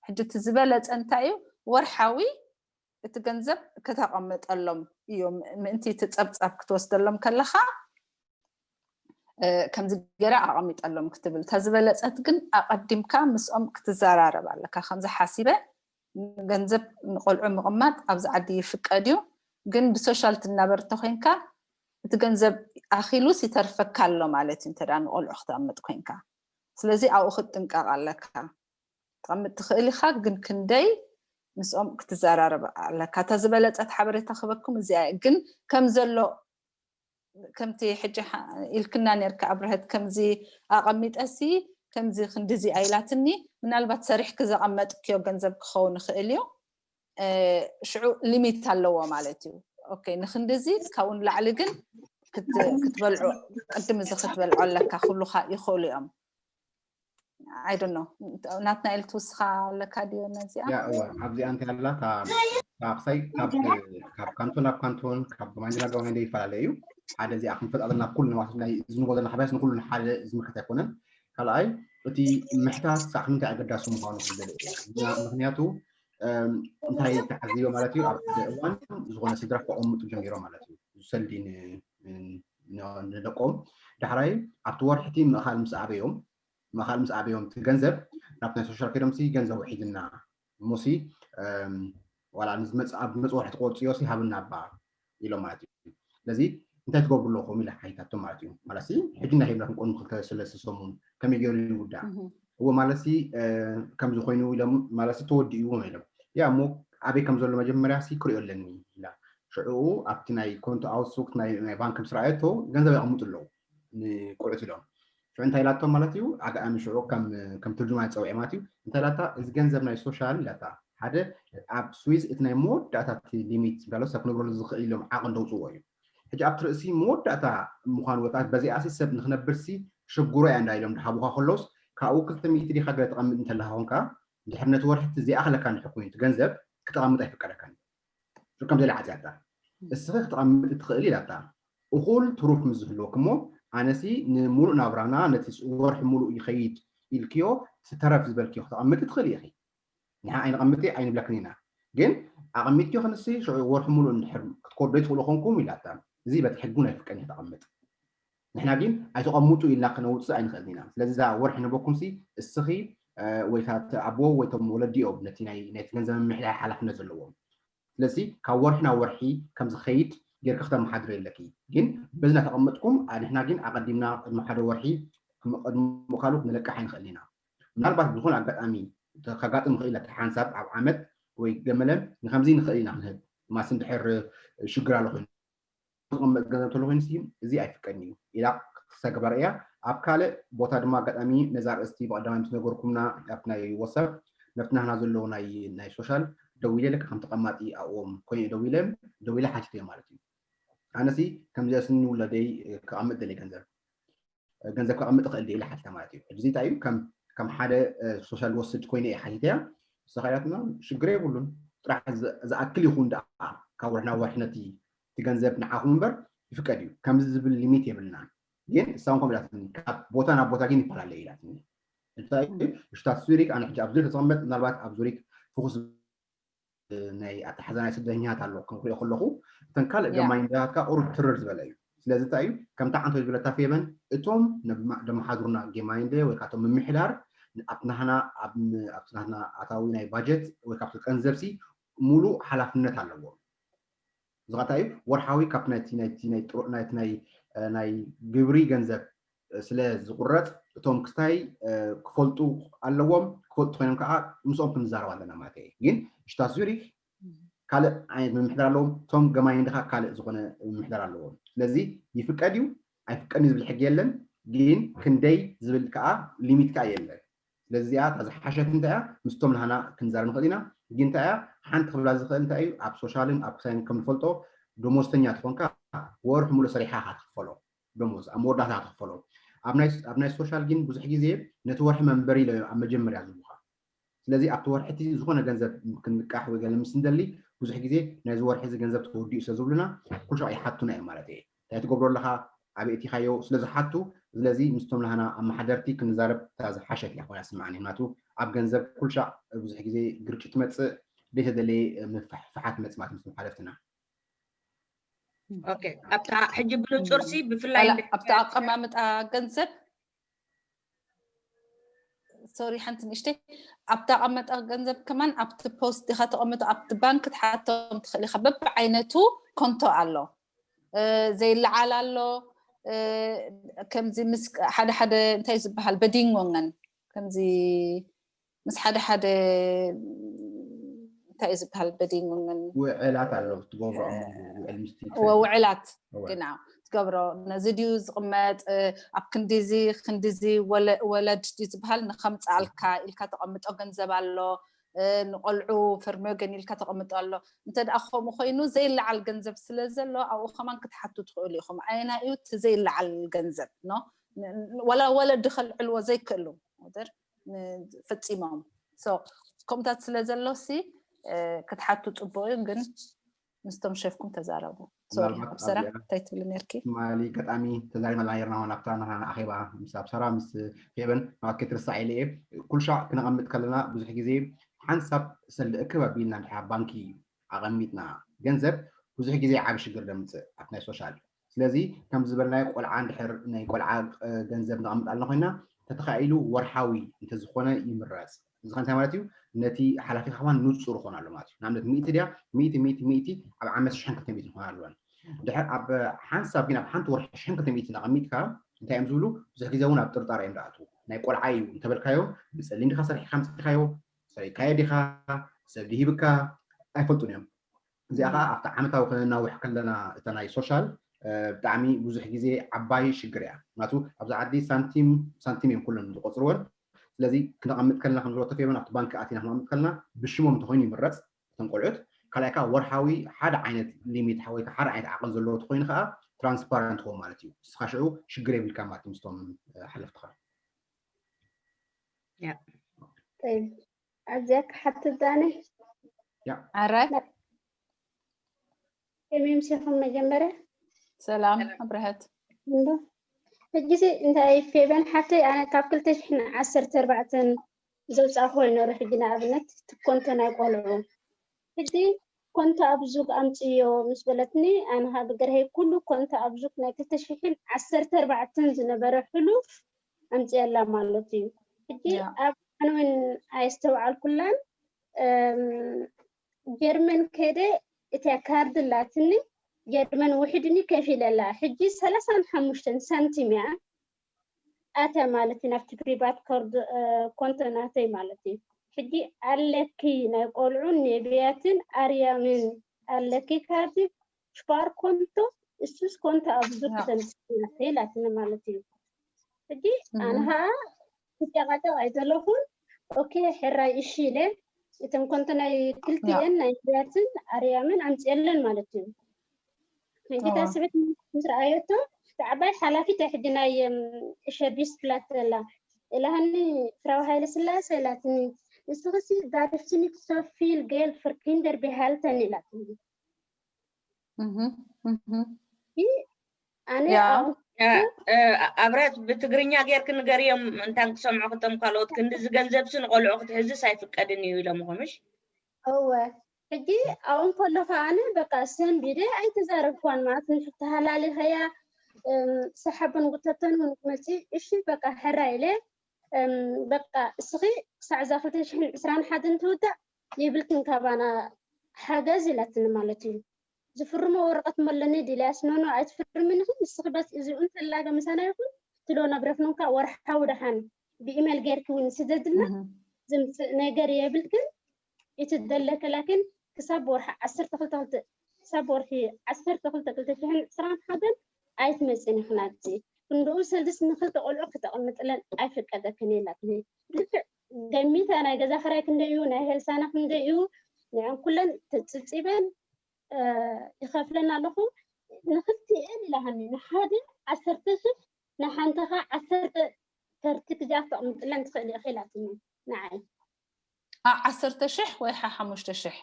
ሕጂ እቲ ዝበለፀ እንታይ እዩ፣ ወርሓዊ እቲ ገንዘብ ከተቐምጠሎም እዩ። ምእንቲ እቲ ፀብፃብ ክትወስደሎም ከለካ ከምዚ ገይረ ኣቐሚጠሎም ክትብል። እታ ዝበለፀት ግን ኣቐዲምካ ምስኦም ክትዘራረብ ኣለካ። ከምዚ ሓሲበ ገንዘብ ንቆልዑ ምቕማጥ ኣብዚ ዓዲ ይፍቀድ እዩ፣ ግን ብ social ትናበር እንተኮይንካ እቲ ገንዘብ ኣኺሉስ ይተርፈካ ኣሎ ማለት እዩ፣ እንተ ንቆልዑ ክተቕምጥ ኮይንካ። ስለዚ ኣብኡ ክትጥንቀቕ ኣለካ። ክትቐምጥ ትኽእል ኢኻ፣ ግን ክንደይ ምስኦም ክትዘራረብ ኣለካ። እታ ዝበለፀት ሓበሬታ ክበኩም እዚኣ ግን ከም ዘሎ ከምቲ ሕጂ ኢልክና ነርካ ኣብረሀት ከምዚ ኣቐሚጠሲ ከምዚ ክንድዚ ኣይላትኒ፣ ምናልባት ሰሪሕኪ ዘቐመጥክዮ ገንዘብ ክኸውን ይኽእል እዩ። ሽዑ ሊሚት ኣለዎ ማለት እዩ። Okay ንክንድዚ ካብኡ ንላዕሊ ግን ክትበልዖ ቅድም እዚ ክትበልዖ ኣለካ ክብሉካ ይኽእሉ እዮም። I don't know ናትናኤል ትውስኻ ኣለካ ድዮ ነዚኣ? ኣብዚኣ እንታይ ኣላ ካብሳይ ካብ ካንቶን ናብ ካንቶን ካብ ማንጀላ ገባይ ይፈላለ እዩ። ሓደ እዚኣ ክንፈጣጠር ናብ ኩሉ ማለት ናይ ዝንቦ ዘለና ሓበስ ንኩሉ ሓደ ዝምልከት ኣይኮነን። ካልኣይ እቲ ምሕታት ሳዕ ምንታይ ኣገዳሲ ምዃኑ ክዘለ ምክንያቱ እንታይ ተዓዚቦ ማለት እዩ ኣብ ሓደ እዋን ዝኾነ ስድራ ከቐምጡ ጀሚሮ ማለት እዩ። ሰልዲ ንደቆም ዳሕራይ ኣብቲ ወርሕቲ ምእኻል ምስ ኣበዮም ምእኻል ምስ ኣበዮም እቲ ገንዘብ ናብ ናይ social ከይዶም ሲ ገንዘብ ውሒድና እሞሲ ዋላ ንዝመፅ ኣብ መፅ ወርሒ ትቆፅዮ ሲ ሃብና እባ ኢሎም ማለት እዩ። ስለዚ እንታይ ትገብሩ ኣለኹም ኢለ ሓይታቶም ማለት እዩ። ማለት ሕጂ ናይ ሂብና ክንቆኑ ክልተ ሰለስተ ሰሙን ከመይ ገይሩ ይውዳእ እዎ ማለት ሲ ከምዚ ኮይኑ ኢሎም ማለት ተወዲእዎም ኢሎም ያ እሞ ኣበይ ከም ዘሎ መጀመርያ ሲ ክሪኦ ኣለኒ ኢላ ሽዑ ኣብቲ ናይ ኮንቶ ኣውትሱክት ናይ ባንክ ምስ ረኣየቶ ገንዘብ የቐምጡ ኣለዉ ንቆልዑት ኢሎም ሽዑ እንታይ ኢላቶም ማለት እዩ ኣጋጣሚ ሽዑ ከም ትርጅማ ፀውዒ ማለት እዩ እንታይ ኢላታ እዚ ገንዘብ ናይ social ኢላታ ሓደ ኣብ ስዊዝ እቲ ናይ መወዳእታ ሊሚት እንዳሎ ሰብ ክነብረሉ ዝኽእል ኢሎም ዓቕን ደውፅዎ እዩ ሕጂ ኣብቲ ርእሲ መወዳእታ ምዃኑ ወጣት በዚኣሲ ሰብ ንክነብርሲ ሽጉሮ እያ እንዳ ኢሎም ድሃቡካ ከለውስ ካብኡ ክልተ ሚእቲ ዲካ ገለ ተቐምጥ እንተለካ ኮንካ ድሕሪ ነቲ ወርሒ እቲ ዘይኣኽለካ እንድሕር ኮይኑ እቲ ገንዘብ ክተቐምጥ ኣይፍቀደካን እዩ ከምዚ ኢላ ዓፅያታ እስኺ ክትቐምጥ ትኽእል ኢላታ እኹል ትሩፍ ምስ ዝህልወክ እሞ ኣነሲ ንምሉእ ናብራና ነቲ ወርሒ ሙሉእ ይኸይድ ኢልክዮ ዝተረፍ ዝበልክዮ ክተቐምጥ ትኽእል ኢኺ ንሓ ኣይንቐምጥ ኣይንብለክን ኢና ግን ኣቐሚጥክዮ ክንሲ ሽዑ ወርሒ ሙሉእ እንድሕር ክትኮዶ ይትኽእሉ ኮንኩም ኢላታ እዚ በቲ ሕጊ እውን ኣይፍቀን እዩ ክተቐምጥ ንሕና ግን ኣይተቐምጡ ኢልና ክነውፅእ ኣይንኽእልን ኢና። ስለዚ እዛ ወርሒ ንበኩም ሲ እስኺ ወይ ኣቦ ወይ ቶም ወለዲኦም ነቲ ናይቲ ገንዘብ ምምሕዳር ሓላፍነት ዘለዎም። ስለዚ ካብ ወርሒ ናብ ወርሒ ከም ዝኸይድ ጌርካ ክተመሓድሮ የለኪ። ግን በዚ እናተቐመጥኩም ንሕና ግን ኣቐዲምና ቅድሚ ሓደ ወርሒ ቅድሚ ምዃሉ ክንለቅሕ ኣይንኽእልን ኢና። ምናልባት ብዝኾነ ኣጋጣሚ ከጋጥም ይኽእል እቲ ሓንሳብ ኣብ ዓመት ወይ ገመለ ንከምዚ ንኽእል ኢና ክንህብ ማስ እንድሕር ሽግር ኣሎ ኮይኑ ዝቕመጥ ገንዘብ ተሎ ኮይኑ ሲ እዚ ኣይፍቀድን እዩ ኢላ ክትሰግባ ርእያ። ኣብ ካልእ ቦታ ድማ ኣጋጣሚ ነዛ ኣርእስቲ ብቐዳማይ ምስ ነገርኩምና ኣብቲ ናይ ወሰብ ነፍቲ ናህና ዘለዎ ናይ ናይ ሶሻል ደዊለ ለካ ከም ተቐማጢ ኣብኦም ኮይኑ ደዊለ ደዊለ ሓቲተ ማለት እዩ። ኣነሲ ከምዚኣ ስኒ ውላደይ ክቐምጥ ደለይ ገንዘብ ገንዘብ ከቐምጥ እኽእል ኢለ ሓቲታ ማለት እዩ። ሕጂ እንታይ እዩ ከም ሓደ ሶሻል ወስድ ኮይነ እየ ሓቲተያ። ንሳ ኢላትና ሽግር የብሉን ጥራሕ ዝኣክል ይኹን ደኣ ካብ ወርሒ ናብ ወርሒ ነቲ እቲ ገንዘብ ንዓኹም እምበር ይፍቀድ እዩ። ከምዚ ዝብል ሊሚት የብልናን። ግን እሳ እውን ከምኡ ኢላትኒ ካብ ቦታ ናብ ቦታ ግን ይፈላለ እዩ ኢላትኒ። እንታይ እዩ ሽታት ዙሪክ ኣነ ሕጂ ኣብ ዙሪክ ተቐመጥ ምናልባት ኣብ ዙሪክ ፍኹስ ናይ ኣተሓዛ ናይ ስደተኛታት ኣሎ ከም ክሪኦ ከለኹ እተን ካልእ ገማይንዳታትካ ቁሩብ ትርር ዝበለ እዩ። ስለዚ እንታይ እዩ ከምታ ዓንቶ ዝበለታ ፌበን እቶም ደመሓድሩና ገማይንደ ወይ ካቶም ምምሕዳር ኣብቲ ናህና ኣብቲ ናህና ኣታዊ ናይ ባጀት ወይ ካብቲ ገንዘብሲ ሙሉእ ሓላፍነት ኣለዎም። ዝቐታ እዩ ወርሓዊ ካብቲ ናይቲ ናይቲ ናይ ጥሩ ናይቲ ናይ ናይ ግብሪ ገንዘብ ስለ ዝቁረፅ እቶም ክስታይ ክፈልጡ ኣለዎም። ክፈልጡ ኮይኖም ከዓ ምስኦም ክንዛረብ ኣለና ማለት እዩ። ግን ሽታት ዙሪክ ካልእ ዓይነት ምምሕዳር ኣለዎም። እቶም ገማይንድኻ ካልእ ዝኾነ ምምሕዳር ኣለዎም። ስለዚ ይፍቀድ እዩ ኣይፍቀድን ዝብል ሕጊ የለን። ግን ክንደይ ዝብል ከዓ ሊሚት ከዓ የለን። ስለዚ እዚኣ እታ ዝሓሸት እንታይ እያ ምስቶም ናህና ክንዛረብ ንኽእል ኢና። ግን እንታይ እያ ሓንቲ ክብላ ዝኽእል እንታይ እዩ ኣብ ሶሻልን ኣብ ክሳይን ከም ንፈልጦ ደሞዝተኛ ትኾንካ ወርሒ ሙሉእ ሰሪሓ ኢኻ ትኽፈሎ ደሞዝ ኣብ መወዳእታ ኢኻ ትኽፈሎ። ኣብ ናይ ሶሻል ግን ብዙሕ ግዜ ነቲ ወርሒ መንበሪ ኢሎም እዮም ኣብ መጀመርያ ዝህቡኻ። ስለዚ ኣብቲ ወርሒ እቲ ዝኾነ ገንዘብ ክንልቃሕ ወይ ገለ ምስ እንደሊ ብዙሕ ግዜ ናይዚ ወርሒ እዚ ገንዘብ ተወዲኡ ስለ ዝብሉና ኩሉ ሻዕ ይሓቱና እዮም ማለት እየ። እንታይ ትገብሮ ኣለኻ ኣበይ ኣቲኻዮ ስለ ዝሓቱ ስለዚ ምስቶም ናህና ኣመሓደርቲ ክንዛረብ እታ ዝሓሸት እያ ኮይና ስምዓኒ። ምክንያቱ ኣብ ገንዘብ ኩሉ ሻዕ ብዙሕ ግዜ ግርጭት ትመፅእ ዘይተደለየ ምፍሕፋሓት መፅማት ምስ ሓለፍትና። ኦኬ ኣብታ ሕጂ ብንጹርሲ ብፍላይ ኣብቲ ኣቀማምጣ ገንዘብ ሶሪ ሓንቲ ንእሽተይ ኣብቲ ኣቐመጠ ገንዘብ ከማን ኣብቲ ፖስት ዲኻ ተቐምጦ ኣብቲ ባንክ ትሓቶም ትኽእል ኢኻ በብዓይነቱ ኮንቶ ኣሎ ዘይለዓል ኣሎ ከምዚ ምስ ሓደ ሓደ እንታይ ዝበሃል በዲንጎንገን ከምዚ ምስ ሓደ ሓደ እንታይ እዩ ዝበሃል በዲንጎንገን ውዕላት ኣሎ ትገብሮ ኣብ መንጎ ውዕል ምስቲ ውዕላት ግና ትገብሮ ነዚ ድዩ ዝቕመጥ ኣብ ክንዲዚ ክንዲዚ ወለድ ድዩ ዝበሃል ንኸምፅኣልካ ኢልካ ተቐምጦ ገንዘብ ኣሎ ንቆልዑ ፈርሚዮ ገን ኢልካ ተቐምጦ ኣሎ እንተ ደኣ ከምኡ ኮይኑ ዘይለዓል ገንዘብ ስለ ዘሎ ኣብኡ ከማን ክትሓቱ ትኽእሉ ኢኹም ኣየና እዩ እቲ ዘይለዓል ገንዘብ ኖ ወላ ወለዲ ከልዕልዎ ዘይክእሉ ወደር ፈፂሞም ከምታት ስለ ዘሎ ሲ ክትሓቱ ፅቡቅ እዩ ግን ምስቶም ሸፍኩም ተዛረቡ ሶሪ ምናልባት ኣብ ስራሕ ኣብዚኣ እንታይ ትብሊ ነርኪ ትማሊ ኣጋጣሚ ተዛሪብና ኔርና እውን ኣብታ ናትና ኣኼባ ምስ ኣብሰራ ምስ ፌበን ናት ከይትርሳዕ ኢለ እየ ኩልሻዕ ክነቐምጥ ከለና ብዙሕ ግዜ ሓንሳብ ሰልዲ እክብ ኣቢልና እንድሕር ኣብ ባንኪ ኣቐሚጥና ገንዘብ ብዙሕ ግዜ ዓብ ሽግር ደምፅእ ኣብቲ ናይ ሶሻል ስለዚ ከም ዝበልናዮ ቆልዓ እንድሕር ናይ ቆልዓ ገንዘብ ነቐምጥ ኣለና ኮይና ተተኻኢሉ ወርሓዊ እንተዝኾነ ይምረፅ እዚ ከ እንታይ ማለት እዩ ነቲ ሓላፊኻ ከማን ንፁር ይኾን ኣሎ ማለት እዩ ንኣብነት ሚእቲ ድያ ሚእቲ ሚእቲ ሚእቲ ኣብ ዓመት ሽሕን ክልተ ሚእቲ ክኾን ኣለወን ድሕር ኣብ ሓንሳብ ግን ኣብ ሓንቲ ወርሒ ሽሕን ክልተ ሚእቲ እናቐሚጥካ እንታይ እዮም ዝብሉ ብዙሕ ግዜ እውን ኣብ ጥርጣረ እዮም ዝኣትዉ ናይ ቆልዓ እዩ እንተበልካዮ ብፀሊም ዲኻ ሰሪሕካ ምፅኢኻዮ ሰሪሕካዮ ዲኻ ሰብ ድሂብካ ኣይፈልጡን እዮም እዚኣ ከዓ ኣብቲ ዓመታዊ ከነናውሕ ከለና እታ ናይ ሶሻል ብጣዕሚ ብዙሕ ግዜ ዓባይ ሽግር እያ ምክንያቱ ኣብዚ ዓዲ ሳንቲም ሳንቲም እዮም ኩሎም ዝቆፅርወን ስለዚ ክነቐምጥ ከለና ከም ዝበሎ ተፌበን ኣብቲ ባንኪ ኣቲና ክነቐምጥ ከለና ብሽሞም እንተኮይኑ ይምረፅ እቶም ቆልዑት ካልኣይ ከዓ ወርሓዊ ሓደ ዓይነት ሊሚት ወይ ሓደ ዓይነት ዓቐን ዘለዎ ተኮይኑ ከዓ ትራንስፓረንት ሆም ማለት እዩ ንስኻ ሽዑ ሽግር የብልካ ማለት ምስቶም ሓለፍትኻ ኣብዚኣ ክሓትት ዳነ ኣረ ከመይ ምሲኹም መጀመርያ ሰላም ኣብረሀት እንዶ ሕጂሲ እንታይ ፌበን ሓፍተይ ኣነ ካብ ክልተ ሽሕን ዓሰርተ ኣርባዕተን ዘውፃእኹ ይነሩ ሕጂ ንኣብነት ትኮንቶ ናይ ቆልዑ ሕጂ ኮንቶ ኣብ ዙግ ኣምፅዮ ምስ በለትኒ፣ ኣነ ኸዓ ብገርሀይ ኩሉ ኮንቶ ኣብ ዙግ ናይ ክልተ ሽሕን ዓሰርተ ኣርባዕተን ዝነበረ ሕሉፍ ኣምፅየላ ማለት እዩ። ሕጂ ኣብ ኣነ እውን ኣየስተውዓልኩላን። ጀርመን ከደ እቲያ ካርድ ኣላትኒ፣ ጀርመን ውሕድኒ ከፊለላ። ሕጂ ሰላሳን ሓሙሽተን ሳንቲም እያ ኣትያ ማለት እዩ ናብቲ ፕሪቫት ኮንቶ ናተይ ማለት እዩ። ሕጂ ኣለኪ ናይ ቆልዑን ነቢያትን ኣርያምን ኣለኪ ካርድ ሽፓር ኮንቶ፣ እሱስ ኮንቶ ኣብ ዙር ክተምፅእ ናተይ ኢላትኒ ማለት እዩ። ሕጂ ኣነ ኸዓ ክጨቃጨቅ ኣይደለኹን። ኦኬ ሕራይ እሺ ኢለ እተን ኮንቶ ናይ ክልቲኤን ናይ ነቢያትን ኣርያምን ኣምፅየለን ማለት እዩ። ሕጂ እታ ስብዕት ምስ ረኣየቶ፣ እታ ዓባይ ሓላፊት ሕጂ ናይ ሸርቢስ ፕላት ዘላ ኢላሃኒ፣ ፍራው ሃይለ ስላሴ ኢላትኒ፣ ንስኽሲ ዳርፍትኒ ክሶፊል ጌል ፍርኪንደር ቢሃልተን ኢላትኒ። ኣነ ኣብረት ብትግርኛ ጌርክ ንገርዮም እንታን ክሰምዑ ክቶም ካልኦት ክንዲ ዝገንዘብሲ ንቆልዑ ክትሕዝስ ኣይፍቀድን እዩ ኢሎም ምሽ? እወ። ሕጂ ኣብኡ ከለኹ ኣነ በቃ ሰንቢደ ኣይተዛረብኳን ማለት ንሕተሃላሊኸያ ሰሓቦን ጉተተን እውን ክመፅእ እሺ በቃ ሕራ ኢለ በቃ እስኺ ክሳዕ እዛ ክልተ ሽሕን ዕስራን ሓደን ትውዳእ የብልክን ካባና ሓገዝ ኢላትኒ ማለት እዩ። ዝፍርሞ ወረቐት መለኒ ድልያስ ኖኖ ኣይትፍርምን ኢኺ ንስኺ በስ እዚኡ እንተላገ ምሳና ይኹን ትሎ ነብረፍንካ ወርሓዊ ደሓን ብኢሜል ጌርኪ እውን ስደድልና ዝምፅእ ነገር የብልክን። እቲ ዘለከ ላኪን ክሳብ ወርሒ ዓሰርተ ክልተ ክሳብ ወርሒ ዓሰርተ ክልተ ክልተ ሽሕን ዕስራን ሓደን ኣይትመፅን ኢኺ ናብዚ ክንድኡ ሰልድስ ንክልተ ቆልዑ ክተቐምጥለን ኣይፍቀደክን ኢላትኒ። ልክዕ ገሚታ ናይ ገዛ ክራይ ክንደይ እዩ ናይ ሄልሳና ክንደይ እዩ ንዐን ኩለን ተፅብፂበን ይኸፍለና ኣለኹ ንክልቲኤን ኢላሃኒ ንሓደ ዓሰርተ ሽሕ ንሓንተኻ ዓሰርተ ተርቲ ክጃፍ ተቕምጥለን ትኽእል ኢኺ ኢላትኒ ንዓይ። ዓሰርተ ሽሕ ወይ ሓሙሽተ ሽሕ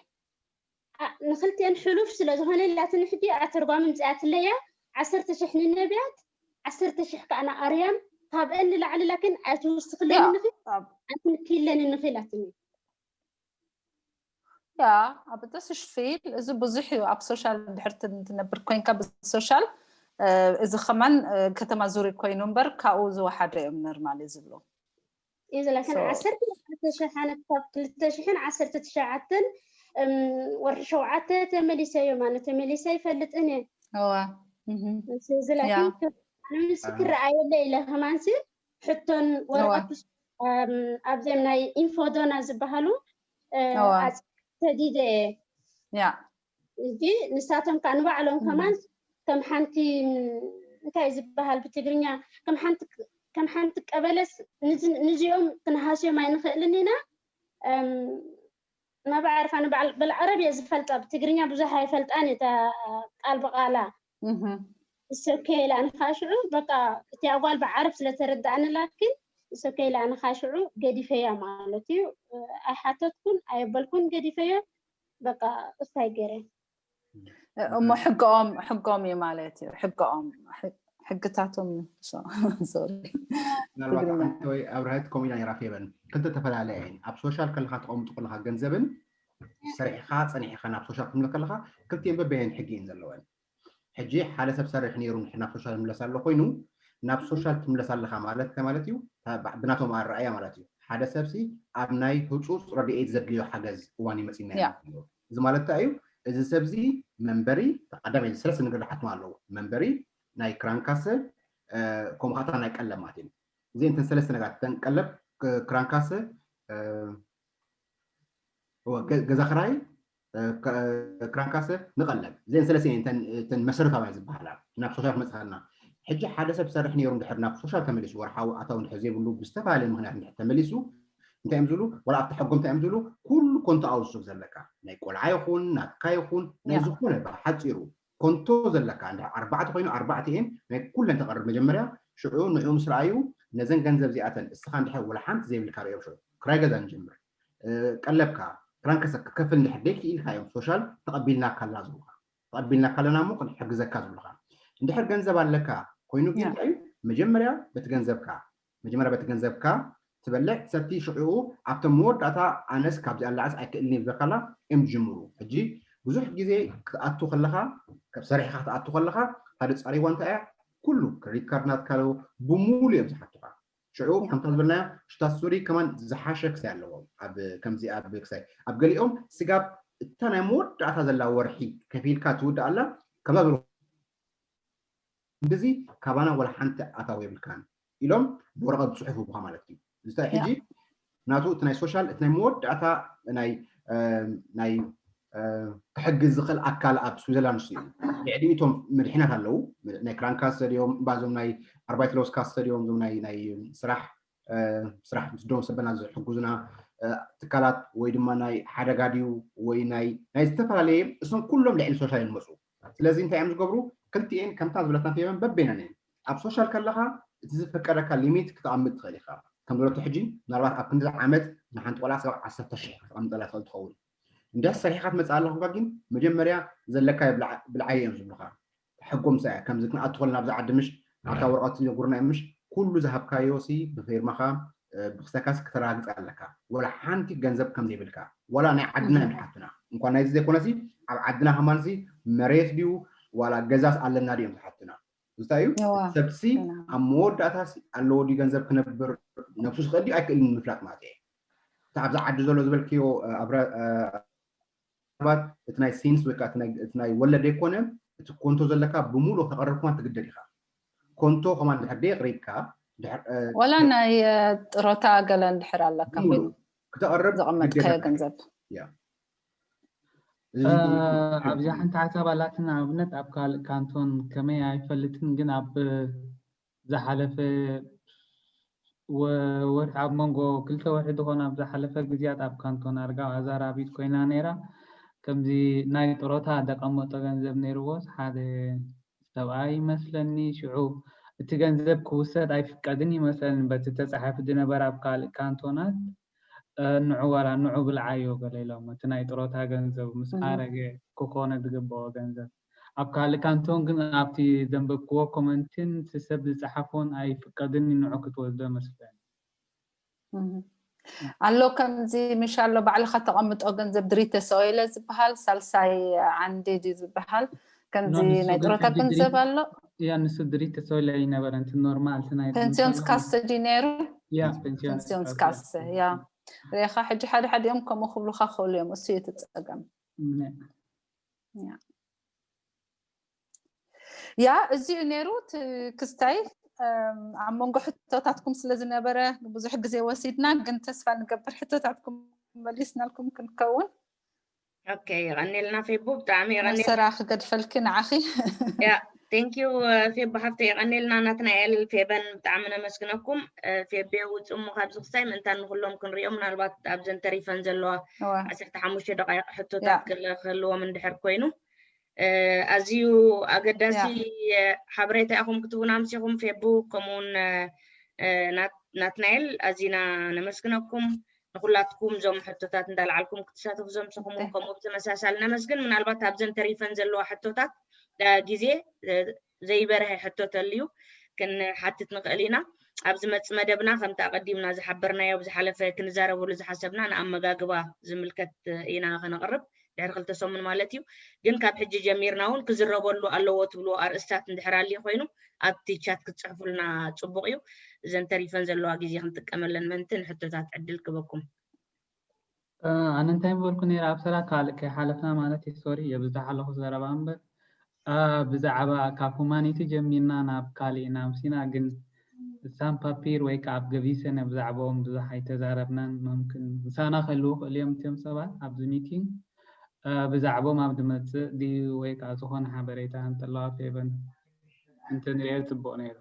ንክልቲኤን ሕሉፍ ስለ ዝኾነ ኢላትኒ ሕጂ ኣተርጓሚ ምፅኣትለያ ዓሰርተ ሽሕ ንነቢያት ዓሰርተ ሽሕ ከዓ ንኣርያም ካብአን ንላዕሊ ላኪን ኣይትውስኽለኒ ንኺ ኣይትንክይለኒ ንኺ ኢላትኒ። ያ ኣብ ተስሽ ፊል እዚ ብዙሕ እዩ ኣብ ሶሻል ድሕርቲ እንትነብር ኮይንካ ብሶሻል እዚ ከማን ከተማ ዙሪ ኮይኑ እምበር ካብኡ ዝወሓደ እዮም ነርማል እዩ ዝብሎ እዩ ዝለከን ዓሰርተ ሸሓነ ክሳብ ክልተ ሽሕን ዓሰርተ ትሽዓተን ወርሒ ሸውዓተ ተመሊሰ እዩ ማለት ተመሊሰ ይፈልጥን እየ እዋ ዝለከን ምስክር ኣየለ ኢለ ከማንሲ ሕቶን ወረቀት ኣብዚኦም ናይ ኢንፎዶና ዝበሃሉ ተዲደ እያ እዚ ንሳቶም ከዓ ንባዕሎም ከማን ከም ሓንቲ እንታይ ዝበሃል ብትግርኛ ከም ሓንቲ ቀበለስ ንዚኦም ክንሃስዮም ኣይንኽእልን ኢና። መባዕርፋ ንበዓል በልዓረብ እየ ዝፈልጣ ብትግርኛ ብዙሕ ኣይፈልጣን እየ ቃል ብቓላ እሰከ ኢላ ንኻሽዑ በቃ እቲ ኣጓል ብዓረብ ስለተረዳእኒ ላኪን እሰከ ኢላ ንኻሽዑ ገዲፈያ ማለት እዩ። ኣይሓተትኩን ኣየበልኩን ገዲፈዮ። በቃ እስታይ ገይረ እሞ ሕግኦም ሕጎም እዩ ማለት እዩ ሕግኦም ሕግታቶም እዩ ሶሪ ምናልባት ሓንቲ ወይ ኣብርሀት ከምኡ ኢላ ነይራ ፌበን ክልተ ተፈላለያ እየን ኣብ ሶሻል ከለካ ተቐምጡ ከለካ ገንዘብን ሰሪሕካ ፀኒሕካ ናብ ሶሻል ክትምለ ከለካ ክልቲኤን በበየን ሕጊ እየን ዘለወን ሕጂ ሓደ ሰብ ሰርሕ ነይሩ እንድሕር ናብ ሶሻል ይምለስ ኣሎ ኮይኑ ናብ ሶሻል ትምለስ ኣለካ ማለት እንታይ ማለት እዩ ብናቶም ኣረኣያ ማለት እዩ ሓደ ሰብሲ ኣብ ናይ ህፁፅ ረድኤት ዘድልዮ ሓገዝ እዋን ይመፅና እዚ ማለት እንታይ እዩ እዚ ሰብዚ መንበሪ ቀዳማይ ሰለስተ ነገር ሓትማ ኣለዎ መንበሪ ናይ ክራንካሰ ከምኡ ከዓ ናይ ቀለብ ማለት እዩ እዚአን እተን ሰለስተ ነገራት እተን ቀለብ ክራንካሰ ገዛ ክራይ ክራንካሰ ንቐለብ እዚአን ሰለስተ እተን መሰረታውያን ዝበሃላ ናብ ሶሻል ክመፅእ ከለና ሕጂ ሓደ ሰብ ሰርሕ ነይሩ እንድሕር ናብ ሶሻል ተመሊሱ ወርሓዊ ኣታዊ እንድሕር ዘይብሉ ብዝተፈላለየ ምክንያት እንድሕር ተመሊሱ እንታይ እዮም ዝብሉ ዋላ ኣብቲ ሕጎም እንታይ እዮም ዝብሉ ኩሉ ኮንቶ ኣውዝብ ዘለካ ናይ ቆልዓ ይኹን ናትካ ይኹን ናይ ዝኾነ ብሓፂሩ ኮንቶ ዘለካ እንድሕር ኣርባዕተ ኮይኑ ኣርባዕተ እየን ናይ ኩለን ተቐርብ መጀመርያ ሽዑ ንዕኡ ምስ ረኣዩ ነዘን ገንዘብ እዚኣተን እስኻ እንድሕር ወላ ሓንቲ ዘይብልካ ርኦም ሽዑ ክራይ ገዛ ንጀምር ቀለብካ ክራንከሰ ክከፍል እንድሕር ደይክኢልካ እዮም ሶሻል ተቐቢልናካ ኣላ ዝብሉካ ተቐቢልናካ ኣለና እሞ ክንሕግዘካ ዝብሉካ እንድሕር ገንዘብ ኣለካ ኮይኑ ግን እንታይ እዩ መጀመርያ በቲ ገንዘብካ መጀመርያ በቲ ገንዘብካ ትበልዕ ትሰቲ ሽዑኡ ኣብቶም መወዳእታ ኣነስ ካብዚኣ ላዕስ ኣይክእልን እዩ ብዘካላ እዮም ዝጅምሩ ሕጂ ብዙሕ ግዜ ክትኣቱ ከለኻ፣ ካብ ሰሪሕካ ክትኣቱ ከለኻ፣ ሓደ ጻሪዋ እንታይ እያ? ኩሉ ክሬዲት ካርድ ናትካ ኣለዎ፣ ብሙሉ እዮም ዝሓቱኻ። ሽዑ ከምታ ዝበልናዮ ሽታ ስቶሪ ከማን ዝሓሸ ክሳይ ኣለዎ። ኣብ ከምዚ ኣብ ክሳይ ኣብ ገሊኦም ስጋብ እታ ናይ መወዳእታ ዘላ ወርሒ ከፊልካ ትውድእ ኣላ። ከምዛ ዝበልኩ እንደዚ ካባና ወላ ሓንቲ ኣታዊ የብልካን ኢሎም ብወረቐት ብፅሑፍ ይህቡኻ ማለት እዩ። እዚ ሕጂ ናቱ እቲ ናይ ሶሻል እቲ ናይ መወዳእታ ናይ ናይ ክሕግዝ ዝኽእል ኣካል ኣብ ስዊዘርላንድ እዩ። ልዕሊ እቶም መድሕናት ኣለዉ። ናይ ክራንካሰ ድዮም፣ ባዞም ናይ ኣርባይትሎስ ካሰ ድዮም፣ ዞም ናይ ናይ ስራሕ ስራሕ ምስ ደም ሰበና ዝሕግዙና ትካላት ወይ ድማ ናይ ሓደጋ ድዩ ወይ ናይ ናይ ዝተፈላለየ እሶም ኩሎም ልዕሊ ሶሻል እዮም ዝመፁ። ስለዚ እንታይ እዮም ዝገብሩ? ክልቲኤን ከምታ ዝበለትና ፌበን በበይነን እየን። ኣብ ሶሻል ከለኻ እቲ ዝፈቀደካ ሊሚት ክተቐምጥ ትኽእል ኢኻ። ከም ዝበለቶ ሕጂ ምናልባት ኣብ ክንዲ ዓመት ንሓንቲ ቆልዓ ስጋብ ዓሰርተ ሽሕ ክተቐምጠላ ትኽእል ትኸውን። እንድሕር ሰሪሕካ ትመፅእ ኣለኹ ግን መጀመርያ ዘለካ ብልዓይ እዮም ዝብሉኻ። ሕጎም ሳ ከምዚ ክንኣቱ ከለና ኣብዚ ዓዲ ምሽ ኣብታ ወረቐት ዝነጉርና እዮም ምሽ ኩሉ ዝሃብካዮ ሲ ብፌርማኻ ብክሰካስ ክተረጋግፅ ኣለካ። ወላ ሓንቲ ገንዘብ ከም ዘይብልካ ወላ ናይ ዓድና እዮም ዝሓቱና። እንኳን ናይዚ ዘይኮነሲ ኣብ ዓድና ከማንሲ መሬት ድዩ ዋላ ገዛስ ኣለና ድዮም ዝሓቱና። እንታይ እዩ ሰብሲ ኣብ መወዳእታሲ ኣለዎ ድዩ ገንዘብ ክነብር ነብሱ ዝኽእል ድዩ ኣይክእልን ምፍላጥ ማለት እየ። ኣብዛ ዓዲ ዘሎ ዝበልክዮ ኣብረ ሰባት እቲ ናይ ሲንስ ወይ ከዓ እቲ ናይ ወለድ ዘይኮነ እቲ ኮንቶ ዘለካ ብሙሉ ከተቐርብ ከማን ትግደድ ኢኻ። ኮንቶ ከማን ድሕር ደይ ቅሪብካ ወላ ናይ ጥሮታ ገለ እንድሕር ኣለካ ኮይኑ ክተቐርብ ዘቐመጥካዮ ገንዘብ ኣብዚኣ ሓንቲ ሓሳብ ኣላትና። ኣብነት ኣብ ካልእ ካንቶን ከመይ ኣይፈልጥን፣ ግን ኣብ ዝሓለፈ ወርሒ ኣብ መንጎ ክልተ ወርሒ ዝኾነ ኣብ ዝሓለፈ ግዜያት ኣብ ካንቶን ኣርጋው ኣዛራቢት ኮይና ነይራ። ከምዚ ናይ ጥሮታ ደቀመጦ ገንዘብ ነይርዎስ ሓደ ሰብኣይ ይመስለኒ። ሽዑ እቲ ገንዘብ ክውሰድ ኣይፍቀድን ይመስለኒ በቲ ተጻሒፉ ዝነበረ ኣብ ካልእ ካንቶናት። ንዑ ዋላ ንዑ ብልዓዮ ገለ ኢሎም እቲ ናይ ጥሮታ ገንዘብ ምስ ኣረገ ክኾነ ዝግበኦ ገንዘብ ኣብ ካልእ ካንቶን ግን ኣብቲ ዘንበብክዎ ኮመንትን እቲ ሰብ ዝጸሓፎን ኣይፍቀድን ንዑ ክትወስዶ መስለኒ። ኣሎ ከምዚ ምሽ ኣሎ ባዕልኻ ተቐምጦ ገንዘብ ድሪተ ሰኦይለ ዝበሃል ሳልሳይ ዓንዲ ድዩ ዝበሃል ከምዚ ናይ ጥሮታ ገንዘብ ኣሎ። ያ ንሱ ድሪተ ሰኦይለ ይነበረ እቲ ኖርማል እቲ ናይ ፔንሲዮንስ ካሰ ድዩ ነይሩ? ያ ፔንሲዮንስ ካሰ ያ ሬኻ ሕጂ ሓደ ሓዲኦም ከምኡ ክብሉካ ክእሉ እዮም። እሱ እዩ እቲ ጸገም። ያ እዚኡ ነይሩ ክስታይ ኣብ መንጎ ሕቶታትኩም ስለ ዝነበረ ብዙሕ ግዜ ወሲድና፣ ግን ተስፋ ንገብር ሕቶታትኩም መሊስናልኩም ክንከውን። ኦኬ፣ የቐኔልና ፌቡ፣ ብጣዕሚ የቐኔልና። ሰራ ክገድፈልኪ ንዓኺ። ያ ቴንክ ዩ ፌቡ ሓፍተይ፣ የቐኔልና ናትናኤል ፌበን ብጣዕሚ ነመስግነኩም። ፌቤ ውፅእ እሞ ካብዚ ክስታይ ምእንታን ንኩሎም ክንሪኦ፣ ምናልባት ኣብዘን ተሪፈን ዘለዋ ዓሰርተ ሓሙሽተ ደቃይቕ ሕቶታት ክህልዎም እንድሕር ኮይኑ ኣዝዩ ኣገዳሲ ሓበሬታ ኢኹም ክትቡና ኣምሲኹም ፌቡ ከምኡውን ናትናኤል ኣዚና ነመስግነኩም። ንኩላትኩም እዞም ሕቶታት እንዳልዓልኩም ክትሳተፉ ዘምሰኹም እውን ከምኡ ብተመሳሳሊ ነመስግን። ምናልባት ኣብዘን ተሪፈን ዘለዋ ሕቶታት ግዜ ዘይበርሀ ሕቶ ተልዩ ክንሓትት ንኽእል ኢና። ኣብ ዝመፅእ መደብና ከምቲ ኣቐዲምና ዝሓበርናዮ ብዝሓለፈ ክንዛረበሉ ዝሓሰብና ንኣመጋግባ ዝምልከት ኢና ከነቕርብ ድሕሪ ክልተ ሰሙን ማለት እዩ። ግን ካብ ሕጂ ጀሚርና እውን ክዝረበሉ ኣለዎ ትብልዎ ኣርእስታት እንድሕር ኣልዩ ኮይኑ ኣብቲ ቻት ክትፅሕፉልና ፅቡቕ እዩ። እዘን ተሪፈን ዘለዋ ግዜ ክንጥቀመለን ምእንቲ ንሕቶታት ዕድል ክበኩም። ኣነ እንታይ ምበልኩ ነይረ ኣብ ሰላ ካልእ ከይሓለፍና ማለት እዩ። ሶሪ የብዝሓ ኣለኹ ዘረባ እምበር ብዛዕባ ካብ ሁማኒቲ ጀሚርና ናብ ካሊእ ኢና ኣምሲና፣ ግን ሳም ፓፒር ወይ ከዓ ኣብ ገቪሰነ ብዛዕባኦም ብዙሕ ኣይተዛረብናን። መምክን ምሳና ክህልዉ ክእሉ እዮም እትዮም ሰባት ኣብዚ ሚቲንግ ብዛዕባኦም ኣብ ዝመፅእ ድዩ ወይ ከዓ ዝኾነ ሓበሬታ እንተለዋ ፌበን እንተንሪኦ ፅቡቅ ነይሩ።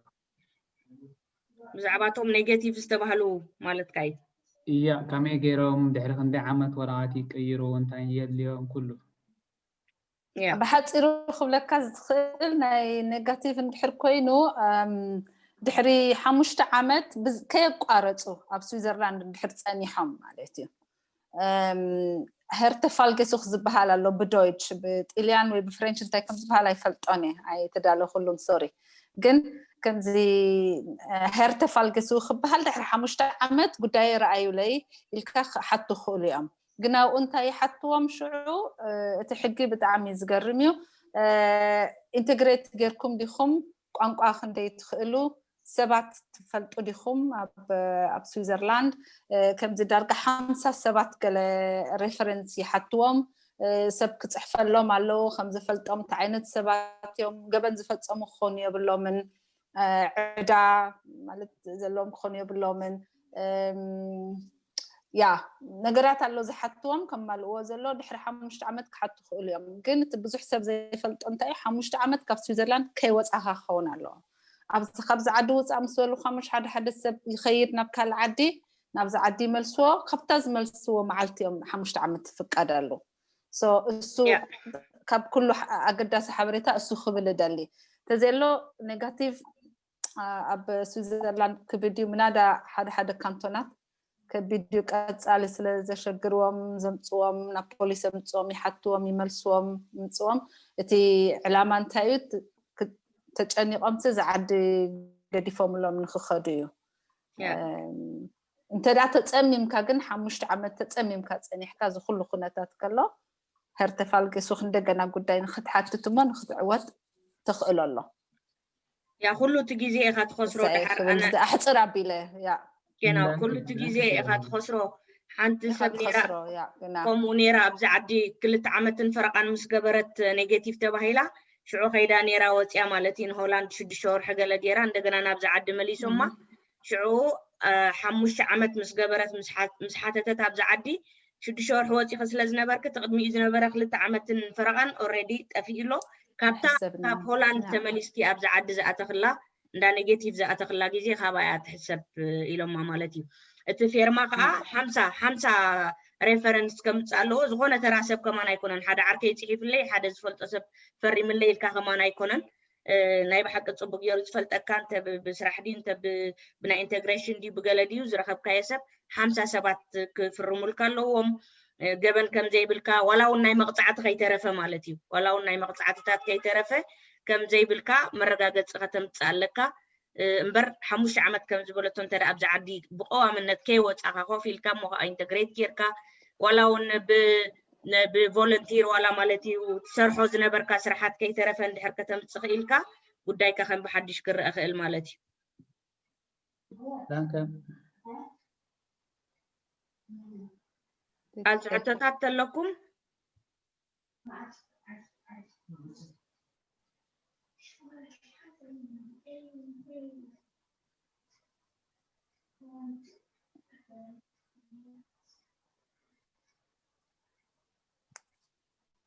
ብዛዕባቶም ኔጌቲቭ ዝተባህሉ ማለትካ እዩ። እያ ከመይ ገይሮም ድሕሪ ክንደይ ዓመት ወረቓት ይቅይሩ እንታይ የድልዮም ኩሉ ብሓፂሩ ክብለካ ዝኽእል ናይ ኔጋቲቭ እንድሕር ኮይኑ ድሕሪ ሓሙሽተ ዓመት ከየቋረፁ ኣብ ስዊዘርላንድ እንድሕር ፀኒሖም ማለት እዩ። ሄርተ ፋልጌሱክ ዝበሃል ኣሎ ብዶይች ብጢልያን ወይ ብፍሬንች እንታይ ከም ዝበሃል ኣይፈልጦን እየ ኣይተዳለኩሉን ሶሪ። ግን ከምዚ ሄርተ ፋልጌሱክ ክበሃል ድሕሪ ሓሙሽተ ዓመት ጉዳየ ረኣዩለይ ኢልካ ክሓቱ ክእሉ እዮም። ግን ኣብኡ እንታይ ይሓትዎም ሽዑ? እቲ ሕጊ ብጣዕሚ ዝገርም እዩ። ኢንተግሬት ጌርኩም ዲኹም? ቋንቋ ክንደይ ትኽእሉ? ሰባት ትፈልጡ ዲኹም? ኣብ ስዊዘርላንድ ከምዚ ዳርጋ ሓምሳ ሰባት ገለ ሬፈረንስ ይሓትዎም። ሰብ ክፅሕፈሎም ኣለዎ፣ ከምዝፈልጦም እንታይ ዓይነት ሰባት እዮም፣ ገበን ዝፈፀሙ ክኾኑ የብሎምን፣ ዕዳ ማለት ዘለዎም ክኾኑ የብሎምን። ያ ነገራት ኣሎ ዝሓትዎም ከማልእዎ ዘሎ። ድሕሪ ሓሙሽተ ዓመት ክሓቱ ክእሉ እዮም። ግን እቲ ብዙሕ ሰብ ዘይፈልጦ እንታይ እዩ፣ ሓሙሽተ ዓመት ካብ ስዊዘርላንድ ከይወፃኻ ክኸውን ኣለዎ። ኣብዚ ካብዚ ዓዲ ውፃእ ምስ በሉካ ምሽ ሓደ ሓደ ሰብ ይኸይድ ናብ ካልእ ዓዲ፣ ናብዚ ዓዲ ይመልስዎ። ካብታ ዝመልስዎ መዓልቲ እዮም ሓሙሽተ ዓመት ትፍቀደሉ። እሱ ካብ ኩሉ ኣገዳሲ ሓበሬታ እሱ ክብል እደሊ። ተዘሎ ኔጋቲቭ ኣብ ስዊዘርላንድ ክብድ እዩ። ምናዳ ሓደ ሓደ ካንቶናት ከቢድ እዩ። ቀፃሊ ስለ ዘሸግርዎም ዘምፅዎም፣ ናብ ፖሊስ ዘምፅዎም፣ ይሓትዎም፣ ይመልስዎም፣ ምፅዎም። እቲ ዕላማ እንታይ እዩ? ተጨኒቆምሲ ዝዓዲ ገዲፎምሎም ንክኸዱ እዩ። እንተዳ ተፀሚምካ ግን ሓሙሽተ ዓመት ተፀሚምካ ፀኒሕካ ዝኩሉ ኩነታት ከሎ ሄርተፋልጌሱክ እንደገና ጉዳይ ንክትሓትት እሞ ንክትዕወት ተኽእሎ ኣሎ። ያ ኩሉ እቲ ግዜ ኢኻ ትኸስሮ። ድሓር ኣነ ኣሕፅር ኣቢለ ያ ጌና ኩሉ እቲ ግዜ ኢኻ ትኸስሮ። ሓንቲ ሰብ ኔራ ከምኡ ኔራ ኣብዚ ዓዲ ክልተ ዓመትን ፈረቓን ምስ ገበረት ኔጌቲቭ ተባሂላ ሽዑ ከይዳ ኔራ ወፅያ ማለት እዩ። ንሆላንድ ሽዱሽተ ወርሒ ገለ ጌራ እንደገና ናብዚ ዓዲ መሊሶማ። ሽዑ ሓሙሽተ ዓመት ምስ ገበረት ምስ ሓተተት ኣብዚ ዓዲ ሽዱሽተ ወርሒ ወፂኺ ስለ ዝነበርኪ እቲ ቅድሚኡ ዝነበረ ክልተ ዓመትን ፈረቓን ኦልሬዲ ጠፊኡ ኣሎ። ካብታ ካብ ሆላንድ ተመሊስኪ ኣብዚ ዓዲ ዝኣተኽላ እንዳ ኔጌቲቭ ዝኣተኽላ ግዜ ካባያ ትሕሰብ ኢሎማ ማለት እዩ። እቲ ፌርማ ከዓ ሓምሳ ሓምሳ ሬፈረንስ ከምፅእ ኣለዎ። ዝኾነ ተራ ሰብ ከማን ኣይኮነን። ሓደ ዓርከይ ፅሒፍለይ፣ ሓደ ዝፈልጦ ሰብ ፈሪምለይ ኢልካ ከማን ኣይኮነን። ናይ ብሓቂ ፅቡቅ ገይሩ ዝፈልጠካ እንተ ብስራሕ ድዩ እንተ ብናይ ኢንተግሬሽን ድዩ ብገለ ድዩ ዝረኸብካዮ ሰብ ሓምሳ ሰባት ክፍርሙልካ ኣለዎም። ገበን ከም ዘይብልካ ዋላ እውን ናይ መቕፃዕቲ ከይተረፈ ማለት እዩ። ዋላ እውን ናይ መቕፃዕትታት ከይተረፈ ከም ዘይብልካ መረጋገፂ ከተምፅእ ኣለካ። እምበር ሓሙሽተ ዓመት ከም ዝበለቶ እንተ ኣብዚ ዓዲ ብቀዋምነት ከይወፃካ ኮፍ ኢልካ እሞ ከዓ ኢንተግሬት ጌርካ ዋላ እውን ብቮለንቲር ዋላ ማለት እዩ ትሰርሖ ዝነበርካ ስራሓት ከይተረፈ እንድሕር ከተምፅእ ክኢልካ ጉዳይካ ከም ብሓድሽ ክረአ ክእል ማለት እዩ። Danke. ካልሲ ሕቶታት ተለኩም?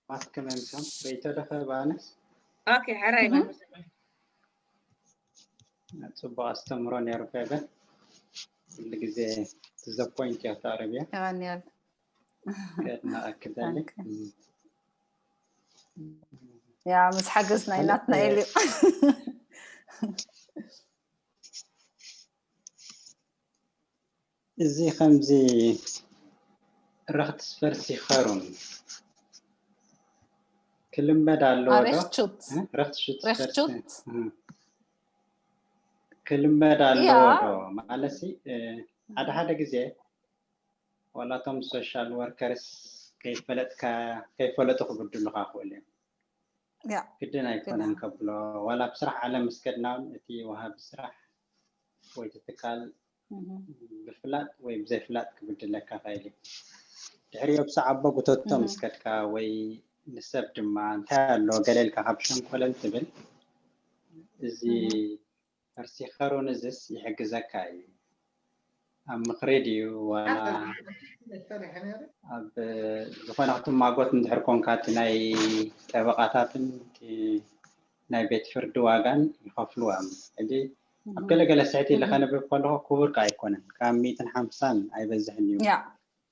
ማስክ መምሶም ርእይቶ ደኸ ብኣነስ ኦኬ፣ ሕራይ መምሶም። ጽቡቕ ኣስተምሮ ነይሩ። ገበን ኩሉ ግዜ to the point እያ ተቕርብያ። ይቐንየል። ከድና ኣክል ደሊ ያ ምስ ሓገዝ ናይ ናትናኤል እዩ። እዚ ከምዚ ረክትስፈርስ ይኸሩን ክልመድ ኣለዎ ዶ? ሬክቹት ረክትሹት ሬክቹት ክልመድ ኣለዎ ዶ? ማለትሲ ሓደ ሓደ ግዜ ዋላቶም ሶሻል ወርከርስ ከይፈለጥካ ከይፈለጡ ክብድሉካ ክእሉ እዮም። ግድን ኣይኮነን ከብሎ ዋላ ብስራሕ ዓለም ምስ ከድና እውን እቲ ወሃቢ ስራሕ ወይ እቲ ትካል ብፍላጥ ወይ ብዘይፍላጥ ክብድለካ ይኽእል እዩ። ድሕሪኡ ብሰዓቦ ጉተቶ ምስ ከድካ ወይ ንሰብ ድማ እንታይ ኣሎ ገለ ኢልካ ካብ ሸንኮለል ትብል እዚ ፈርሲኸሩን እዝስ ይሕግዘካ እዩ። ኣብ ምኽሪ ድዩ ዋላ ኣብ ዝኾነ ክትማጎት እንድሕር ኮንካ እቲ ናይ ጠበቓታትን ናይ ቤት ፍርዲ ዋጋን ይኸፍልዎም። ሕጂ ኣብ ገለገለ ስሕቲ ኢለ ከነብብ ከለኹ ክቡር ከኣ ኣይኮነን፣ ካብ ሚእትን ሓምሳን ኣይበዝሕን እዩ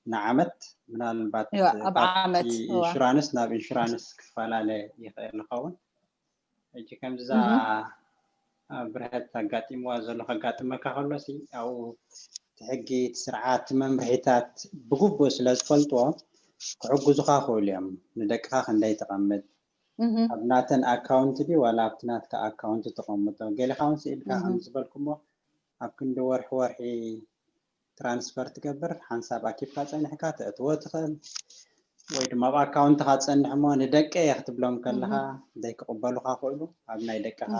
ንዓመት። ምናልባት ኣብ ዓመት ኢንሹራንስ ናብ ኢንሹራንስ ክፈላለ ይኽእል ይኸውን። ሕጂ ከምዛ ብርሀት ኣጋጢምዋ ዘሎ ከጋጥመካ ከሎ ሲ ኣብኡ እቲ ሕጊ እቲ ስርዓት እቲ መምርሒታት ብግቡእ ስለ ዝፈልጥዎ ክሕግዙኻ ክእሉ እዮም። ንደቅኻ ክንደይ ተቐምጥ ኣብ ናተን ኣካውንት ድዩ ዋላ ኣብቲ ናትካ ኣካውንት ተቐምጦ ገሊኻ እውን ስኢልካ ከም ዝበልኩሞ ኣብ ክንዲ ወርሒ ወርሒ ትራንስፈር ትገብር፣ ሓንሳብ ኣኪብካ ጸኒሕካ ተእትዎ ትኽእል፣ ወይ ድማ ኣብ ኣካውንትኻ ጸንሕ እሞ ንደቀ እየ ክትብሎም ከለኻ ዘይክቕበሉኻ ክእሉ፣ ኣብ ናይ ደቀኻ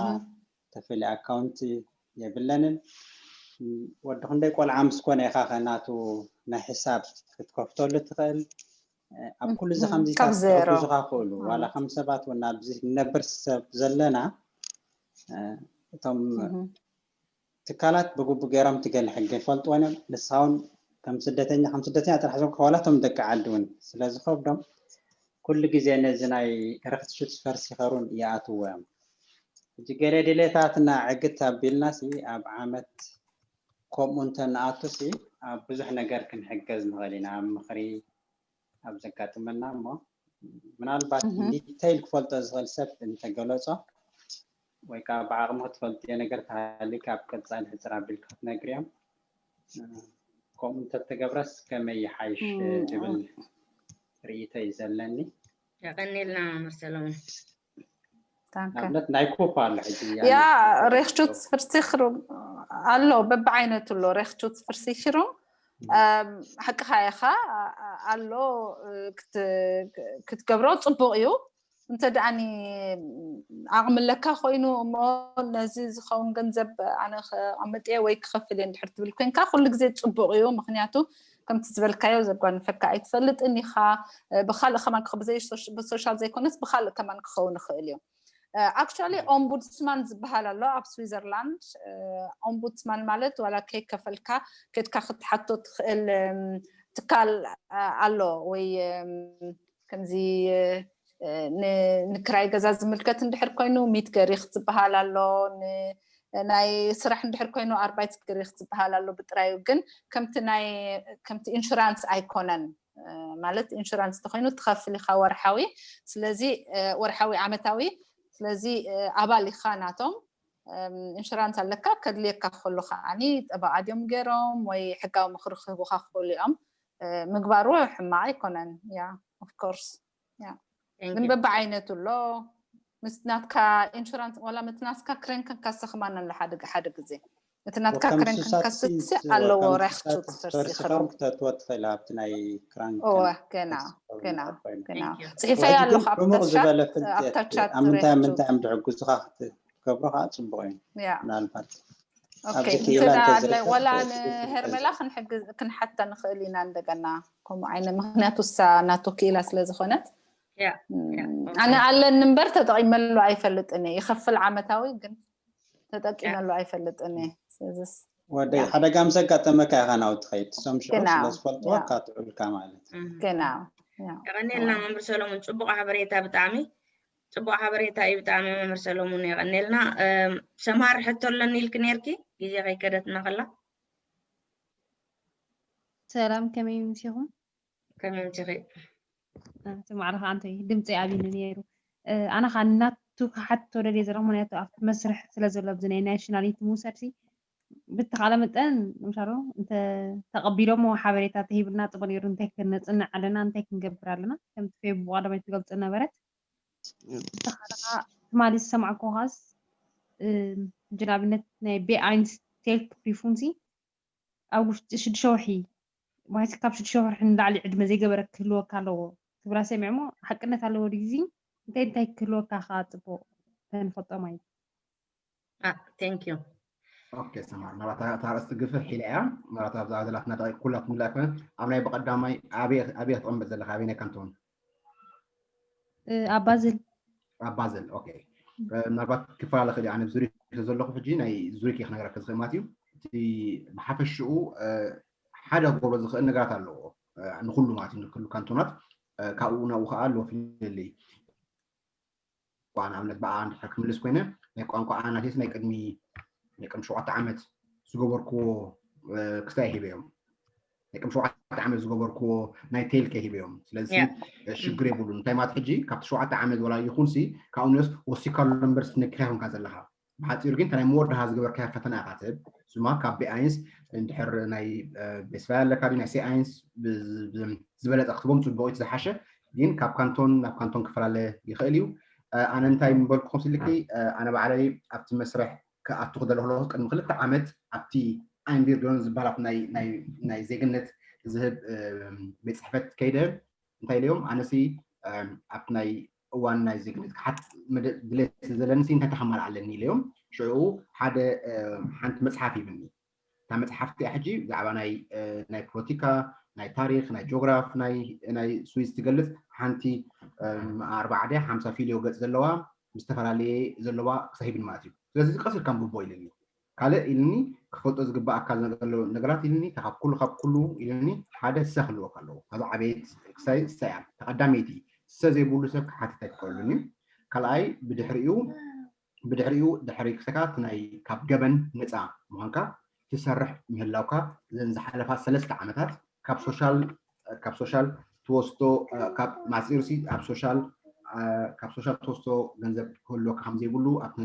ተፈልየ ኣካውንት የብለንን። ወዲ ክንደይ ቆልዓ ምስ ኮነ ኢኻ ከ ናቱ ናይ ሕሳብ ክትከፍተሉ ትኽእል። ኣብ ኩሉ እዚ ከምዚ ካብ ዜሮ ክሕግዙኻ ክእሉ ዋላ ከም ሰባት እውን ኣብዚ ንነብር ሰብ ዘለና እቶም ትካላት ብግቡእ ገይሮም ትገል ሕጊ ይፈልጥዎ እዮም። ንስኻ እውን ከም ስደተኛ ከም ስደተኛ ጥራሕ ዘብካ ዋላ እቶም ደቂ ዓዲ እውን ስለ ዝኸብዶም ኩሉ ግዜ ነዚ ናይ ረክት ሹትስ ፈርሲኸሩን ይኣትዎ እዮም። ሕጂ ገለ ድሌታትና ዕግት ኣቢልና ሲ ኣብ ዓመት ከምኡ እንተንኣቱ ሲ ኣብ ብዙሕ ነገር ክንሕገዝ ንኽእል ኢና። ኣብ ምኽሪ ኣብ ዘጋጥመና እሞ ምናልባት ዲተይል ክፈልጦ ዝኽእል ሰብ እንተገለጾ ወይ ከዓ ብዓቕሚ ክትፈልጥዮ ነገር ተሃሊካ ኣብ ቀፃሊ ሕፅር ኣቢልካ ክትነግርዮም ከምኡ እንተተገብረስ ከመይ ይሓይሽ ዝብል ርእይቶ እዩ ዘለኒ። የቐኒልና መምህር ሰለሙን። ንኣብነት ናይ ኮፕ ኣሎ ሕጂ ያ ሬክሹት ፍርሲክሩም ኣሎ በብዓይነቱ ኣሎ ሬክሹት ፍርሲክሩም ሓቅኻ ኢኻ ኣሎ ክትገብሮ ፅቡቕ እዩ እንተ ደኣኒ ዓቕሚ ኣለካ ኮይኑ እሞ ነዚ ዝኸውን ገንዘብ ኣነ ክቐምጥ እየ ወይ ክኸፍል እየ እንድሕር ትብል ኮንካ ኩሉ ግዜ ፅቡቕ እዩ ምክንያቱ ከምቲ ዝበልካዮ ዘጓንፈካ ኣይትፈልጥን ኢኻ ብካልእ ከማን ብሶሻል ዘይኮነስ ብካልእ ከማን ክኸውን ይኽእል እዩ ኣክቹዋሊ ኦምቡድስማን ዝበሃል ኣሎ ኣብ ስዊዘርላንድ ኦምቡድስማን ማለት ዋላ ከይከፈልካ ከድካ ክትሓቶ ትኽእል ትካል ኣሎ ወይ ከምዚ ንክራይ ገዛ ዝምልከት እንድሕር ኮይኑ ሚት ገሪክ ዝበሃል ኣሎ ናይ ስራሕ እንድሕር ኮይኑ ኣርባይት ገሪክ ዝበሃል ኣሎ ብጥራዩ ግን ከምቲ ናይ ከምቲ ኢንሹራንስ ኣይኮነን ማለት ኢንሹራንስ ተኮይኑ ትኸፍል ኢኻ ወርሓዊ ስለዚ ወርሓዊ ዓመታዊ ስለዚ ኣባል ኢኻ ናቶም ኢንሹራንስ ኣለካ ከድልየካ ከሎ ከዓኒ ጠበቃ ድዮም ገይሮም ወይ ሕጋዊ ምክሪ ክህቡካ ክኽእሉ እዮም ምግባሩ ሕማቅ ኣይኮነን ያ ኦፍኮርስ ግን በብዓይነቱ ኣሎ ምስ ናትካ ኢንሹራንስ ዋላ ምስ ናትካ ክሬን ከንካሰ ክማን ኣሎ ሓደ ሓደ ግዜ እቲ ናትካ ክሬን ከንካስሲ ኣለዎ ሬክት ፈርሲኸሩ ክተትወ ትኽእል ኣብቲ ናይ ክራን ገና ገና ገና ፅሒፈያ ኣለኹ ኣብታቻት ኣብ ምንታይ ምንታይ እዮም ዝሕግዙኻ ክትገብሮ ከዓ ፅቡቅ እዩ ምናልባት ወላ ንሄርሜላ ክንሓታ ንኽእል ኢና እንደገና ከምኡ ዓይነት ምክንያቱ እሳ ናቶ ክኢላ ስለ ዝኾነት ኣነ ኣለኒ እምበር ተጠቂመሉ ኣይፈልጥን እየ ይኸፍል ዓመታዊ ግን ተጠቂመሉ ኣይፈልጥን እየ ስለዚስ ወደይ ሓደጋ ምስ ኣጋጠመካ ኢኻ ናብኡ ትኸይድ እሶም ሽዑ ስለ ዝፈልጥዎ ካትዑልካ ማለት እዩ ገና የቐኒልና መምህር ሰሎሙን ፅቡቕ ሓበሬታ ብጣዕሚ ፅቡቕ ሓበሬታ እዩ ብጣዕሚ መምህር ሰሎሙን የቐኒልና ሰምሃር ሕቶ ኣለኒ ኢልኪ ነርኪ ግዜ ከይከደትና ከላ ሰላም ከመይ ምሲኹም ከመይ ምሲኺ ማዕረ ከዓ እንተይ ድምፂ ኣብኒ ነይሩ ኣነ ከዓ ናቱ ክሓቶ ደልየ ዘለኹ ምክንያቱ ኣብቲ መስርሕ ስለ ዘሎ ኣብዚ ናይ ናሽናሊቲ ምውሳድ ሲ ብተኻለ መጠን ንምሳሉ እንተ ተቐቢሎሞ ሓበሬታ ተሂብና ፅቡቅ ነይሩ እንታይ ክነፅንዕ ኣለና እንታይ ክንገብር ኣለና ከምቲ ፌቡ ቀዳማይ ትገልፅ ነበረት ብተኻለ ከዓ ትማሊ ዝሰማዕኩ ከዓስ ሕጂ ንኣብነት ናይ ቤኣይንስ ቴልክ ፕሪፉንሲ ኣብ ውሽጢ ሽዱሽተ ወርሒ ማለት ካብ ሽዱሽተ ወርሒ ንላዕሊ ዕድመ ዘይገበረ ክህልወካ ኣለዎ ክብላ ሰሚዐ እሞ ሓቅነት ኣለዎ ድዩ እዚ እንታይ እንታይ ክህልወካ ከዓ ፅቡቅ ተንፈልጦ ማለት thank you ኦኬ ሰማር ናባታ እታ ርእስቲ ግፍሕ ኢላ እያ ናባታ ኣብዛ ዘላትና ደቂቅ ኩላ ትምላእ ኮነ ኣብ ናይ ብቀዳማይ ኣበይ ኣበይ ክትቐምጥ ዘለካ ኣበይ ናይ ካንቶን ኣብ ባዝል ኣብ ባዝል ኦኬ ምናልባት ክፈላለ ክእል ኣነ ዙሪክ ዘለኹ ሕጂ ናይ ዙሪክ ክነግረካ ዝኽእል ማለት እዩ እቲ ብሓፈሽኡ ሓደ ክገብሮ ዝኽእል ነገራት ኣለዎ ንኩሉ ማለት እዩ ንኩሉ ካንቶናት ካብኡ ናብኡ ከዓ ኣለዎ ፍልልይ ንኣብነት ብኣ እንድሕር ክምልስ ኮይነ ናይ ቋንቋ ኣናቴስ ናይ ቅድሚ ናይ ቅድሚ ሸውዓተ ዓመት ዝገበርክዎ ክስታይ ሂበዮም ናይ ቅድሚ ሸውዓተ ዓመት ዝገበርክዎ ናይ ቴልከ ሂበዮም ስለዚ ሽግር የብሉን እንታይ ማለት ሕጂ ካብቲ ሸውዓተ ዓመት ወላ ይኹንሲ ካብኡ ንስ ወሲካሉ እምበር ነኪኻ ይኹንካ ዘለኻ ብሓፂሩ ግን ናይ መወዳእታ ዝገበርካዮ ፈተና ኢኻ ትህብ ስማ ካብ ቢኣይንስ እንድሕር ናይ ቤስፋይ ኣለካ ናይ ሴኣይንስ ዝበለፀ ክትቦም ፅቡቅ ዝሓሸ ግን ካብ ካንቶን ናብ ካንቶን ክፈላለ ይኽእል እዩ ኣነ እንታይ ምበልኩ ከምስልኪ ኣነ ባዕለይ ኣብቲ መስርሕ ክኣቱ ክደለ ከለኩ ቅድሚ ክልተ ዓመት ኣብቲ ኣይንቢርዶን ዝበሃል ናይ ዜግነት ዝህብ ቤት ፅሕፈት ከይደ እንታይ ኢለዮም ኣነሲ ኣብቲ ናይ እዋን ናይ ዜግነት ክሓት ድሌት ስለዘለኒ እንታይ ተኸማል ኣለኒ ኢለዮም። ሽዑ ሓደ ሓንቲ መፅሓፍ ይብኒ። እታ መፅሓፍቲ ሕጂ ብዛዕባ ናይ ፖለቲካ፣ ናይ ታሪክ፣ ናይ ጂኦግራፍ፣ ናይ ስዊዝ ትገልፅ ሓንቲ ኣርባዓ ሓምሳ ፊልዮ ገፅ ዘለዋ ዝተፈላለየ ዘለዋ ክሳሂብን ማለት እዩ። ስለዚ ቀስ ኢልካ ንብቦ ኢልኒ። ካልእ ኢልኒ ክፈልጦ ዝግባእ ኣካል ዘሎ ነገራት ኢልኒ ካብ ኩሉ ካብ ኩሉ ኢልኒ ሓደ ሰ ክህልወካ ኣለዎ። ካብዛ ዓበየት ክሳይ ሰ እያ ተቐዳመይቲ። ሰ ዘይብሉ ሰብ ክሓትት ኣይክእሉን እዩ። ካልኣይ ብድሕሪኡ ብድሕሪኡ ድሕሪ ክሰካ ናይ ካብ ገበን ነፃ ምዃንካ ትሰርሕ ምህላውካ እዘን ዝሓለፋ ሰለስተ ዓመታት ካብ ሶሻል ካብ ሶሻል ትወስዶ ካብ ማፂሩሲ ኣብ ሶሻል ካብ ሶሻል ትወስዶ ገንዘብ ክህልወካ ከም ዘይብሉ ኣብቲ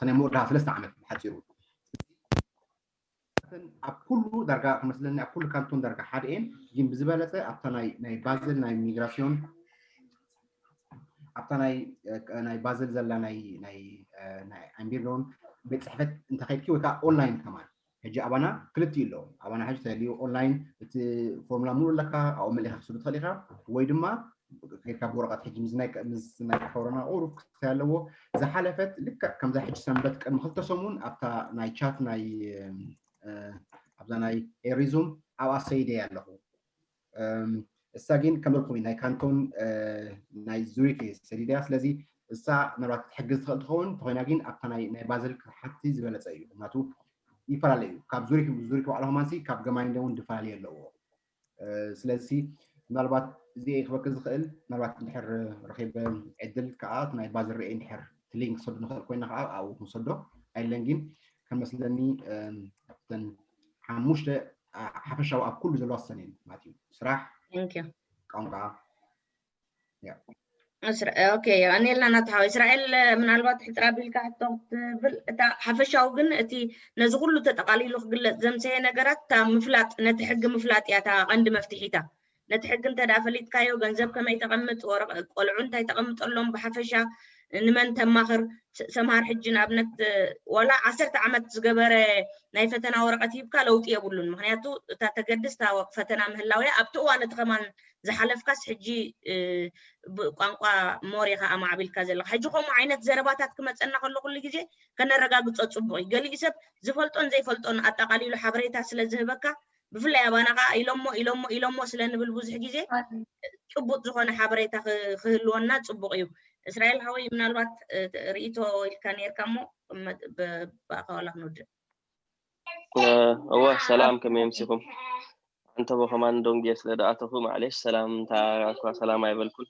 ናይ መወዳእታ ሰለስተ ዓመት ብሓፂሩ ኣብ ኩሉ ዳርጋ ክመስለኒ ኣብ ኩሉ ካንቶን ዳርጋ ሓደ እየን ግን ብዝበለፀ ኣብታ ናይ ባዝል ናይ ሚግራሲዮን ኣብታ ናይ ባዝል ዘላ ናይ ኣምቢርዶን ቤት ፅሕፈት እንተኸድኪ ወይ ከዓ ኦንላይን ከማን ሕጂ ኣባና ክልቲኡ ኣለዎ። ኣባና ሕጂ ተልዩ ኦንላይን እቲ ፎርሙላ ሙሉ ኣለካ ኣብኡ መሊኻ ክስዱ ትኽእል ኢኻ ወይ ድማ ከይድካ ብወረቐት ሕጂ ምስ ናይ ኮሮና ቁሩብ ክስታይ ኣለዎ። ዝሓለፈት ልክዕ ከምዛ ሕጂ ሰንበት ቅድሚ ክልተ ሰሙን ኣብታ ናይ ቻት ናይ ኣብዛ ናይ ኤሪዙም ኣብኣ ሰይደ ኣለኹ። እሳ ግን ከመልኩም ናይ ካንቶን ናይ ዙሪክ ሰዲዳ ስለዚ እሳ ምናልባት ክትሕግዝ ትኽእል ትኸውን እንተኾይና ግን ኣብታ ናይ ባዘል ክትሓቲ ዝበለፀ እዩ። ምክንያቱ ይፈላለ እዩ ካብ ዙሪክ ዙሪክ ባዕልኹም ኣንሲ ካብ ገማይንደ እውን ድፈላለየ ኣለዎ። ስለዚ ምናልባት እዚ ክበክ ዝኽእል ምናልባት እንድሕር ረኺበ ዕድል ከዓ ናይ ባዝር ርኤ እንድሕር ሊንክ ክሰዱ ንኽእል ኮይና ከዓ ኣብኡ ክንሰዶ ኣይለን ግን ከመስለኒ እተን ሓሙሽተ ሓፈሻዊ ኣብ ኩሉ ዘለዋ ሰኔን ማለት እዩ። ስራሕ፣ ቋንቋ፣ ኦኬ። ኣኔልና ናተሓወ እስራኤል ምናልባት ሕፅር ኣቢልካ ሕቶ ክትብል እታ ሓፈሻዊ ግን እቲ ነዚ ኩሉ ተጠቃሊሉ ክግለፅ ዘምሰየ ነገራት እታ ምፍላጥ ነቲ ሕጊ ምፍላጥ እያ እታ ቀንዲ መፍትሒታ። ነቲ ሕጊ እንተ ደኣ ፈሊጥካዮ ገንዘብ ከመይ ተቐምጥ፣ ቆልዑ እንታይ ተቐምጠሎም፣ ብሓፈሻ ንመን ተማኽር፣ ሰምሃር ሕጂ ንኣብነት ዋላ ዓሰርተ ዓመት ዝገበረ ናይ ፈተና ወረቐት ሂብካ ለውጢ የብሉን። ምክንያቱ እታ ተገድስ እታ ፈተና ምህላውያ ኣብቲ እዋን እቲ ከማን ዝሓለፍካስ ሕጂ ቋንቋ ሞር ኢኻ ኣማዕቢልካ ዘለካ። ሕጂ ከምኡ ዓይነት ዘረባታት ክመፀና ከሎ ኩሉ ግዜ ከነረጋግፆ ፅቡቅ እዩ። ገሊኡ ሰብ ዝፈልጦን ዘይፈልጦን ኣጠቃሊሉ ሓበሬታ ስለ ዝህበካ ብፍላይ ኣባና ከዓ ኢሎሞ ኢሎሞ ኢሎሞ ስለ ንብል ብዙሕ ግዜ ጭቡጥ ዝኾነ ሓበሬታ ክህልወና ፅቡቅ እዩ። እስራኤል ሓወይ ምናልባት ርእቶ ኢልካ ነርካ እሞ ብኣኻ ዋላ ክንውድእ። እወ ሰላም ከመይ ኣምሲኹም? ኣንተቦ ከማን ዶንጌ ስለ ደኣተኹ ማዕሌሽ ሰላምታ እኳ ሰላም ኣይበልኩን።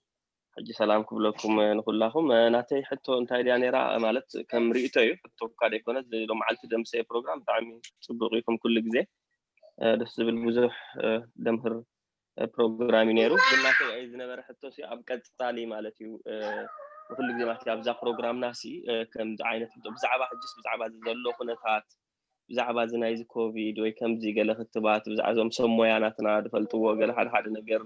ሕጂ ሰላም ክብለኩም ንኩላኹም። ናተይ ሕቶ እንታይ ድያ ነይራ ማለት ከም ርእቶ እዩ። ሕቶ እኳ ደይኮነ ሎመዓልቲ ደምሰየ ፕሮግራም ብጣዕሚ ፅቡቅ እዩ ከም ኩሉ ግዜ ደስ ዝብል ብዙሕ ደምህር ፕሮግራም እዩ ነይሩ። ግን ናተይ ዝነበረ ሕቶ ሲ ኣብ ቀፃሊ ማለት እዩ ንኩሉ ግዜ ማለት ኣብዛ ፕሮግራምና ሲ ከምዚ ዓይነት ሕቶ ብዛዕባ ሕጅስ ብዛዕባ ዘሎ ኩነታት ብዛዕባ እዚ ናይዚ ኮቪድ ወይ ከምዚ ገለ ክትባት ብዛዕባ እዞም ሰብ ሞያ ናትና ዝፈልጥዎ ገለ ሓደ ሓደ ነገር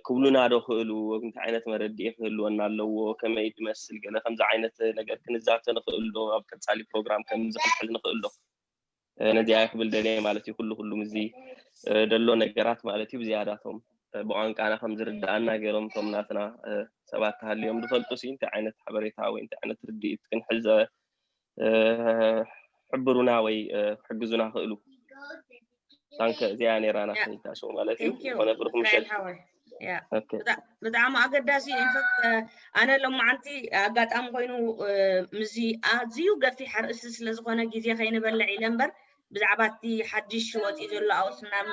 ክብሉና ዶ ክእሉ እንታይ ዓይነት መረድኢ ክህልወና ኣለዎ ከመይ ድመስል ገለ ከምዚ ዓይነት ነገር ክንዛተ ንኽእል ዶ ኣብ ቀፃሊ ፕሮግራም ከምዚ ክንሕዝ ንኽእል ዶ ነዚኣ ክብል ደልየ ማለት እዩ። ኩሉ ኩሉ ምዚ ደሎ ነገራት ማለት እዩ ብዝያዳቶም ብቋንቃና ከም ዝርድኣና ገይሮም እቶም ናትና ሰባት ተሃልዮም ዝፈልጡ ሲ እንታይ ዓይነት ሓበሬታ ወይ እንታይ ዓይነት ርድኢት ክንሕዘ ሕብሩና ወይ ክሕግዙና ክእሉ። ታንከ እዚኣ ነይራ ናተይ ታሽሙ ማለት እዩ። ዝኾነ ብሩክ ምሸት። ብጣዕሚ ኣገዳሲ እዩ። ኣነ ሎማዓንቲ ኣጋጣሚ ኮይኑ ምዚ ኣዝዩ ገፊሕ ኣርእስቲ ስለዝኾነ ግዜ ከይንበልዕ ኢለ እምበር ብዛዕባ እቲ ሓድሽ ወፂኡ ዘሎ ኣውስናም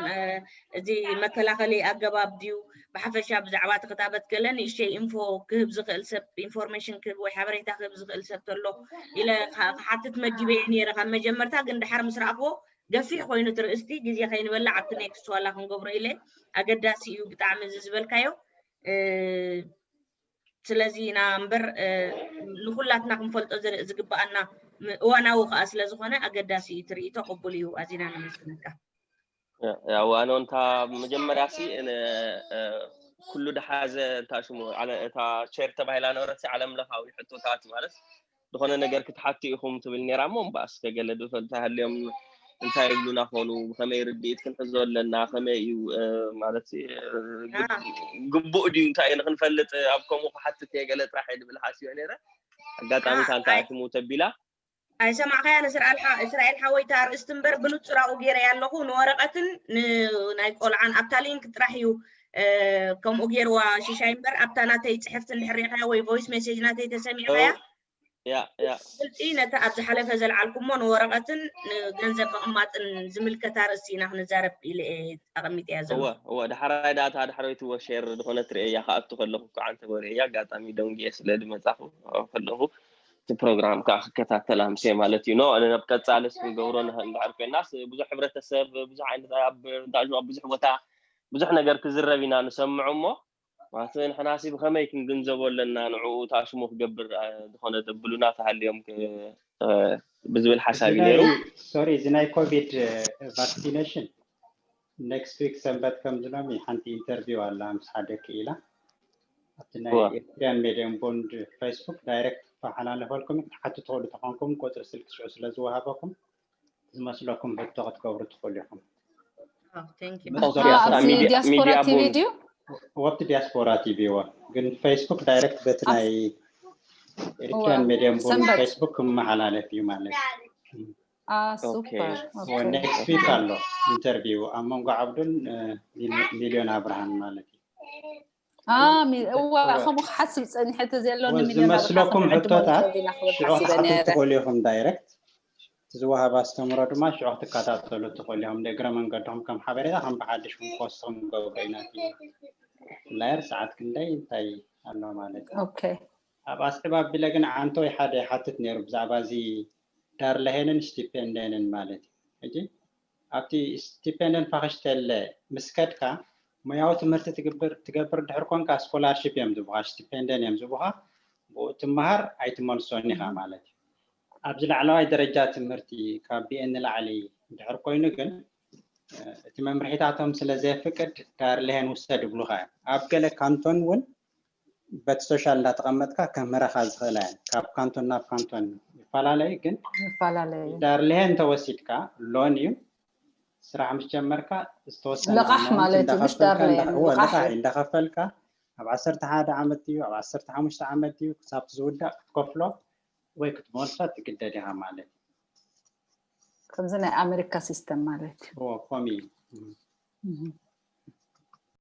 እዚ መከላኸሊ ኣገባብ ድዩ ብሓፈሻ ብዛዕባ እቲ ክታበት ገለ ንእሽተይ ኢንፎ ክህብ ዝኽእል ሰብ ኢንፎርሜሽን ክህብ ወይ ሓበሬታ ክህብ ዝኽእል ሰብ ተሎ ኢለ ክሓትት መዲበ እየ ነይረ ካብ መጀመርታ ግን ድሓር ምስ ረኣኽዎ ገፊሕ ኮይኑ ትርእስቲ ግዜ ከይንበላ ኣብቲ ኔክስት ዋላ ክንገብሮ ኢለ ኣገዳሲ እዩ ብጣዕሚ እዚ ዝበልካዮ ስለዚ ኢና እምበር ንኩላትና ክንፈልጦ ዝግበኣና እዋናዊ ከዓ ስለዝኮነ ኣገዳሲ እዩ ትርኢቶ ቅቡል እዩ ኣዚና ነመስግነካ ያው ኣነ እንታ መጀመርያ ሲ ኩሉ ድሓዘ እንታ ሽሙ እታ ሼር ተባሂላ ነበረት ዓለም ለኻዊ ሕቶታት ማለት ዝኾነ ነገር ክትሓቱ ኢኹም ትብል ነይራ እሞ እምበኣስ ከገለ ዝፈልጡ ሃልዮም እንታይ ይብሉና ኾኑ፣ ብኸመይ ርድኢት ክንሕዞ ኣለና፣ ከመይ እዩ ማለት ግቡእ ድዩ እንታይ እዩ ንክንፈልጥ ኣብ ከምኡ ክሓትት እየ ገለ ጥራሕ እየ ዝብል ሓስዮ ነይረ። ኣጋጣሚ ሳንታ ኣሽሙ ተቢላ። ኣይሰማዕካያ እስራኤል ሓወይታ ኣርእስቲ እምበር ብንጹር ኣብኡ ገይረ ኣለኹ። ንወረቐትን ናይ ቆልዓን ኣብታ ሊንክ ጥራሕ እዩ። ከምኡ ገይርዋ ሽሻይ እምበር ኣብታ ናተይ ጽሕፍቲ እንድሕር ሪኢኻያ ወይ ቮይስ ሜሴጅ ናተይ ተሰሚዕካያ ያ ያ ግልፂ ነቲ ኣብ ዝሓለፈ ዘልዓልኩሞ ንወረቐትን ንገንዘብ ምቕማጥን ዝምልከት ኣርእስቲ ኢና ክንዛረብ ኢለ እየ ኣቐሚጠያ ዘሎ። እወ እወ ዳሕራይ ዳታ ዳሕረይቲ ወ ሼር ዝኾነት ርእያ ክኣቱ ከለኹ ከዓ እንተ ወርእያ ኣጋጣሚ ደንጊየ ስለ ዝመጻኹ ከለኹ እቲ ፕሮግራም ከዓ ክከታተል ኣምስየ ማለት እዩ። ኖ ናብ ቀጻሊ ክንገብሮ ንኽእል እንድሕር ኮይናስ ብዙሕ ሕብረተሰብ ብዙሕ ዓይነት ኣብ ዳጁ ኣብ ብዙሕ ቦታ ብዙሕ ነገር ክዝረብ ኢና ንሰምዖ እሞ ማለት ንሕናሲ ብኸመይ ክንግንዘቦ ኣለና ንዕኡ ታሽሙ ክገብር ዝኾነ ዘብሉና ተሃልዮም ብዝብል ሓሳብ እዩ ነይሩ። ሶሪ እዚ ናይ ኮቪድ ቫክሲኔሽን ኔክስት ዊክ ሰንበት ከም ዝሎሚ ሓንቲ ኢንተርቪው ኣላ ምስ ሓደ ክኢላ ኣብቲ ናይ ኤርትሪያን ሜድያን ቦንድ ፌስቡክ ዳይሬክት ክፈሓላለፈልኩም ክትሓቱ ትኽእሉ ተኾንኩም ቁፅሪ ስልክ ሽዑ ስለ ዝወሃበኩም ዝመስለኩም ሕቶ ክትገብሩ ትኽእሉ ኢኹም። ኣብዚ ዲያስፖራ ቲቪ ድዩ? ወብቲ ዲያስፖራ ቲቪ ዋ ግን ፌስቡክ ዳይሬክት በቲ ናይ ኤሪትሪያን ሜድያን ቦንድ ፌስቡክ ክመሓላለፍ እዩ ማለት እዩ። ኔክስት ዊክ ኣሎ ኢንተርቪው ኣብ መንጎ ዓብዱን ሚልዮን ኣብርሃን ማለት እዩ። እዋ ከምኡ ክሓስብ ፀኒሐ ተዘየሎኒ ሚልዮን ዝመስለኩም ሕቶታት ሽዑ ክትሓቱ ትኽእሉ ኢኹም ዳይሬክት ዝወሃብ ኣስተምሮ ድማ ሽዑ ክትከታተሉ ትኽእሉ ኢኹም። ንእግረ መንገድኹም ከም ሓበሬታ ከም ብሓድሽ ክንፖስት ክንገብሮ ኢና ፍላየር ሰዓት ክንደይ እንታይ ኣሎ ማለት እዩ። ኣብ ኣስዕብ ኣቢለ ግን ዓንቶይ ሓደ ይሓትት ነይሩ ብዛዕባ እዚ ዳርለሄንን ስቲፔንደንን ማለት እዩ። ሕጂ ኣብቲ ስቲፔንደን ፋክሽተለ ምስ ከድካ ሞያዊ ትምህርቲ ትገብር ድሕር ኮንካ ስኮላርሽፕ እዮም ዝቡኻ፣ ስቲፔንደን እዮም ዝቡኻ። ብኡ ትመሃር ኣይትመልሶን ኢኻ ማለት እዩ። ኣብዚ ላዕለዋይ ደረጃ ትምህርቲ ካብ ቢኤን ንላዕሊ ድሕር ኮይኑ ግን እቲ መምርሒታቶም ስለ ዘየፍቅድ ዳርለሄን ውሰድ ይብሉኻ እዮም። ኣብ ገለ ካንቶን እውን በቲ ሶሻል እንዳተቐመጥካ ከምህረኻ ዝኽእላ እየን። ካብ ካንቶን ናብ ካንቶን ይፈላለዩ ግን ይፈላለዩ ዳርልሄ እንተወሲድካ ሎን እዩ ስራሕ ምስ ጀመርካ ዝተወሰነ ልቓሕ ማለት እዩ ምሽ ዳርልሄ ልቓሕ እንዳኸፈልካ ኣብ ዓሰርተ ሓደ ዓመት እዩ ኣብ ዓሰርተ ሓሙሽተ ዓመት እዩ ክሳብ ዝውዳእ ክትከፍሎ ወይ ክትመልሶ ትግደድ ኢኻ ማለት እዩ። ከምዚ ናይ ኣሜሪካ ሲስተም ማለት እዩ። ከምኡ እዩ።